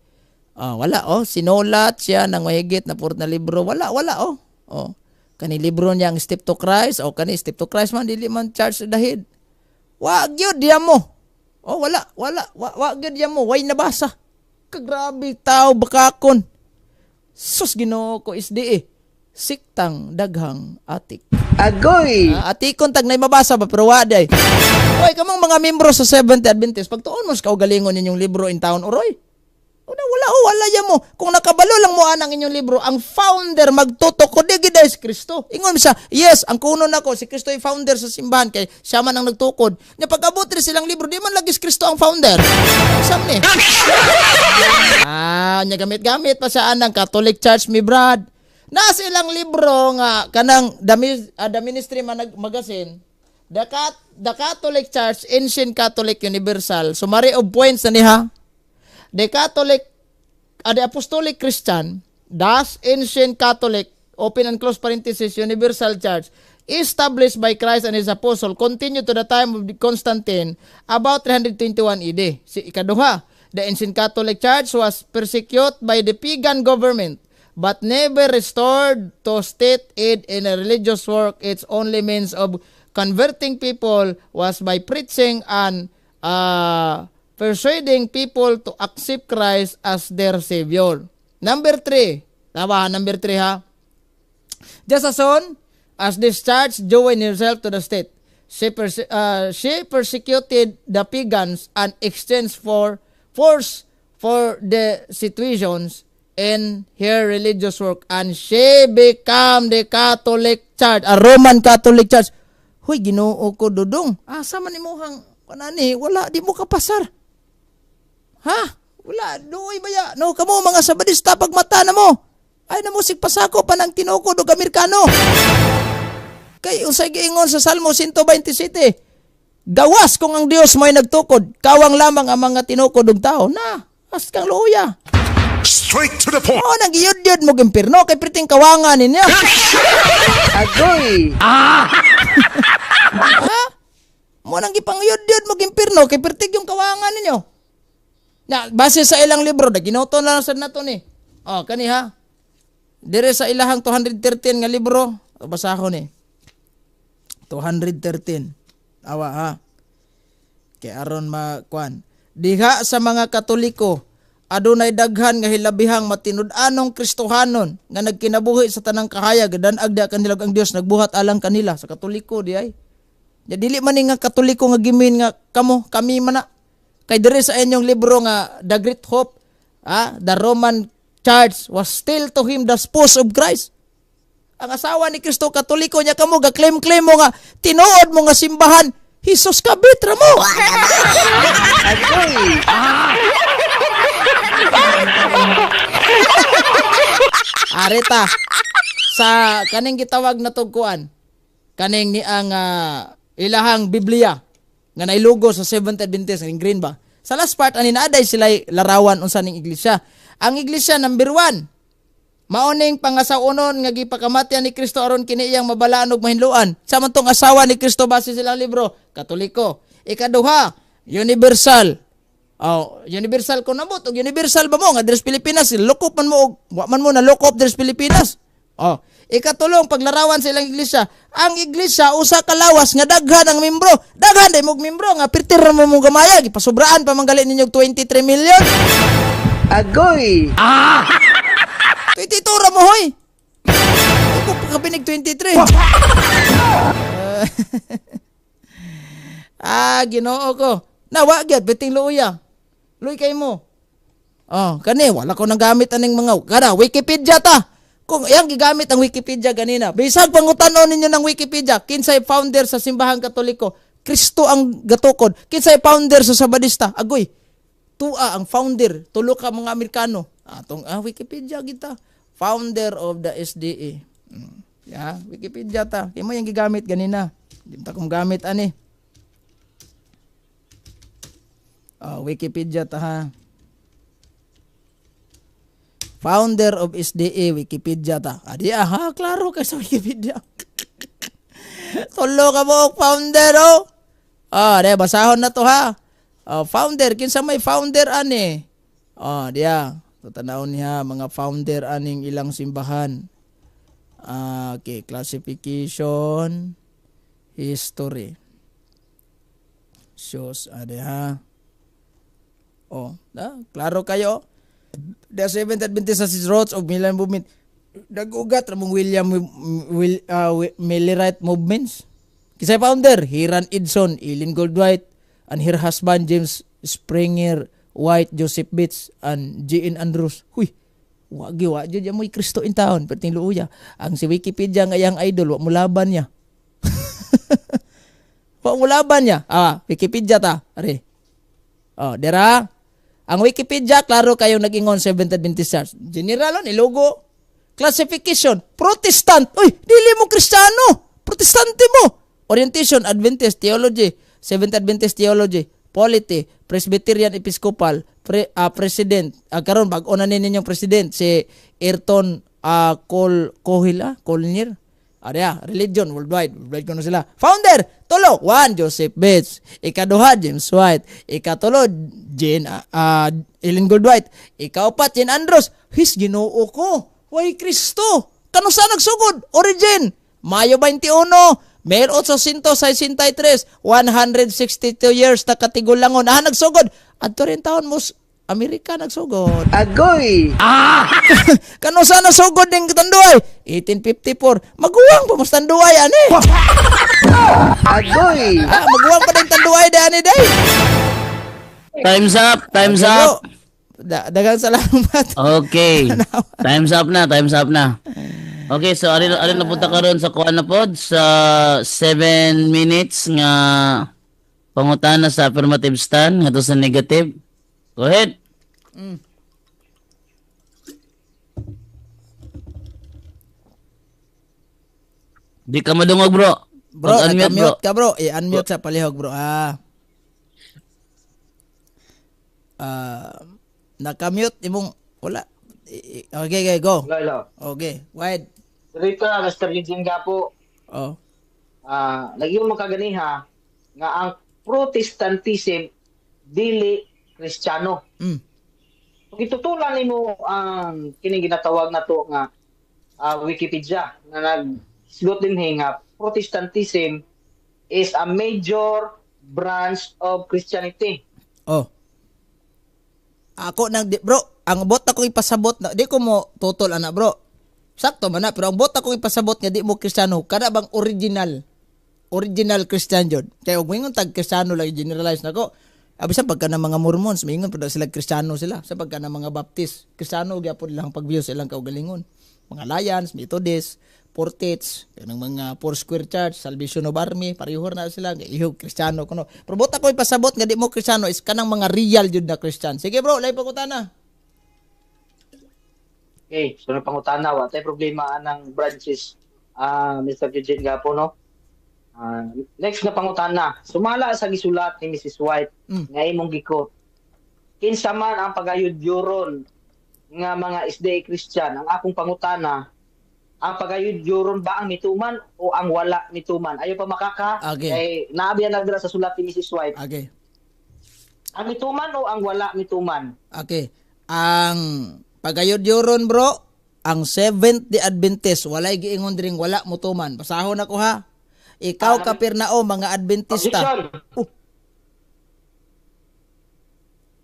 C: Ah, wala oh, sinulat siya ng mahigit na purot na libro. Wala, wala oh. Oh. Kani libro niya ang Step to Christ o kani Step to Christ man dili man charge the head. Wa gyud diya mo. Oh, wala, wala, wa gyud diya mo, way nabasa. Kagrabe tao bakakon. Sus Ginoo ko isdi eh. Siktang daghang atik.
D: Agoy!
C: Ah, atikon tag nay mabasa ba pero wa day. Oy, kamong mga membro sa Seventh Adventist, pagtuon mo sa kaugalingon ninyong libro in town oroy. Una wala oh, wala ya mo. Kung nakabalo lang mo anang inyong libro, ang founder magtutukod di gid si Kristo. Ingon siya, yes, ang kuno nako si Kristo ay founder sa simbahan kay siya man ang nagtukod. Nya pag-abot rin silang libro, di man lagi si Kristo ang founder. Sam ni. Ah, nya gamit-gamit pa siya anang Catholic Church mi Brad. Nasa ilang libro nga kanang the Ministry Magazine, the Catholic Church, Ancient Catholic Universal, summary of points na niha. The Catholic, the Apostolic Christian, thus Ancient Catholic, open and close parenthesis, Universal Church, established by Christ and His Apostle, continue to the time of Constantine, about 321 AD. Si ikaduha, the Ancient Catholic Church was persecuted by the pagan government, but never restored to state aid in a religious work. Its only means of converting people was by preaching and persuading people to accept Christ as their Savior. Number 3. Tama ha, number 3 ha. Just as soon as this church joined herself to the state, she persecuted the pagans and exchanged for force for the situations in her religious work, and she became the Catholic Church, a Roman Catholic Church. Huy, Ginoo ko dudong. Asa man imuhang kanani, wala di mo kapasar. Ha? Wala, duoy ba ya? No, kamo mga Sabadista pag mata na mo. Ay na mo pasako pa ng tinukod og Amerikano. Kay unsay giingon sa Salmo 127? Gawas kung ang Dios may nagtukod, kawang lamang ang mga tinukod og tao. Na, as kang luya.
E: Straight to the point.
C: Oh, nagyud-yud mo impirno kay perting kawangan ninyo.
D: Agoy!
C: Ha? Mo nang gipangyud-yud mo impirno kay pertig yung kawangan ninyo. Na base sa ilang libro, da ginoto na lang sad nato ni. Oh, kani ha. Dire sa ilahang 213 nga libro, basahon ni. 213. Awa ha. Kay aron makuan. Diha sa mga Katoliko, adunay daghan nga hilabihang matinud-anong Kristohanon nga nagkinabuhi sa tanang kahayag, dan-ag diha kanila ang Dios nagbuhat alang kanila sa Katoliko di ay. Ya dili man ni nga Katoliko nga gimin nga kamo kami man na. Kay diri sa inyong libro nga The Great Hope, the Roman Church was still to him the spouse of Christ. Ang asawa ni Kristo Katoliko nya kamo ga claim-claim mo nga tinuod mo nga simbahan Jesus kabitra mo.
D: Agoy!
C: Areta sa kaning gitawag na tugkuan kaning ni ang ilahang Biblia nga nailugo sa Seventh Adventist ng green ba. Sa last part ani naaday sila larawan unsa ning iglesia. Ang iglesia number 1 maoning pangasaunon nga gipakamatian ni Kristo aron kini iyang mabalaan ug mahinloan. Sa man tong asawa ni Kristo base silang libro, Katoliko. Ikaduha, universal. Oh, universal ko nabot og universal ba mo nga diri sa Pilipinas lukop man mo og wa man mo na lukop diri sa Pilipinas. Oh, ikatulong paglarawan sa ilang iglesia. Ang iglesia usa ka lawas nga daghan ang membro. Daghan day mog membro nga pirtir ra mo mong gamaya gipasubraan pa man gali ninyo og 23 million.
D: Agoy!
C: 22 ra mo hoy. Ako pa kapinig 23. Ah, Ginoo ko. Nawa gyud biting luya. Luy kay mo. Oh, kani wala ko nang gamit aning mga kada Wikipedia ta. Kung iyang gigamit ang Wikipedia ganina. Bisag pangutanon ninyo ng Wikipedia, kinsay founder sa simbahang Katoliko? Kristo ang gatukod. Kinsay founder sa Sabadista? Agoy. Tua ang founder, tulo ka mga Amerikano. Atong Wikipedia kita. Founder of the SDA. Ya, Wikipedia ta. Kay mo yung gigamit ganina. Di ta kong gamit ani. Oh, Wikipedia ta ha. Founder of SDA, Wikipedia ta. Adi ha, klaro kay sa Wikipedia. Tulo ka mo founder oh. Ah, de basahon na to ha. Oh, founder kinsa may founder ani? Oh, diya. Tatanawon niya mga founder aning ilang simbahan. Ah, okay, classification, history. Shows, ade ha. Oh, da, klaro kayo. The Seventh Adventist has its roots of Milan movement. Nag-ugat ramong William Will, Millerite movements. Kisay founder, Hiran Edson, Eileen Goldwhite, and her husband James Springer White, Joseph Bates, and G.N. Andrews. Huy, wagi wa jud mo'y Kristo in town, perting luuya. Ang si Wikipedia nga iyang idol, wa mo laban niya. Wa mo laban niya. Ah, Wikipedia ta. Are. Oh, dira. Ang Wikipedia, klaro kayong nag-ingon Seventh Adventist Church. General, nilugo. Classification, Protestant. Uy, dili mo Kristiyano. Protestante mo. Orientation, Adventist Theology, Seventh Adventist Theology, Polity, Presbyterian Episcopal, President. Karon bag-o na ninyong president si Ayrton Cole Cohill, Colnier. Arya, religion worldwide, worldwide kuno sila. Founder, tulo, 1 Joseph Bates, ikaduha James White, ikatulo Jane Ellen Goldwhite, ikaupat Jane Andrews. His Ginoo ko. Way Kristo. Kano sa nagsugod? Origin, Mayo 21, 1863, 162 years na katigulangon. Ah, nagsugod. Adto rin taon mo Amerika nagsugod.
D: Agoy!
C: Kano sa nasugod ning Tanduay? 1854. Maguwang pa mas Tanduay ani.
D: Agoy!
C: Ah, maguwang pa din Tanduay di ani day.
F: Time's up, time's
C: Okay,
F: up.
C: bro. Daghang salamat.
F: Okay. Time's up na, time's up na. Okay, so alin alin na punta karon sa kuan na pod sa 7 minutes nga pangutana sa affirmative stand ngadto sa negative. Go ahead. Di ka madungog, bro.
C: Bro,
F: Mag-unmute, bro.
C: naka-mute ka bro. I-unmute sa palihog bro. Ah. Naka-mute imong. Wala. Okay, go.
G: Hello, hello.
C: Okay, wide.
G: Dito, Mr. Eugene Gapo,
C: Oh.
G: Nagyong makaganiha nga ang Protestantism dili Kristiyano. Kung itutulan nimo ang kining ginatawag nato nga Wikipedia nga nagsugot dinhi nga Protestantism is a major branch of Christianity.
C: Oh. Ako nang di, bro, ang bot akong ipasabot na di ko mo tutol ana, bro. Sakto man na, pero ang bot akong ipasabot nga di mo Kristiyano, kada bang original original Christian jud. Kay og moingon tag Kristiyano lang, generalize nako. Abi sa pagka ng mga Mormons, moingon pud sila Kristiyano sila. Sa pagka ng mga Baptist, Kristiyano gyapon lang pag-view sa ilang kaugalingon. Mga Lions, Methodist, Portits, kanang mga Four Square Church, Salvation of Army, parehor na sila, ihog Kristiyano kuno. Pero bot ako ipasabot nga di mo Kristiyano is kanang mga real jud na Christian. Sige bro, lahi pangutana.
G: Okay, so na pangutana, wa tay problema anang branches, Mr. Eugene Gapo, no? Next na pangutana, sumala sa gisulat ni Mrs. White nga imong gikot. Kinsa man ang pagayudyuron nga mga SDA Christian? Ang akong pangutana, ang pagayudyuron ba ang mituman o ang wala mituman? Ayo pa makaka, kay naabiyan na dira sa sulat ni Mrs. White. Ang mituman o ang wala mituman?
C: Okay. Ang pagayudyuron, bro, ang Seventh Day Adventist, walay giingon dring wala mutuman. Basahon ako ha. Ikaw Kapernao mga Adventista.
G: Objection.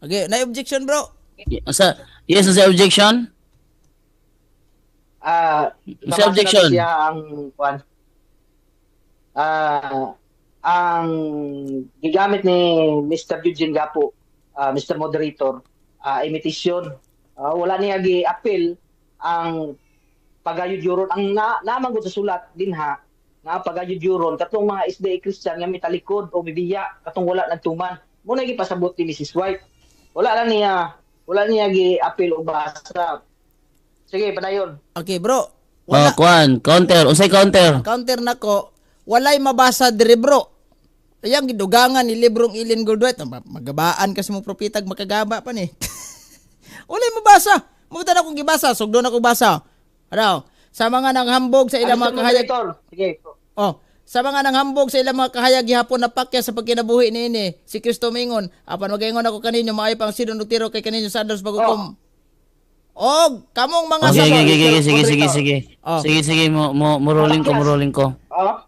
C: Okay, na objection, bro.
F: Sa, yes, sa objection? Sa
G: Ipabasa
F: objection.
G: natin siya ang kwan. Ang gigamit ni Mr. Eugene Gapo, Mr. Moderator, imitation. Wala niya gi-appeal ang pagayudyuron. Ang namanggod sa sulat dinha nga pagayudyuron katong mga SDA Christian nga mitalikod o mibiya, katong wala nagtuman. Muna gipasabot ni Mrs. White. Wala niya gi-appeal o basa. Sige, padayon.
C: Okay, bro.
F: Oh,
C: Wala.
F: kwan, counter. Unsay counter?
C: Counter nako, walay mabasa diri, bro. Ayang gidugangan ni librong Ellen Goldwhite. Magabaan kasi mo propitag makagaba pa ni. Walay mabasa. Mutan akong gibasa, sugdon ako basa. Ano? Sa mga nanghambog sa ilang
G: Mr.
C: mga kahayag.
G: Moderator. Sige.
C: Oh, sa mga nanghambog sa ilang mga kahayag gihapon na pakya sa pagkinabuhi niini, si Kristo mingon, apan magaingon ako kaninyo, maayo pang Sidon ug Tiro kay kaninyo sa adlaw sa paghukom. Og kamong mga
F: Okay,
C: sa
F: okay, sige, sige, sige.
C: Oh.
F: Sige, sige, mo rolling ko, mo rolling ko.
G: Oh.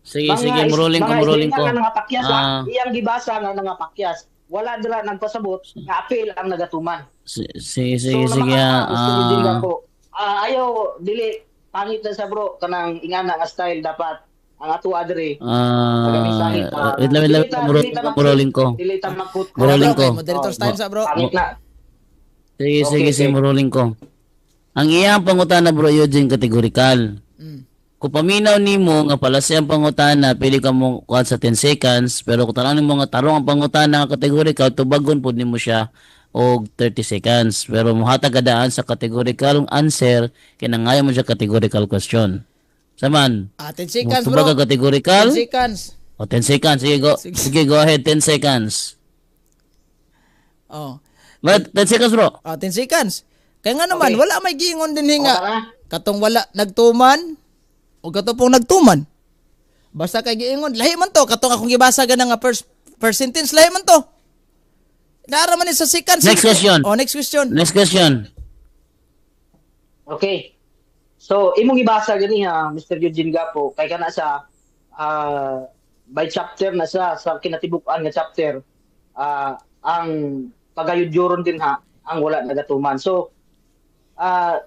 F: Sige, sige, mo rolling ko,
G: mga
F: mo rolling
G: SDA
F: ko.
G: nga nangapakyas,
F: Ah.
G: iyang gibasa nga nangapakyas. Wala dira nagpasabot nga apil ang nagatuman.
F: Sige, sige,
G: So,
F: sige.
G: namakaka, Mr. Eugene Gapo. Ayaw, dili pangit na sa bro kanang ingana nga style, dapat ang ato adre
F: Wait lang, wait lang, mo rolling ko, mo rolling ko.
G: Dili ta makut.
F: Mo rolling ko.
C: Okay, moderator's time sa bro.
G: Pangit na.
F: Sige,
G: Okay,
F: sige, sige,
G: okay.
F: mo rolling ko. Ang iyang pangutana, bro, Eugene, categorical. Kung paminaw nimo nga pala ang pangutana, pili ka mo kuan sa 10 seconds, pero kung tanawin mo nga tarong ang pangutana nga categorical, tubagon pud nimo siya og 30 seconds. Pero muhatag ka daan sa categorical answer, kinangayo mo siya categorical question. Saman,
C: 10 seconds, bro.
F: tubag ka categorical,
C: 10 seconds.
F: o 10 seconds, sige go, sige, go ahead, 10 seconds.
C: Oh.
F: But 10 seconds, bro.
C: 10 seconds. Kaya nga naman, wala may giingon din nga.
G: O, tara.
C: Katong wala nagtuman o katong pong nagtuman. Basta kay giingon, lahi man to. Katong akong gibasa gana nga first first sentence, lahi man to. Naara man ni sa seconds.
F: Next question.
C: Oh, next question.
F: Next question.
G: Okay. So, imong gibasa gani ha, Mr. Eugene Gapo, kay kana sa by chapter na sa kinatibuk-an nga chapter, ang pagayudyuron din ha ang wala nagatuman. So,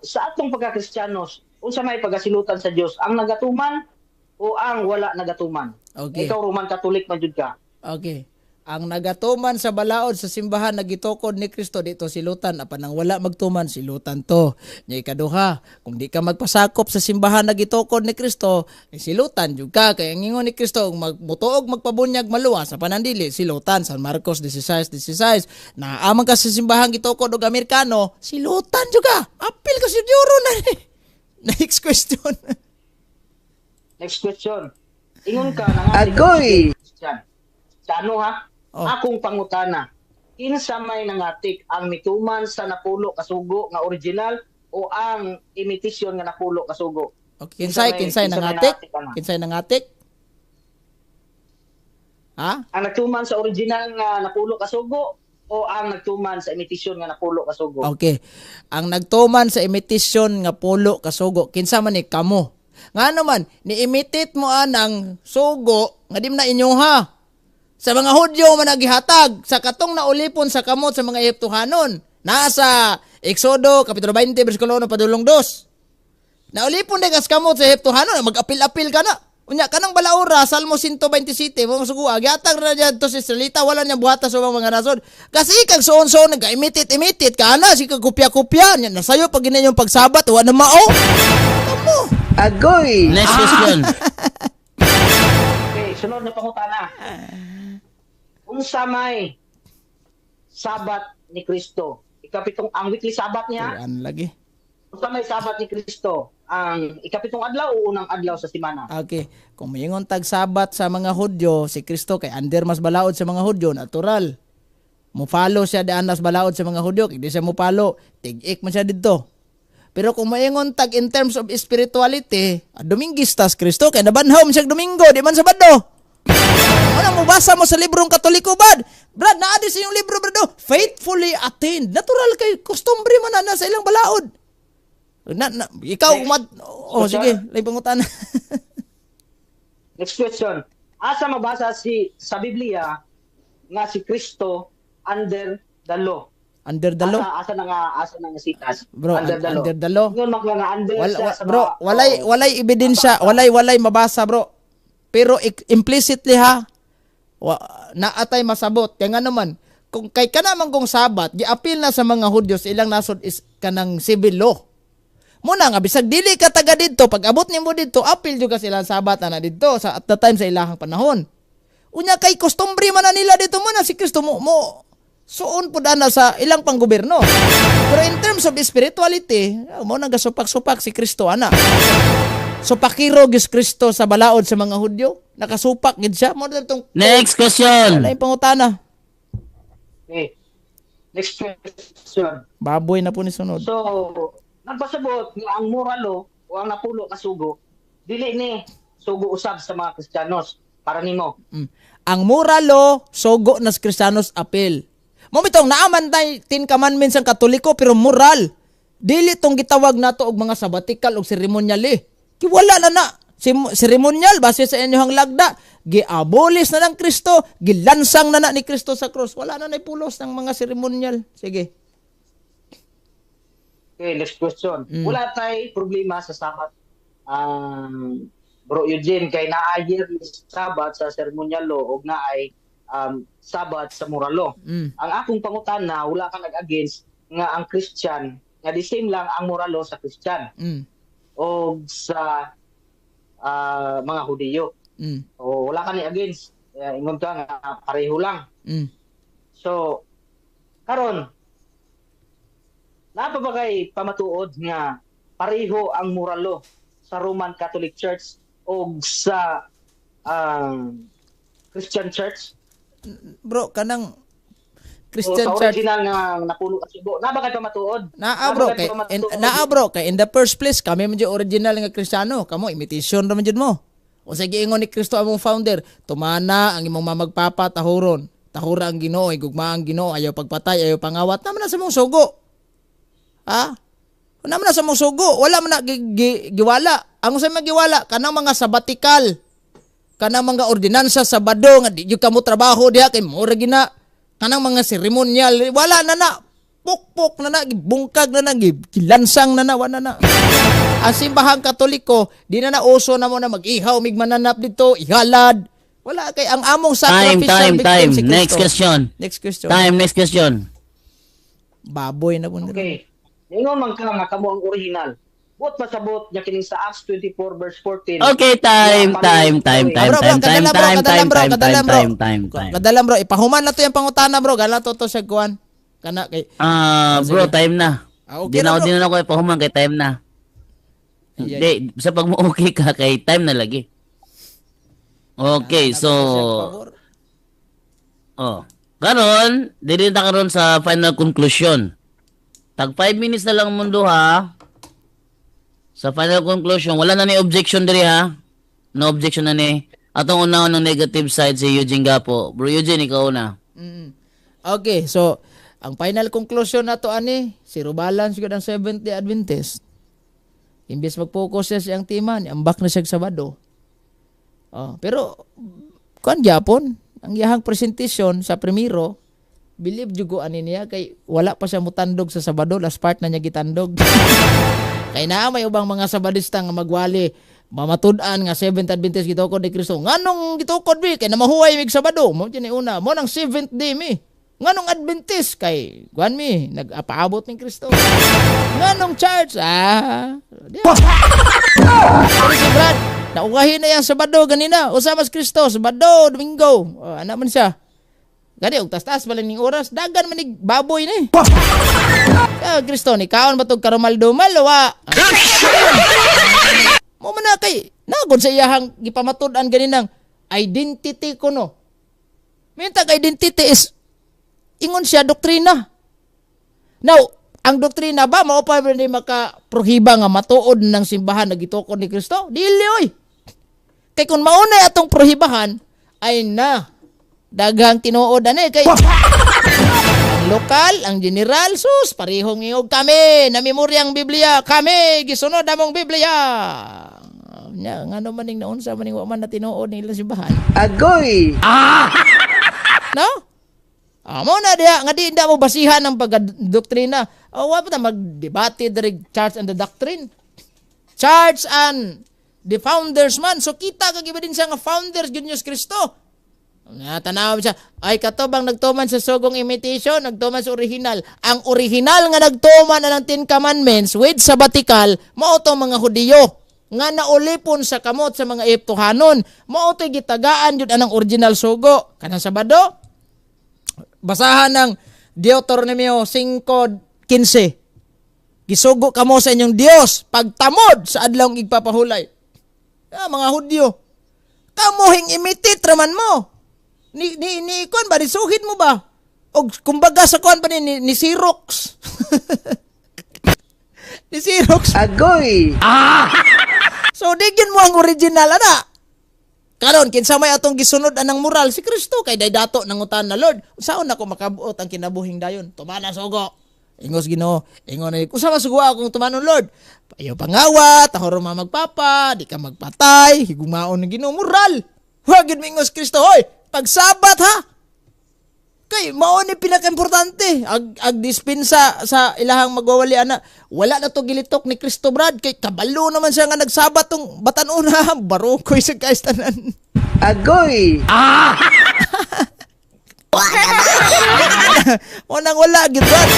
G: sa atong pagka-Kristiyanos, unsa may pagasilutan sa Dios, ang nagatuman o ang wala nagatuman?
C: Okay.
G: Ikaw Roman Catholic man jud ka.
C: Okay. Ang nagatuman sa balaod sa simbahan naggitukod ni Kristo dito silutan, apan ang wala magtuman silutan to. Nya ikaduha, kung di ka magpasakop sa simbahan naggitukod ni Kristo, eh, silutan jud ka kay ang ingon ni Kristo kung magmutuog magpabunyag maluwas, apan ang dili silutan. San Marcos 16:16. Naaman ka sa simbahan gitukod og Amerikano, silutan jud ka. Apil ka sa euro na ni. Next question.
G: Next question. Ingon ka na
D: Agoy!
G: Christian. Sa ano ha?
C: Oh.
G: Akong pangutana. Kinsa may nangatik, ang mituman sa 10 ka sugo nga original o ang imitasyon nga 10 ka sugo?
C: Okay, kinsay
G: Kinsa
C: kinsay
G: may kinsa may
C: nangatik?
G: nangatik ana?
C: Kinsay nangatik? Ha?
G: Ang nagtuman sa original nga 10 ka sugo o ang nagtuman sa imitasyon nga 10 ka sugo?
C: Okay. Ang nagtuman sa imitasyon nga 10 ka sugo, kinsa man ni kamo? Ngano man ni-imitate mo anang sugo nga di man na inyoha. Sa mga Hudyo man nagihatag sa katong naulipon sa kamot sa mga Ehiptohanon. Nasa Exodo kapitulo 20 bersikulo 1 padulong 2. Naulipon din kas kamot sa Ehiptohanon, mag-apil-apil ka na. Unya kanang balaura Salmo 127 mo sugua gihatag ra niya to sa Israelita, wala niya buhata sa ubang mga nasod. Kasi kag suon-suon nag-imitate imitate ka na si kag kopya-kopya nya nasayo pag gina yung pagsabat wa na mao. Kamo.
D: Agoy!
F: Next question.
G: Okay, sunod na pangutana. Unsa may Sabat ni Kristo? Ikapitong ang weekly Sabat niya?
C: Kuan lagi.
G: Unsa may Sabat ni Kristo? Ang ikapitong adlaw o unang adlaw sa semana?
C: Okay, kung moingon tag Sabat sa mga Hudyo, si Kristo kay under mas balaod sa mga Hudyo, natural. Mo-follow siya daan mas balaod sa mga Hudyo, kay di siya mo-follow, tig-ik man siya didto. Pero kung moingon tag in terms of spirituality, Dominguistas Kristo kay nabanhaw man siya Domingo, di man Sabado. Ano mobasa mo sa librong Katoliko bad? Brad, naa di sa iyong libro brado. Faithfully attained. Natural kay kostumbre man na, na sa ilang balaod. Na ikaw
G: Next.
C: umad. Oh, sige, lay pangutana.
G: Next question. Asa mabasa si sa Biblia nga si Kristo under the law?
C: Under the law.
G: Asa asa na nga sitas?
C: Bro,
G: under the law.
C: under the law.
G: Ingon man ka nga under
C: Wala,
G: siya sa
C: bro,
G: mga-
C: walay
G: oo.
C: walay ebidensya, walay mabasa, bro. Pero implicitly ha, naatay masabot. Kaya nga naman, kung kay kana man kung Sabat, giapil na sa mga Hudyo sa ilang nasod is kanang civil law. Muna nga bisag dili ka taga didto, pag abot nimo didto, apil jud ka sa ilang Sabat ana didto sa at the time sa ilahang panahon. Unya kay kostumbre man na nila dito mo na si Kristo mo mo suon pud ana sa ilang panggobyerno. Pero in terms of spirituality, mo nang gasupak-supak si Kristo ana. Supakiro gyud Kristo sa balaod sa mga Hudyo. Nakasupak gid siya. Mo na tong
F: Next question.
C: Wala yung pangutana.
G: Okay. Next question.
C: Baboy na po ni sunod.
G: So, nagpasabot nga ang moralo o ang 10 ka sugo dili ni sugo usab sa mga Kristiyanos para nimo.
C: Ang moralo, sogo nas Kristiyanos apil. Mo bitong naaman tay Ten Commandments ang Katoliko pero moral. Dili tong gitawag nato og mga sabbatical og seremonyal eh. Ki wala na na. Seremonyal base sa inyong lagda, giabolis na ng Kristo, gilansang na na ni Kristo sa krus. Wala na nay pulos ng mga seremonyal. Sige.
G: Okay, next question. Wala tay problema sa Sabat. Bro Eugene, kay naay yearly Sabat sa seremonyalo og naay Sabat sa moralo. Ang akong pangutana, wala ka nag-against nga ang Christian, nga the same lang ang moralo sa Christian og sa mga Hudiyo. O wala ka ni against. Ingon ka nga pareho lang. So karon naa pa ba kay pamatuod nga pareho ang moralo sa Roman Catholic Church o sa Christian Church?
C: Bro, kanang
G: O
C: Christian
G: sa
C: Church
G: original nga 10 ka sugo. Naa ba kay pamatuod?
C: Naa bro
G: ba kay
C: kay in,
G: pamatuod?
C: naa bro kay in the first place kami man jud original nga Kristiyano, kamo imitation ra man jud mo. Unsay giingon ni Kristo among founder, tumana ang imong mamagpapa tahuron. Tahura ang Ginoo, igugma ang Ginoo, ayaw pagpatay, ayaw pangawat. Naman na sa mong sugo. Ha? Naman na sa mong sugo, wala man na giwala. Ang unsay magiwala kanang mga sabbatical, kanang mga ordinansa sa Sabado nga di jud kamo trabaho diha kay mura gina kanang mga seremonyal, wala na na, pukpok na na, gibungkag na na, gilansang na na, wala na. Ang simbahang Katoliko di na na uso na mo na mag-ihaw migmananap dito, ihalad. Wala kay ang among
F: Time,
C: sacrificial
F: time,
C: victim
F: time.
C: si Kristo.
F: Next question.
C: Next question.
F: Time, next question.
C: Baboy na po.
G: Okay. Ingon man ka nga kamo ang original. Buot pasabot niya kining sa Acts 24 verse 14.
F: Okay, time,
G: Nga,
F: time, time,
C: Ah,
F: time,
C: bro, bro,
F: time, time,
C: kadala, bro,
F: time,
C: kadala,
F: time,
C: bro,
F: time,
C: kadala,
F: time,
C: bro.
F: time, time, time.
C: Kadala bro, ipahuman na to yung pangutana bro. Gala to to siya kuan. Kana kay
F: Bro, time na.
C: Ah, okay
F: Di na
C: na, bro.
F: di na ako ipahuman kay time na. Hindi, sa pag mo okay ka kay time na lagi. Okay, so oh. Karon, dili ta karon sa final conclusion. Tag 5 minutes na lang mundo ha. Sa final conclusion, wala na ni objection diri ha. No objection na ni. Atong unahon ng negative side si Eugene Gapo. Bro Eugene, ikaw na.
C: Okay, so ang final conclusion nato ani, zero balance gyud ang Seventh Day Adventist. Imbes mag-focus siya sa iyang tema, ambak na siya sa Sabado. Oh, pero kuan gyapon, ang iyahang presentation sa primero, believe jugo ani niya kay wala pa siya mutandog sa Sabado, last part na niya gitandog. Kay naa may ubang mga Sabadista nga magwali mamatud-an nga Seventh Adventist gitukod ni Kristo. Nganong gitukod bi kay namahuway mig Sabado? Mo ni una, mo nang Seventh Day mi. Nganong Adventist kay kuan mi nagapaabot ni Kristo. Nganong church? Ah. Di. Pero si Brad, naugahin na yang Sabado ganina. Usa mas Kristo, Sabado, Domingo. Oh, ana man siya. Gani og tas-tas bala ning oras, dagan man nig baboy ni. Ah, Kristo ni kaon ba tog karumal-dumal wa? Mo man na kay nagod sa iyahang gipamatud-an ganinang identity ko no. Mintag identity is ingon siya doktrina. Now, ang doktrina ba mao pa ba ni makaprohiba nga matuod ng simbahan na gitukod ni Kristo? Dili oy. Kay kung maunay atong prohibahan ay na daghang tinuod ani kay ang lokal, ang general, sus, parehong ingog kami, na memorya ang Biblia, kami, gisunod among Biblia. Nya, ngano man ning naunsa man ning wa man na tinuod nila simbahan.
D: Agoy!
C: No? Ah, mo na diha nga di mo basihan ang pagdoktrina. O wa pa ta magdebate diri church and the doctrine. Church and the founders man. So kita kag iba din siya nga founders gyud ni Kristo. Nga tanaw siya, ay kato bang nagtuman sa sugong imitation, nagtuman sa original. Ang original nga nagtuman na ng Ten Commandments with sabbatical, mao to mga Hudiyo nga naulipon sa kamot sa mga Ehiptohanon. Mao to'y gitagaan jud anang original sugo. Kanang Sabado, basahan ng Deuteronomio 5:15. Gisugo kamo sa inyong Dios pagtamod sa adlawng igpapahulay. Ah, mga Hudyo. Kamo hing imitate raman mo. Ni kuan ba ni suhid mo ba? Og kumbaga sa kuan pa ni Xerox. Ni Xerox.
D: Agoy!
C: So digin mo ang original ana. Karon kinsa may atong gisunod anang moral si Kristo kay day dato nangutan na Lord. Saon nako makabuot ang kinabuhing dayon? Tumana sugo. Ingos Ginoo, ingon na usa man sugo akong tumanon Lord. Ayaw pangawat, tahoro ma magpapa, di ka magpatay, higumaon ng Ginoo moral. Wa gyud mingos Kristo, hoy, pagsabat ha. Kay mao ni pinakaimportante ag dispensa sa ilahang magwawali ana. Wala na to gilitok ni Kristo Brad kay kabalo naman siya nga nagsabat tong batan-una barokoy sa kaistanan.
D: Agoy!
C: Unang wala gyud Brad.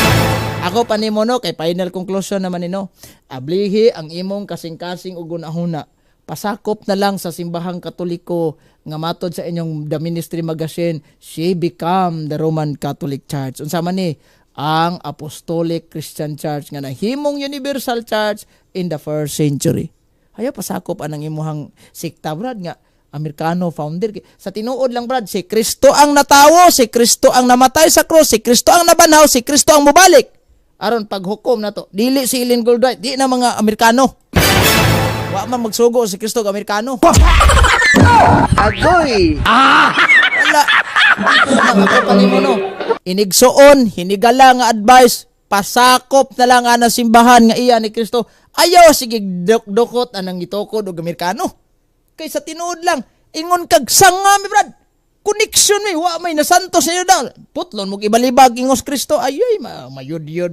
C: Ako pa nimo no kay final conclusion naman nino. Ablihi ang imong kasing-kasing ug hunahuna. Pasakop na lang sa simbahang Katoliko nga matod sa inyong The Ministry Magazine, she become the Roman Catholic Church. Unsa man ni ang Apostolic Christian Church nga nahimong universal church in the first century. Hayo pasakop anang imuhang sikta Brad nga Amerikano founder. Sa tinuod lang Brad, si Kristo ang natawo, si Kristo ang namatay sa krus, si Kristo ang nabanhaw, si Kristo ang mubalik. Aron paghukom nato, dili si Ellen Goldwhite, di na mga Amerikano. Wa man magsugo si Kristo og Amerikano.
D: Agoy!
C: Wala. Ako pa nimo no. Inigsuon, hinigala nga advice, pasakop na lang ana simbahan nga iya ni Kristo. Ayaw sige dukot anang gitukod og Amerikano. Kay sa tinuod lang, ingon kag sanga mi Brad. Connection mi wa may nasantos niyo daw. Putlon mo ibalibag ingos Kristo. Ayoy mayud-yud.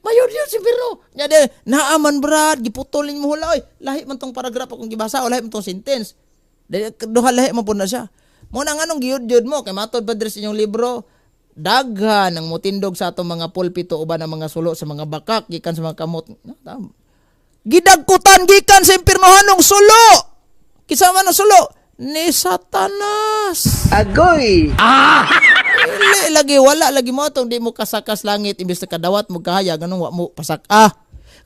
C: Mayud-yud si Pero. Nya de naaman Brad, giputol mo hula oy. Lahi man tong paragraph akong gibasa o lahi man tong sentence. Dili duha lahi man pud na siya. Mo na nganong giyud-yud mo kay matod pa diri sa inyong libro daghan ang mutindog sa atong mga pulpito uban ang mga sulo sa mga bakak gikan sa mga kamot. Gidagkutan gikan sa impirnohanong sulo. Kinsa man ang sulo? Ni Satanas.
D: Agoy!
C: Dili lagi wala lagi mo atong di mo kasakas langit imbes na kadawat mo kahayag anong wa mo pasak-a.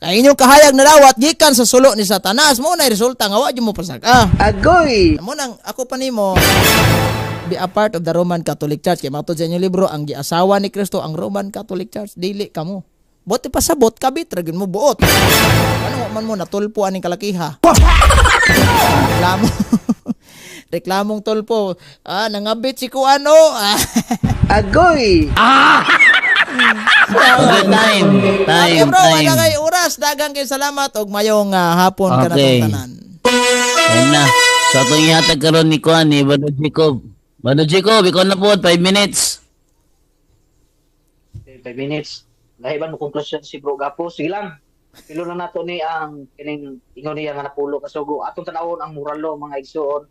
C: Kay inyong kahayag na dawat gikan sa sulo ni Satanas mo na resulta nga wa jud mo pasak-a.
D: Agoy!
C: Mo nang ako pa nimo be a part of the Roman Catholic Church. Kay matod sa inyong libro, ang giasawa ni Kristo ang Roman Catholic Church, dili kamo. Buot ipasabot, kabit ra gyud mo buot. Ano man mo natulpo aning kalakiha? Reklamo. Reklamong tulpo. Ah, nangabit si kuano. Ah.
D: Agoy!
F: Okay, time. Time,
C: Okay bro,
F: time.
C: wala kay oras. Daghang kay salamat og mayong hapon
F: Okay.
C: kanatong tanan.
F: Time na. So, atong ihatag karon ni Kuan ni Bano Jacob. Bano Jacob, ikaw na po, 5 minutes.
G: 5 minutes. Lahi ba mo conclusion si Bro Gapo? Sige lang. Pilo na nato ni ang kining ingon niya nga napulo kasugo. Atong tanawon ang muralo, mga igsoon,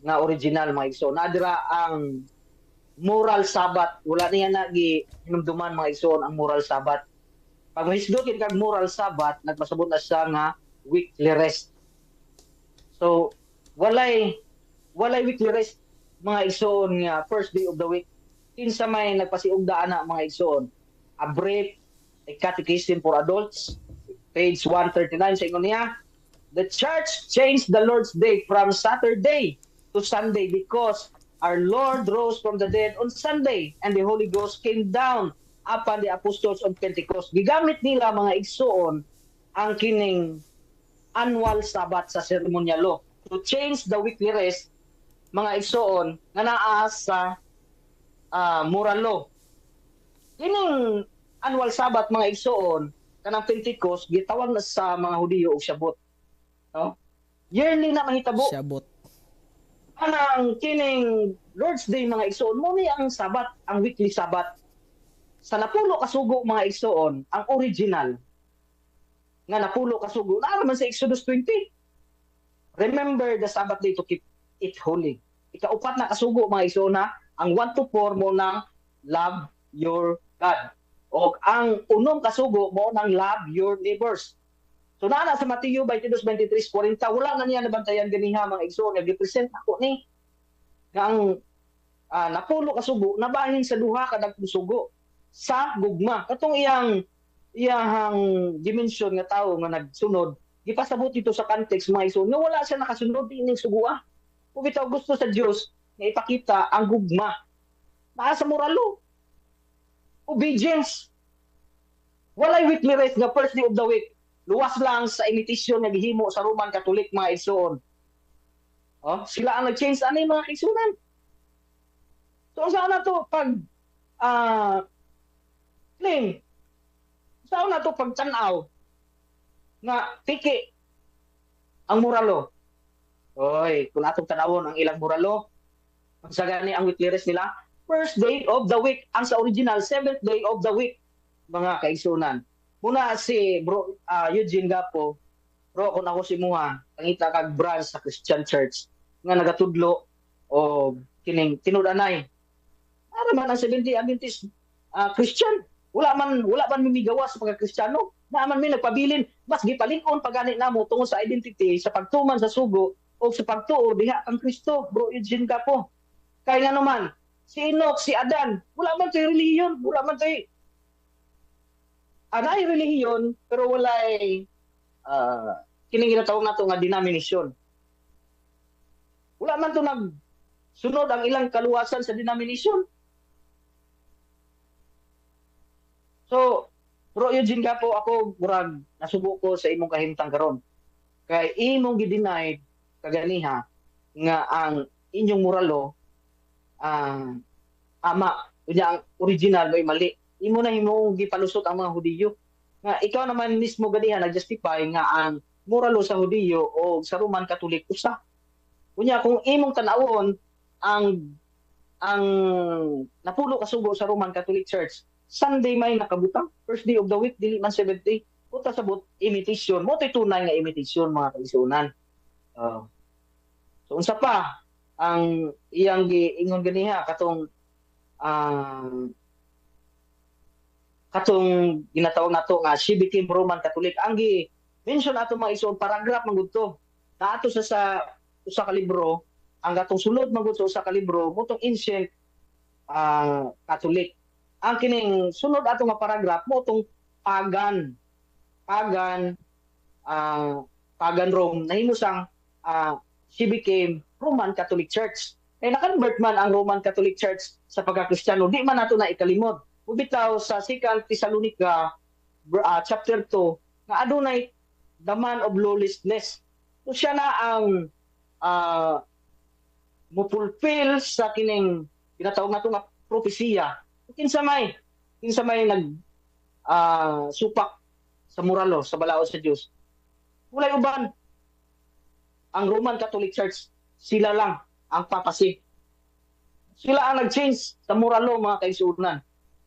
G: nga original, mga igsoon. Nadira ang moral Sabat. Wala niya na gi hinumduman, mga igsoon, ang moral Sabat. Pag mahisgot kini kag moral Sabat, nagpasabot na siya nga weekly rest. So walay weekly rest, mga igsoon, nga first day of the week. Kinsa may nagpasiugda ana, mga igsoon? A Brief a Catechism for Adults, page 139, sa ingon niya, "The church changed the Lord's Day from Saturday to Sunday because our Lord rose from the dead on Sunday and the Holy Ghost came down upon the apostles on Pentecost." Gigamit nila, mga igsoon, ang kining annual Sabbath sa ceremonial law to change the weekly rest, mga igsoon, nga naa sa moral law. Kining annual Sabbath, mga igsoon, kanang Pentecost, gitawag na sa mga Hudiyo og Shabbat. No? Yearly na mahitabo.
C: Shabbat.
G: Anang kining Lord's Day, mga igsoon, mo ni ang Sabat, ang weekly Sabat. Sa napulo kasugo, mga igsoon, ang original nga napulo kasugo, naa man sa Exodus 20. "Remember the Sabbath day to keep it holy." Ikaupat na kasugo, mga igsoon na, ang 1 to 4 mo nang love your God. O ang unom kasugo mo nang love your neighbors. So naa na sa Mateo 22:23-40, wala na niya nabantayan ganiha, mga igsoon, nga gipresent ako ni nga ang napulo kasugo nabahin sa duha ka dagkong sugo sa gugma. Katong iyang dimension nga tawo nga nagsunod, gipasabot dito sa context, mga igsoon, nga wala siya nakasunod ining sugua. Kung bitaw gusto sa Dios nga ipakita ang gugma. Naa sa moral law. Obedience. Walay weekly rest nga first day of the week. Luwas lang sa imitasyon nga gihimo sa Roman Catholic, mga igsoon. Oh, sila ang nag-change ani, mga kaigsunan. So saan na to pag claim? Saan na to pagtanaw nga piki ang moral law? Oy, kung atong tanawon ang ilang moral law, sa gani ang weekly rest nila, first day of the week. Ang sa original, seventh day of the week, mga kaigsunan. Muna si bro Eugene Gapo, bro, kung ako si muha, pangita kag branch sa Christian Church nga nagatudlo o kining tinud-anay. Ara man ang Seventh-day Adventist Christian. Wala man mimigawa sa pagka-Kristiyano. Na man mi nagpabilin, mas gipalig-on pagani namo tungod sa identity sa pagtuman sa sugo o sa pagtuo diha kang Kristo, bro Eugene Gapo. Kaya nga naman, si Enoch, si Adan, wala man to'y relihiyon, wala man to'y anay relihiyon, pero walay kining ginatawag nato nga denomination. Wala man to nag sunod ang ilang kaluwasan sa denomination. So, Bro Eugene Gapo, ako murag nasubo ko sa imong kahimtang karon. Kay imong gi-deny kaganiha nga ang inyong moral law ama unya ang original mo'y mali. Imo na himong gipalusot ang mga Hudiyo. Nga ikaw naman mismo ganiha nag-justify nga ang moral law sa Hudiyo o sa Roman Catholic usa. Unya kung imong tan-awon ang napulo ka sugo sa Roman Catholic Church, Sunday may nakabutang, first day of the week, dili man seventh day. Puta sabot imitation, mo to'y tunay nga imitation, mga kaigsuonan. So unsa pa ang iyang giingon ganiha katong ginatawag nato nga she became Roman Catholic? Ang gi mention ato, mga igsoon, paragraph man gud to. Naato sa usa ka libro, ang katong sulod man gud sa usa ka libro mo tong ancient Catholic. Ang kining sunod ato nga paragraph mo tong pagan Rome nahimo sang she became Roman Catholic Church. Eh na-convert man ang Roman Catholic Church sa pagka-Kristiyano, di man nato na ikalimot. Bitaw sa 2 Thessalonica chapter 2 nga adunay the man of lawlessness. So siya na ang mupulfill sa kining tinatawag nato nga propesiya. Kinsa may nag supak sa moralo sa balaod sa Dios? Walay uban. Ang Roman Catholic Church, sila lang ang papasi. Sila ang nag-change sa moralo, mga kaigsuonan.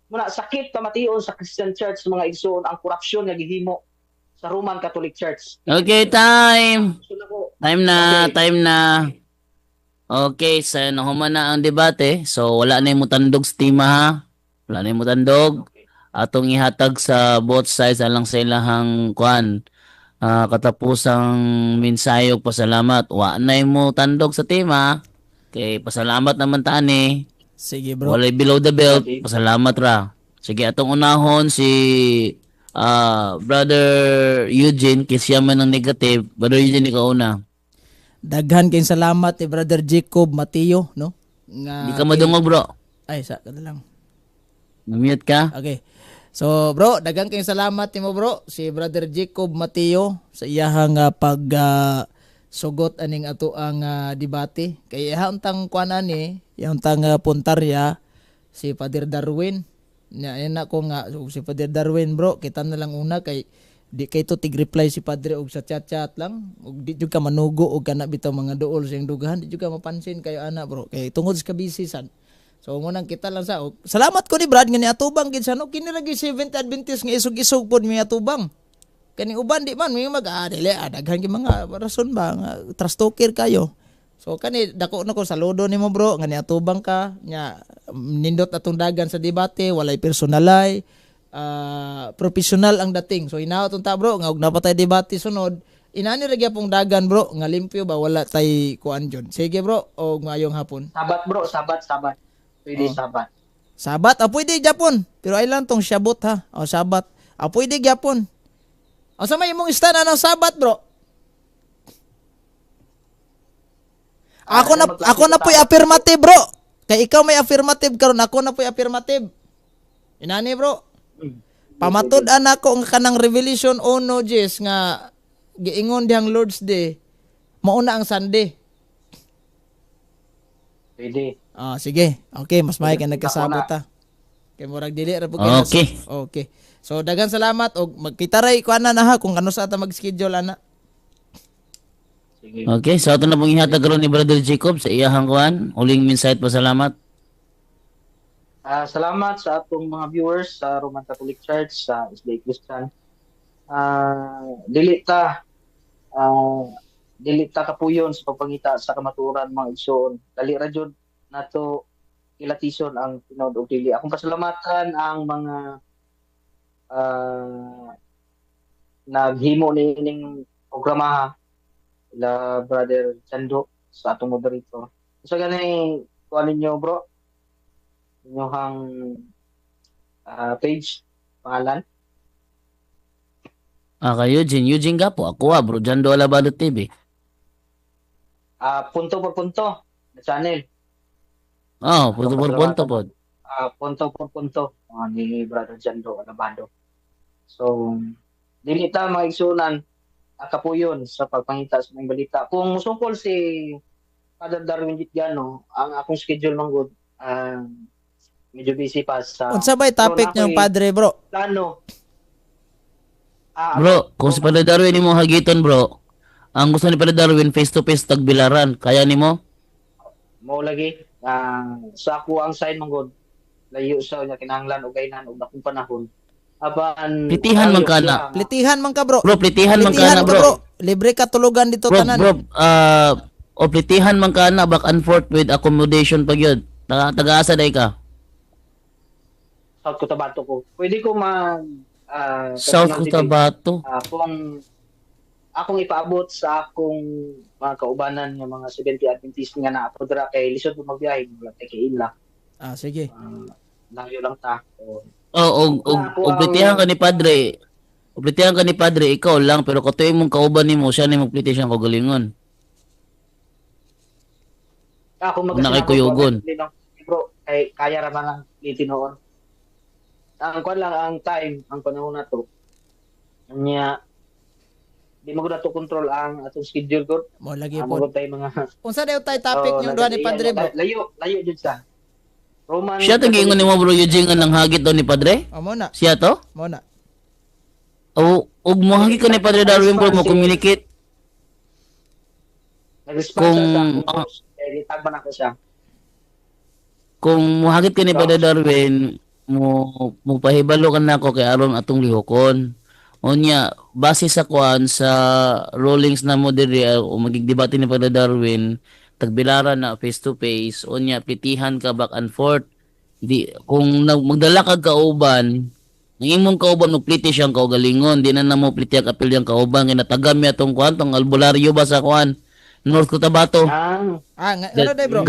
G: Muna sakit pamation sa Christian Church, mga igsuon, ang korupsyon nga gihimo sa Roman Catholic Church.
F: Okay, time.
G: So nako,
F: Time na,
G: Okay.
F: time na. Okay, sa nahuman na ang debate. So wala na yung mutandog sa tema ha. Wala na yung mutandog. Atong ihatag sa both sides alang sa ilahang kuan. Katapusang mensahe ug pasalamat. Wa na yung mutandog sa tema. Okay, pasalamat naman tani.
C: Sige, bro.
F: Walay below the belt.
G: Okay.
F: Pasalamat ra. Sige, atong unahon si Brother Eugene kay siya man ang negative. Brother Eugene, ikaw una.
C: Daghan kayong salamat ni Brother Jacob Mateo, no? Nga
F: Di ka madungog, bro.
C: Ay, sa kada lang.
F: Na-mute ka?
C: Okay. So, bro, daghan kayong salamat nimo, bro, si Brother Jacob Mateo sa iyahang pag sugot aning ato ang debate. Kay iya untang kuan ani, iya untang puntarya si Father Darwin. Nya na ko nga so, si Father Darwin, bro, kita na lang una kay di kay to tig-reply si Padre og sa chat-chat lang ug di jud ka manugo og kana bitaw mga duol sa iyang dugahan, di jud ka mapansin kayo ana, bro, kay tungod sa kabisi sad. So munang kita lang sa og, salamat ko ni Brad nga niatubang gid sa no kini ra gyud Seventh Adventist nga isog-isog pod mi atubang. Kani uban di man may mag dili daghan gyud mga rason ba nga trust talker kayo. So kani dako na ko saludo nimo, bro, nga niatubang ka nya nindot atong dagan sa debate, walay personalay, professional ang dating. So hinaot unta, bro, nga og napatay debate sunod inani ra gyapong dagan, bro, nga limpyo ba, wala tay kuan jud. Sige, bro, og maayong hapon.
G: Sabat, bro, sabat, sabat. Pwede sabat.
C: Sabat, pwede gyapon. Pero ay lang tong syabot ha. O sabat. Pwede gyapon. O sa may imong stand anang sabat, bro? Ako na po'y affirmative, bro. Kay ikaw may affirmative karon, ako na po'y affirmative. Inani, bro. Pamatud-an ako nga kanang Revelation 1 Jess nga giingon dihang Lord's Day mauna ang Sunday.
G: Pwede.
C: Ah, sige. Okay, mas may kay nagkasabot ta. Kay murag dili ra pud kay
F: Okay.
C: Okay. So daghan salamat og magkita ray ko ana na ha kung ano sa ata mag-schedule ana.
G: Sige.
F: Okay, so ato na pong ihatag karon ni Brother Jacob sa iyahang kuan. Uling mensahe at pasalamat.
G: Salamat sa atong mga viewers sa Roman Catholic Church, sa SDA Christian. Dili ta kapuyon sa pagpangita sa kamatuoran, mga igsoon. Dali ra jud nato ilatison ang tinuod og dili. Akong pasalamatan ang mga naghimo ni ining programa ila Brother Chando sa atong moderator. So gani kuan ninyo, bro, inyong page pangalan?
F: Kay Eugene, Eugene Gapo. Ako bro, Jando Alabado TV.
G: Punto por punto na channel.
F: Oh, punto por punto pod.
G: Punto por punto ni Brother Jando Alabado. So dili ta, mga igsunan, kapuyon sa pagpangita sa mga balita. Kung musungkol si Father Darwin Gitgano, ang akong schedule man gud medyo busy pa sa
C: Unsa bay topic
G: Pero
C: niyang
G: na ako'y
C: padre, bro?
G: Plano.
F: Bro, kung si Father Darwin nimo hagiton, bro, ang gusto ni Father Darwin face to face tagbilaran, kaya nimo?
G: Mo lagi sa ako ang sign man gud layo sa nya kinahanglan og gaynan og dakong panahon. Apan
F: Plitihan man ka
G: siya
F: na.
C: Plitihan man ka, bro.
F: Bro, plitihan man ka
C: Plitihan
F: na,
C: ka,
F: bro.
C: bro. Libre ka tulugan dito
F: Bro,
C: tanan.
F: bro, o plitihan man ka na back and forth with accommodation pag yun. Taga-asa day ka?
G: South Cotabato ko. Pwede ko mag
F: South
G: personal debate.
F: Cotabato.
G: Kung akong ipaabot sa akong mga kaubanan nga mga 70 Adventist nga naa dira kay lisod mo magbiyahe, wala tay kaila.
C: Ah, sige.
G: Layo lang ta. So,
F: Oh, og
G: Ako
F: og plitihan ka ni Padre. Og plitihan ka ni Padre ikaw lang pero katuy mong kauban nimo siya ni magpliti siyang kaugalingon.
G: Ako
F: Kung nakikuyugon.
G: Bro, kay kaya ra man lang tinuon. Ang kuan lang ang time, ang panahon na to. Nya di mo gud ato control ang atong schedule gud.
C: Mo lagi
G: po.
C: po.
G: Tayo mga
C: Unsa daw tay topic
G: Oh,
C: yung duha ni Padre, bro?
G: Layo, layo jud sa. Roman
F: Siya to giingon nimo, bro Eugene, nga nanghagit daw ni Padre?
C: Oh, mo na.
F: Siya to?
C: Mo na.
F: O ug mohagit ka ni Padre Darwin, bro, mo communicate.
G: Nag-respond
F: Kung-
G: siya sa akong post. Kaya gitag man ako siya.
F: Kung mohagit ka ni Padre Darwin, mo mo pahibalo ka nako kay aron atong lihokon. Unya, base sa kuan sa rulings na mo diri o magigdebate ni Padre Darwin, tagbilaran na face to face, unya pitihan ka back and forth. Di kung magdala kag kauban, ang imong kauban magpliti siyang kaugalingon, di na namo pliti ang apil yang kauban kay natagam ya tong kuan tong albularyo ba sa kuan North Cotabato.
G: Ah,
C: Ah, nga, ano day, bro?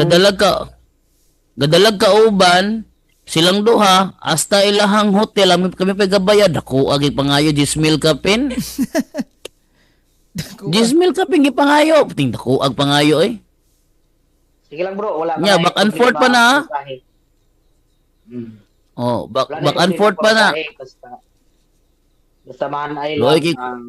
F: Gadalag ka uban silang duha hasta ilahang hotel ami kami pa gabayad dako agi pangayo 10,000 kapin. 10,000 kapin gipangayo ting dako ag pangayo eh.
G: Sige lang, bro, wala
F: Nya,
G: na
F: back and forth pa na, ah. Oh, back
G: Wala na
F: back and
G: problema
F: forth pa na.
G: pamasahe, Basta, basta man ay
F: Loy,
G: lang ang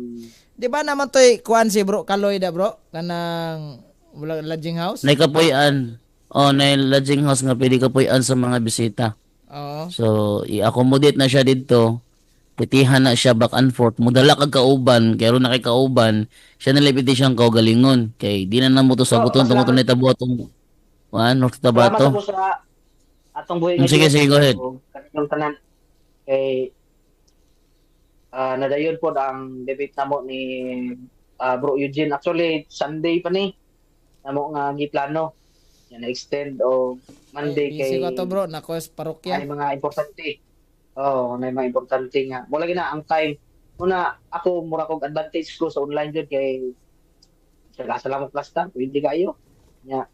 C: Di ba naman toy kuan si bro Kaloy da, bro? Kanang wala lodging house?
F: Nay kapuy-an. Oh, nay lodging house nga pwede kapuy-an sa mga bisita.
C: Oo.
F: So, i-accommodate na siya dito. Pitihan na siya back and forth. Mudala kag kauban, kay aron na kay kauban, siya nalipiti siyang kaugalingon. Kay di na namo to saguton
G: Oh,
F: tungod na tabo atong kuan North
G: Salamat
F: Cotabato.
G: ako sa atong buhi
F: Sige, sige, go ahead.
G: O, kaninyong tanan. Kay nadayon po ang debate namo ni Bro Eugene. Actually, Sunday pa ni namo nga giplano. Yan na-extend o Monday
C: Ay,
G: kay
C: busy ko to, bro, nako sa parokya.
G: ay mga importante. Oh, na mga importante nga. Wala gina ang time. Una ako mura kog advantage ko sa online jud kay sa asa lang mo plaster, pwede kayo. Nya.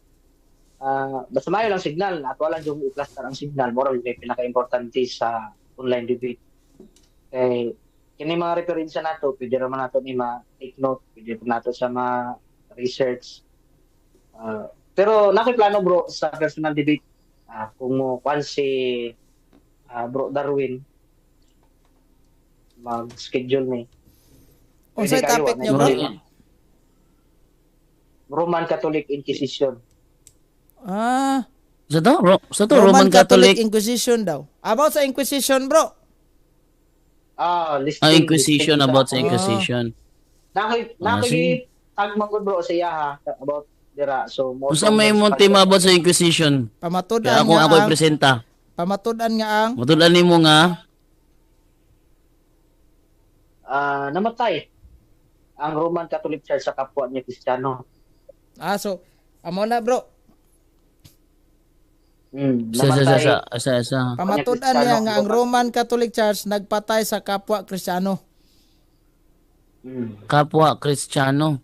G: Basta maayo lang signal, at wala yung i-plaster ang signal, mura yung pinaka-importante sa online debate. Kay kini mga referensya nato, pwede raman nato ni ma-take note, pwede po nato sa ma-research. Pero nakoy plano, bro, sa personal debate. Kung mo kwan si Bro Darwin mag-schedule ni.
C: Unsay
G: Pwede kayo,
C: topic
G: ano,
C: niyo, bro?
G: Roman Catholic Inquisition.
C: Ah,
F: Sa to, sa to Roman Catholic,
C: Inquisition daw. About sa Inquisition, bro.
G: Ah, listing,
F: Inquisition
G: listing
F: about sa
G: sa
F: Inquisition.
G: Nakoy
F: Ah,
G: nakoy
F: sige.
G: tag man gud, bro, sa iya ha about dira. So mo
F: Unsa may imong tema about sa Inquisition?
C: Pamatud-an
F: Kaya ako
C: nga
F: ako
C: ang
F: i-presenta.
C: pamatud-an nga ang
F: Matud-an nimo nga
G: namatay ang Roman Catholic Church sa kapwa niya Kristiyano.
C: Ah, so amo na, bro.
F: Sa sa sa sa sa, sa.
C: Pamatud-an niya nga ang Roman Catholic Church nagpatay sa kapwa Kristiyano.
F: Kapwa Kristiyano.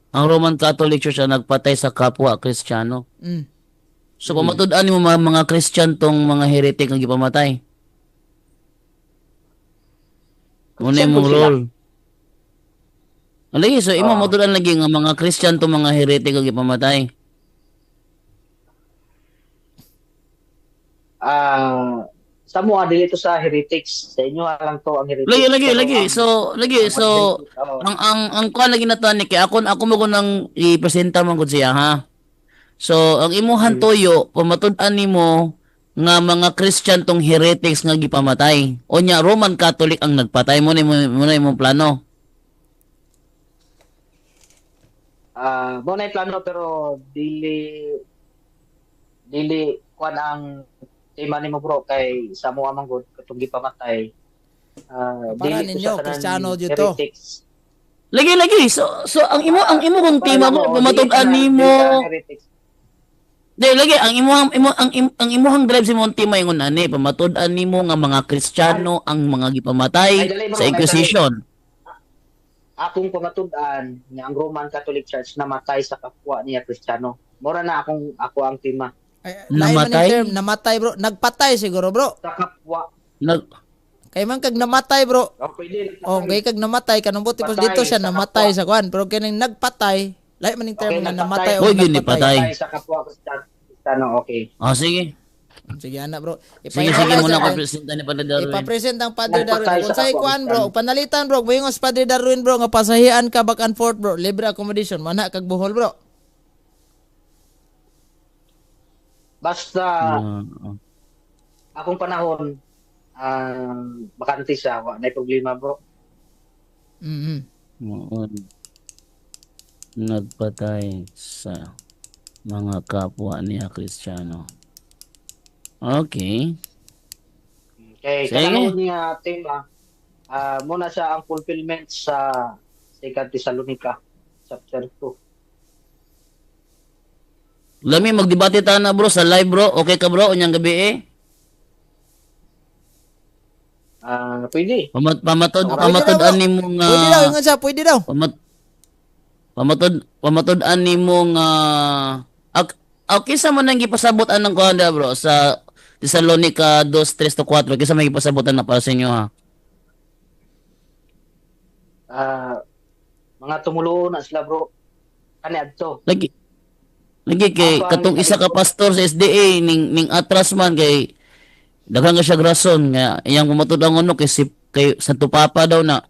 F: Ang Roman Catholic Church ang nagpatay sa kapwa Kristiyano. So pamatud-an nimo mga Christian tong mga heretic ang gipamatay. Una
G: Christian
F: imong
G: po sila.
F: role. Lagi, so imo matud-an lagi nga mga Christian tong mga heretic ang gipamatay.
G: Sa mo dili to sa heretics, sa inyo lang to ang heretics.
F: Lagi lagi
G: Pero
F: lagi. So lagi
G: ang
F: so
G: Adventist, oo.
F: ang kuan lagi na to ni kay ako mo ko nang i-presenta man gud siya ha. So ang imuhan toyo pamatud-an nimo nga mga Christian tong heretics nga gipamatay. O nya Roman Catholic ang nagpatay mo ni mo na imong plano.
G: Mo na yung plano pero dili dili kuan ang tema nimo, bro, kay sa mo man gud katong gipamatay.
C: Para
G: Dili to
C: ninyo,
G: sa tanan
C: Kristiyano jud to.
G: heretics.
F: Lagi lagi. So ang imo kong
G: Para
F: tema
G: namo,
F: mo pamatud-an
G: dili
F: nimo.
G: tanan heretics.
F: Di lagi ang imuhang imo ang im- ang imuhang drive sa imong tema ingon ani pamatud-an nimo nga mga Kristiyano ang mga gipamatay
G: Ay, dali, bro,
F: sa
G: ay,
F: Inquisition.
G: Akong pamatud-an nga ang Roman Catholic Church namatay sa kapwa niya Kristiyano. Mora na akong ako ang tema.
C: Ay, lain man yung
F: Namatay?
C: term, namatay, bro. Nagpatay siguro, bro.
G: Sa kapwa.
C: Kay man kag namatay, bro.
G: Oh, pwede.
C: Oh, kay kag namatay kanang buti pas
G: Patay
C: dito siya
G: sa
C: namatay
G: kapwa.
C: sa kuan, pero kining nagpatay, Lahi man ning term
G: Okay,
C: nga
G: nagpatay.
C: namatay o
F: Oy, gyud
C: nagpatay.
F: nipatay.
G: Sa kapwa Kristiyano, okay.
F: Oh, sige.
C: Sige ana, bro.
F: Sige, sige muna ko present ni Padre Darwin.
C: Ipa-present ang Padre Darwin.
G: Nagpatay
C: Kung
G: sa
C: sa'y
G: kapwa
C: kuan, bro,
G: Kristiyano.
C: panalitan, bro, moingon Padre Darwin, bro, nga pasahian ka back and forth, bro. Libre accommodation, mana kag Bohol, bro.
G: Basta
F: Ah,
G: akong panahon, bakante siya, wa na problema, bro.
C: Mhm.
F: Noon nagpatay sa mga kapwa niya Kristiyano. Okay.
G: Kay
F: Sige.
G: kanang niya tema, muna siya ang fulfillment sa Second Thessalonica chapter 2.
F: Lami magdebate ta na, bro, sa live, bro. Okay ka, bro, unyang gabi eh.
G: Pwede.
F: Pamatod
C: Pwede
F: pamatod
C: daw, bro.
F: ani mo nga
C: Pwede daw, ingon siya, pwede daw.
F: Pamatod ani mo nga okay sa man ang gipasabot anang kuan da, bro, sa Thessalonica 2 3 to 4, kisa may gipasabotan na para sa inyo ha.
G: Mga tumulo na sila, bro. Kani adto.
F: Lagi lagi kay
G: Ako ang
F: katong isa ka pastor sa SDA ning ning atras man kay daghan ka siya rason nga iyang pamatud ang ono kay si kay Santo Papa daw na.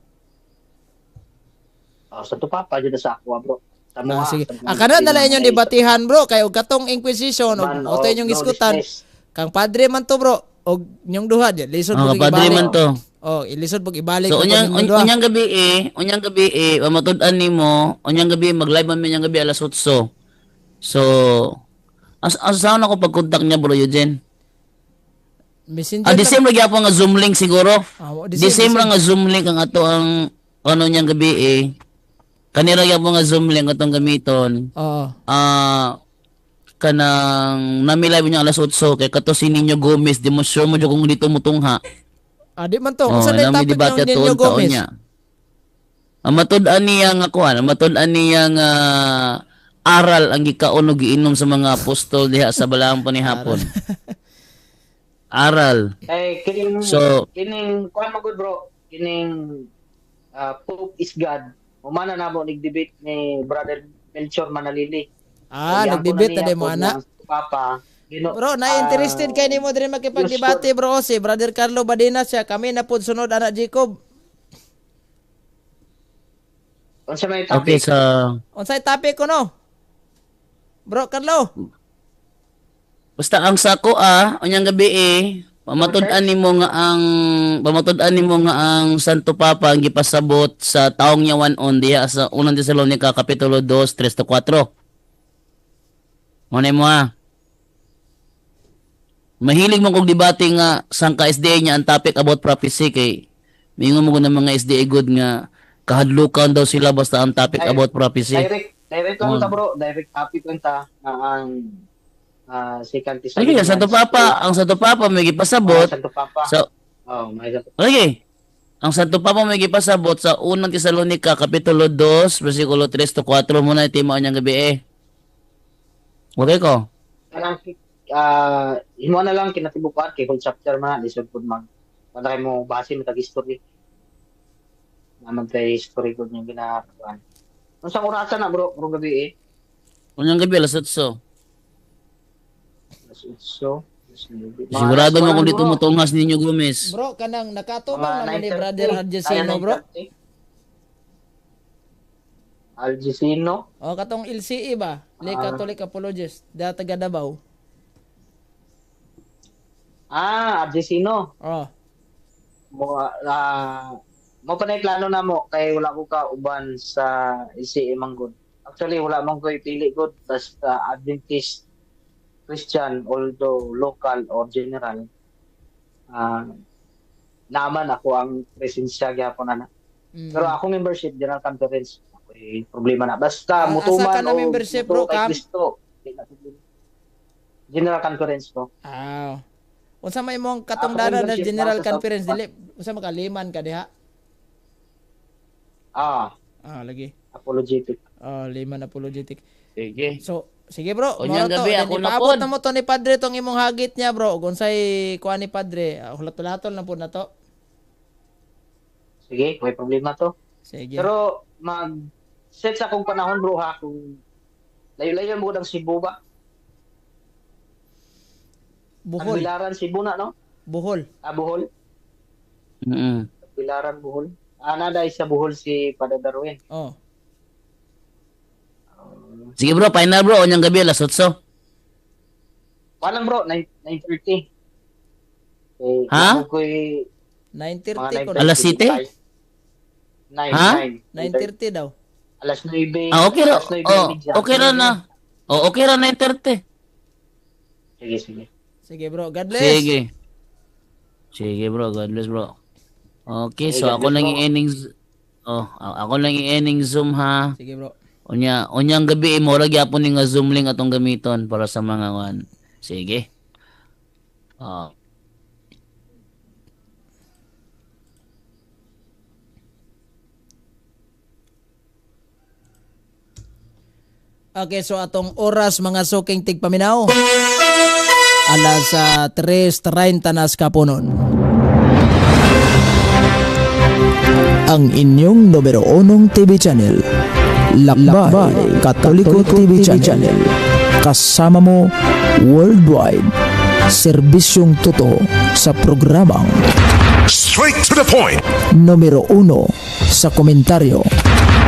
G: Sa Papa jud sa ako, bro. Sa mga
C: Ah, sige.
G: sa mga
C: Ah, kana na lang inyong
G: mga-
C: debatihan, bro, kay og katong inquisition og
G: Man
C: auto
G: of
C: inyong giskutan.
G: lawlessness.
C: Kang padre man to, bro, og inyong duha di lisod
F: Oh,
C: pug
F: padre
C: ibalik.
F: man to.
C: Oh, ilisod pug ibalik
F: So
C: na pud
F: unyang
C: inyong duha.
F: unyang gabi eh pamatud-an nimo, unyang gabi mag-live man mi unyang gabi alas 8. So as saan ako pag-contact niya, bro Eugene?
C: Messenger
F: Ah, the same ra gyapon nga Zoom link siguro.
C: Ah, the
F: The
C: same,
F: same ra nga Zoom link ang ato ang ano niyang gabi eh. Kanira gyapon nga Zoom link atong gamiton.
C: Oo.
F: Kanang nami live niya alas 8 kay kato si Nino Gomez, di mo sure mo jud kung dito mutungha.
C: Ah, di man to.
F: Oh,
C: Unsa na yung
F: nami
C: topic
F: debate
C: ng Nino
F: ato taon
C: Gomez?
F: niya. Ang matud-an niya nga kuan, ang matud-an niya nga aral ang gikaon og giinom sa mga apostol diha sa balaang panihapon. Aral.
G: Eh, kining
F: So-
G: kining kuan man gud, bro, kining Pope is God. Humana na mo nig-debate ni Brother Melchor Manalili.
C: Ah,
G: Iyan ko
C: nag-debate na
G: niya
C: di mo
G: po
C: ana.
G: ng Papa. Gino,
C: Bro, na interested kay nimo diri makipagdebate, bro, si Brother Carlo Badina siya. Kami na pud sunod ana Jacob.
G: Unsa may topic?
F: Okay, sa
C: Unsay topic ko no? Bro Carlo.
F: Basta ang sako ah, unyang gabi eh, pamatud-an nimo nga ang Santo Papa ang gipasabot sa taong yawan on diha sa unang Tesalonica kapitulo 2 3 to 4. Mo na mo ah. Mahilig man kog debate nga sangka SDA niya ang topic about prophecy kay mingon mo ng mga SDA good nga kahadlukan daw sila basta ang topic
G: Ay,
F: about prophecy.
G: Direct lang ta, bro. Direct topic lang ta na ang Second
F: Sige, ang Santo Papa, ang Santo Papa may gipasabot
G: Santo Papa.
F: sa
G: Oh, may Santo
F: Okay. Ang Santo Papa may gipasabot sa unang Tesalonica kapitulo 2 bersikulo 3 to 4 muna tema niyang gabi eh. Okay ko.
G: Kanang imo na lang kinatibukan kay whole chapter man lisod pud mag wala kay mo base matag history. Naman kay history gud yung ginakuan. Unsang orasan na, bro, bro gabi eh?
F: Unyang gabi alas 8.
G: Alas 8. Alas 9. Mga
F: Sigurado
G: alas
F: mo kung
G: 1,
F: dito
G: bro.
F: mo tunghas ninyo Gomez.
C: Bro, kanang nakatubang
G: Mga
C: naman ni
G: 9:30.
C: Brother Argesino,
G: Ay,
C: bro.
G: 9:30. Algesino.
C: O katong LCE ba? Lay Catholic Apologist, da taga Davao.
G: Ah, Argesino.
C: Oh.
G: Mo mo pa na plano na mo kay wala ko ka uban sa LCE man gud. Actually wala man ko ipili gud basta Adventist Christian, although local or general. Naman ako ang presensya gyapon ana. Pero ako membership General Conference, okay, problema na. Basta
C: Ah,
G: mutuman
C: asa ka na
G: o
C: membership,
G: mutuo
C: bro,
G: kay
C: Cam?
G: Kristo. Di na problema. General Conference ko.
C: Ah. Unsa may imong katungdanan
G: Ako
C: na
G: membership
C: General
G: nasa sa-
C: Conference dili unsa makaliman ka diha?
G: Ah,
C: Ah, lagi.
G: Apologetic.
C: Oh, liman apologetic.
F: Sige.
C: So, sige bro,
F: Unyang
C: mao to.
F: gabi,
C: Then
F: ako na
C: ipaabot
F: pod.
C: na mo to ni Padre tong imong hagit niya, bro. Ug unsay kuan ni Padre, hulat-hulatol na po na to.
G: Sige, may problema to.
C: Sige.
G: Pero mag Set sa akong panahon, bro, ha, kung layo-layo mo ang Cebu ba?
C: Bohol.
G: Tagbilaran, Cebu na, no?
C: Bohol.
G: Ah, Bohol. Tagbilaran, Bohol. Ah, nada sa Bohol si Father Darwin.
C: Oh.
F: Sige bro, final bro, unyang gabi alas 8.
G: Walang bro, 9, 9:30. Eh,
F: Ha?
G: Ko'y
C: 9:30 ko.
F: Alas 7?
G: 9,
F: Ha?
G: 9.
C: 9:30 daw.
G: Alas 9.
F: Ah, okay ra.
G: Alas 9
F: Oh,
G: media.
F: okay ra na. Oh, okay ra 9:30.
G: Sige, sige.
C: Sige bro, God bless.
F: Sige. Sige bro, God bless bro. Okay, so
G: God
F: ako
G: bless,
F: lang
G: bro.
F: i-ending. Oh, ako lang i-ending Zoom ha.
C: Sige bro.
F: Unya, unyang gabi mo ra gyapon ni nga Zoom link atong gamiton para sa mga wan. Sige. Oh.
C: Okay, so atong oras, mga suking tigpaminaw. Alas 3:30 na sa kapunon. Ang inyong numero unong TV channel, Lakbay Katoliko TV Channel. Kasama mo worldwide. Serbisyong totoo sa programang
E: Straight to the point.
C: Numero uno sa komentaryo,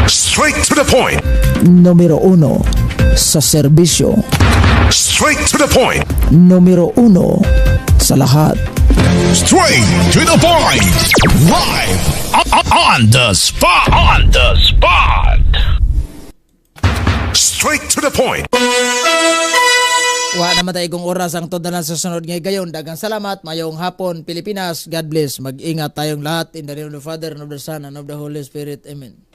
E: Straight to the point.
C: Numero uno sa serbisyo,
E: Straight to the point.
C: Numero uno sa lahat.
E: Straight to the point. Live on the spot. On the spot. Straight to the point.
C: Wa naman tayo kung oras ang toda na sa sunod ngay gayon. Daghang salamat. Mayong hapon, Pilipinas. God bless. Mag-ingat tayong lahat. In the name of the Father, and of the Son, and of the Holy Spirit. Amen.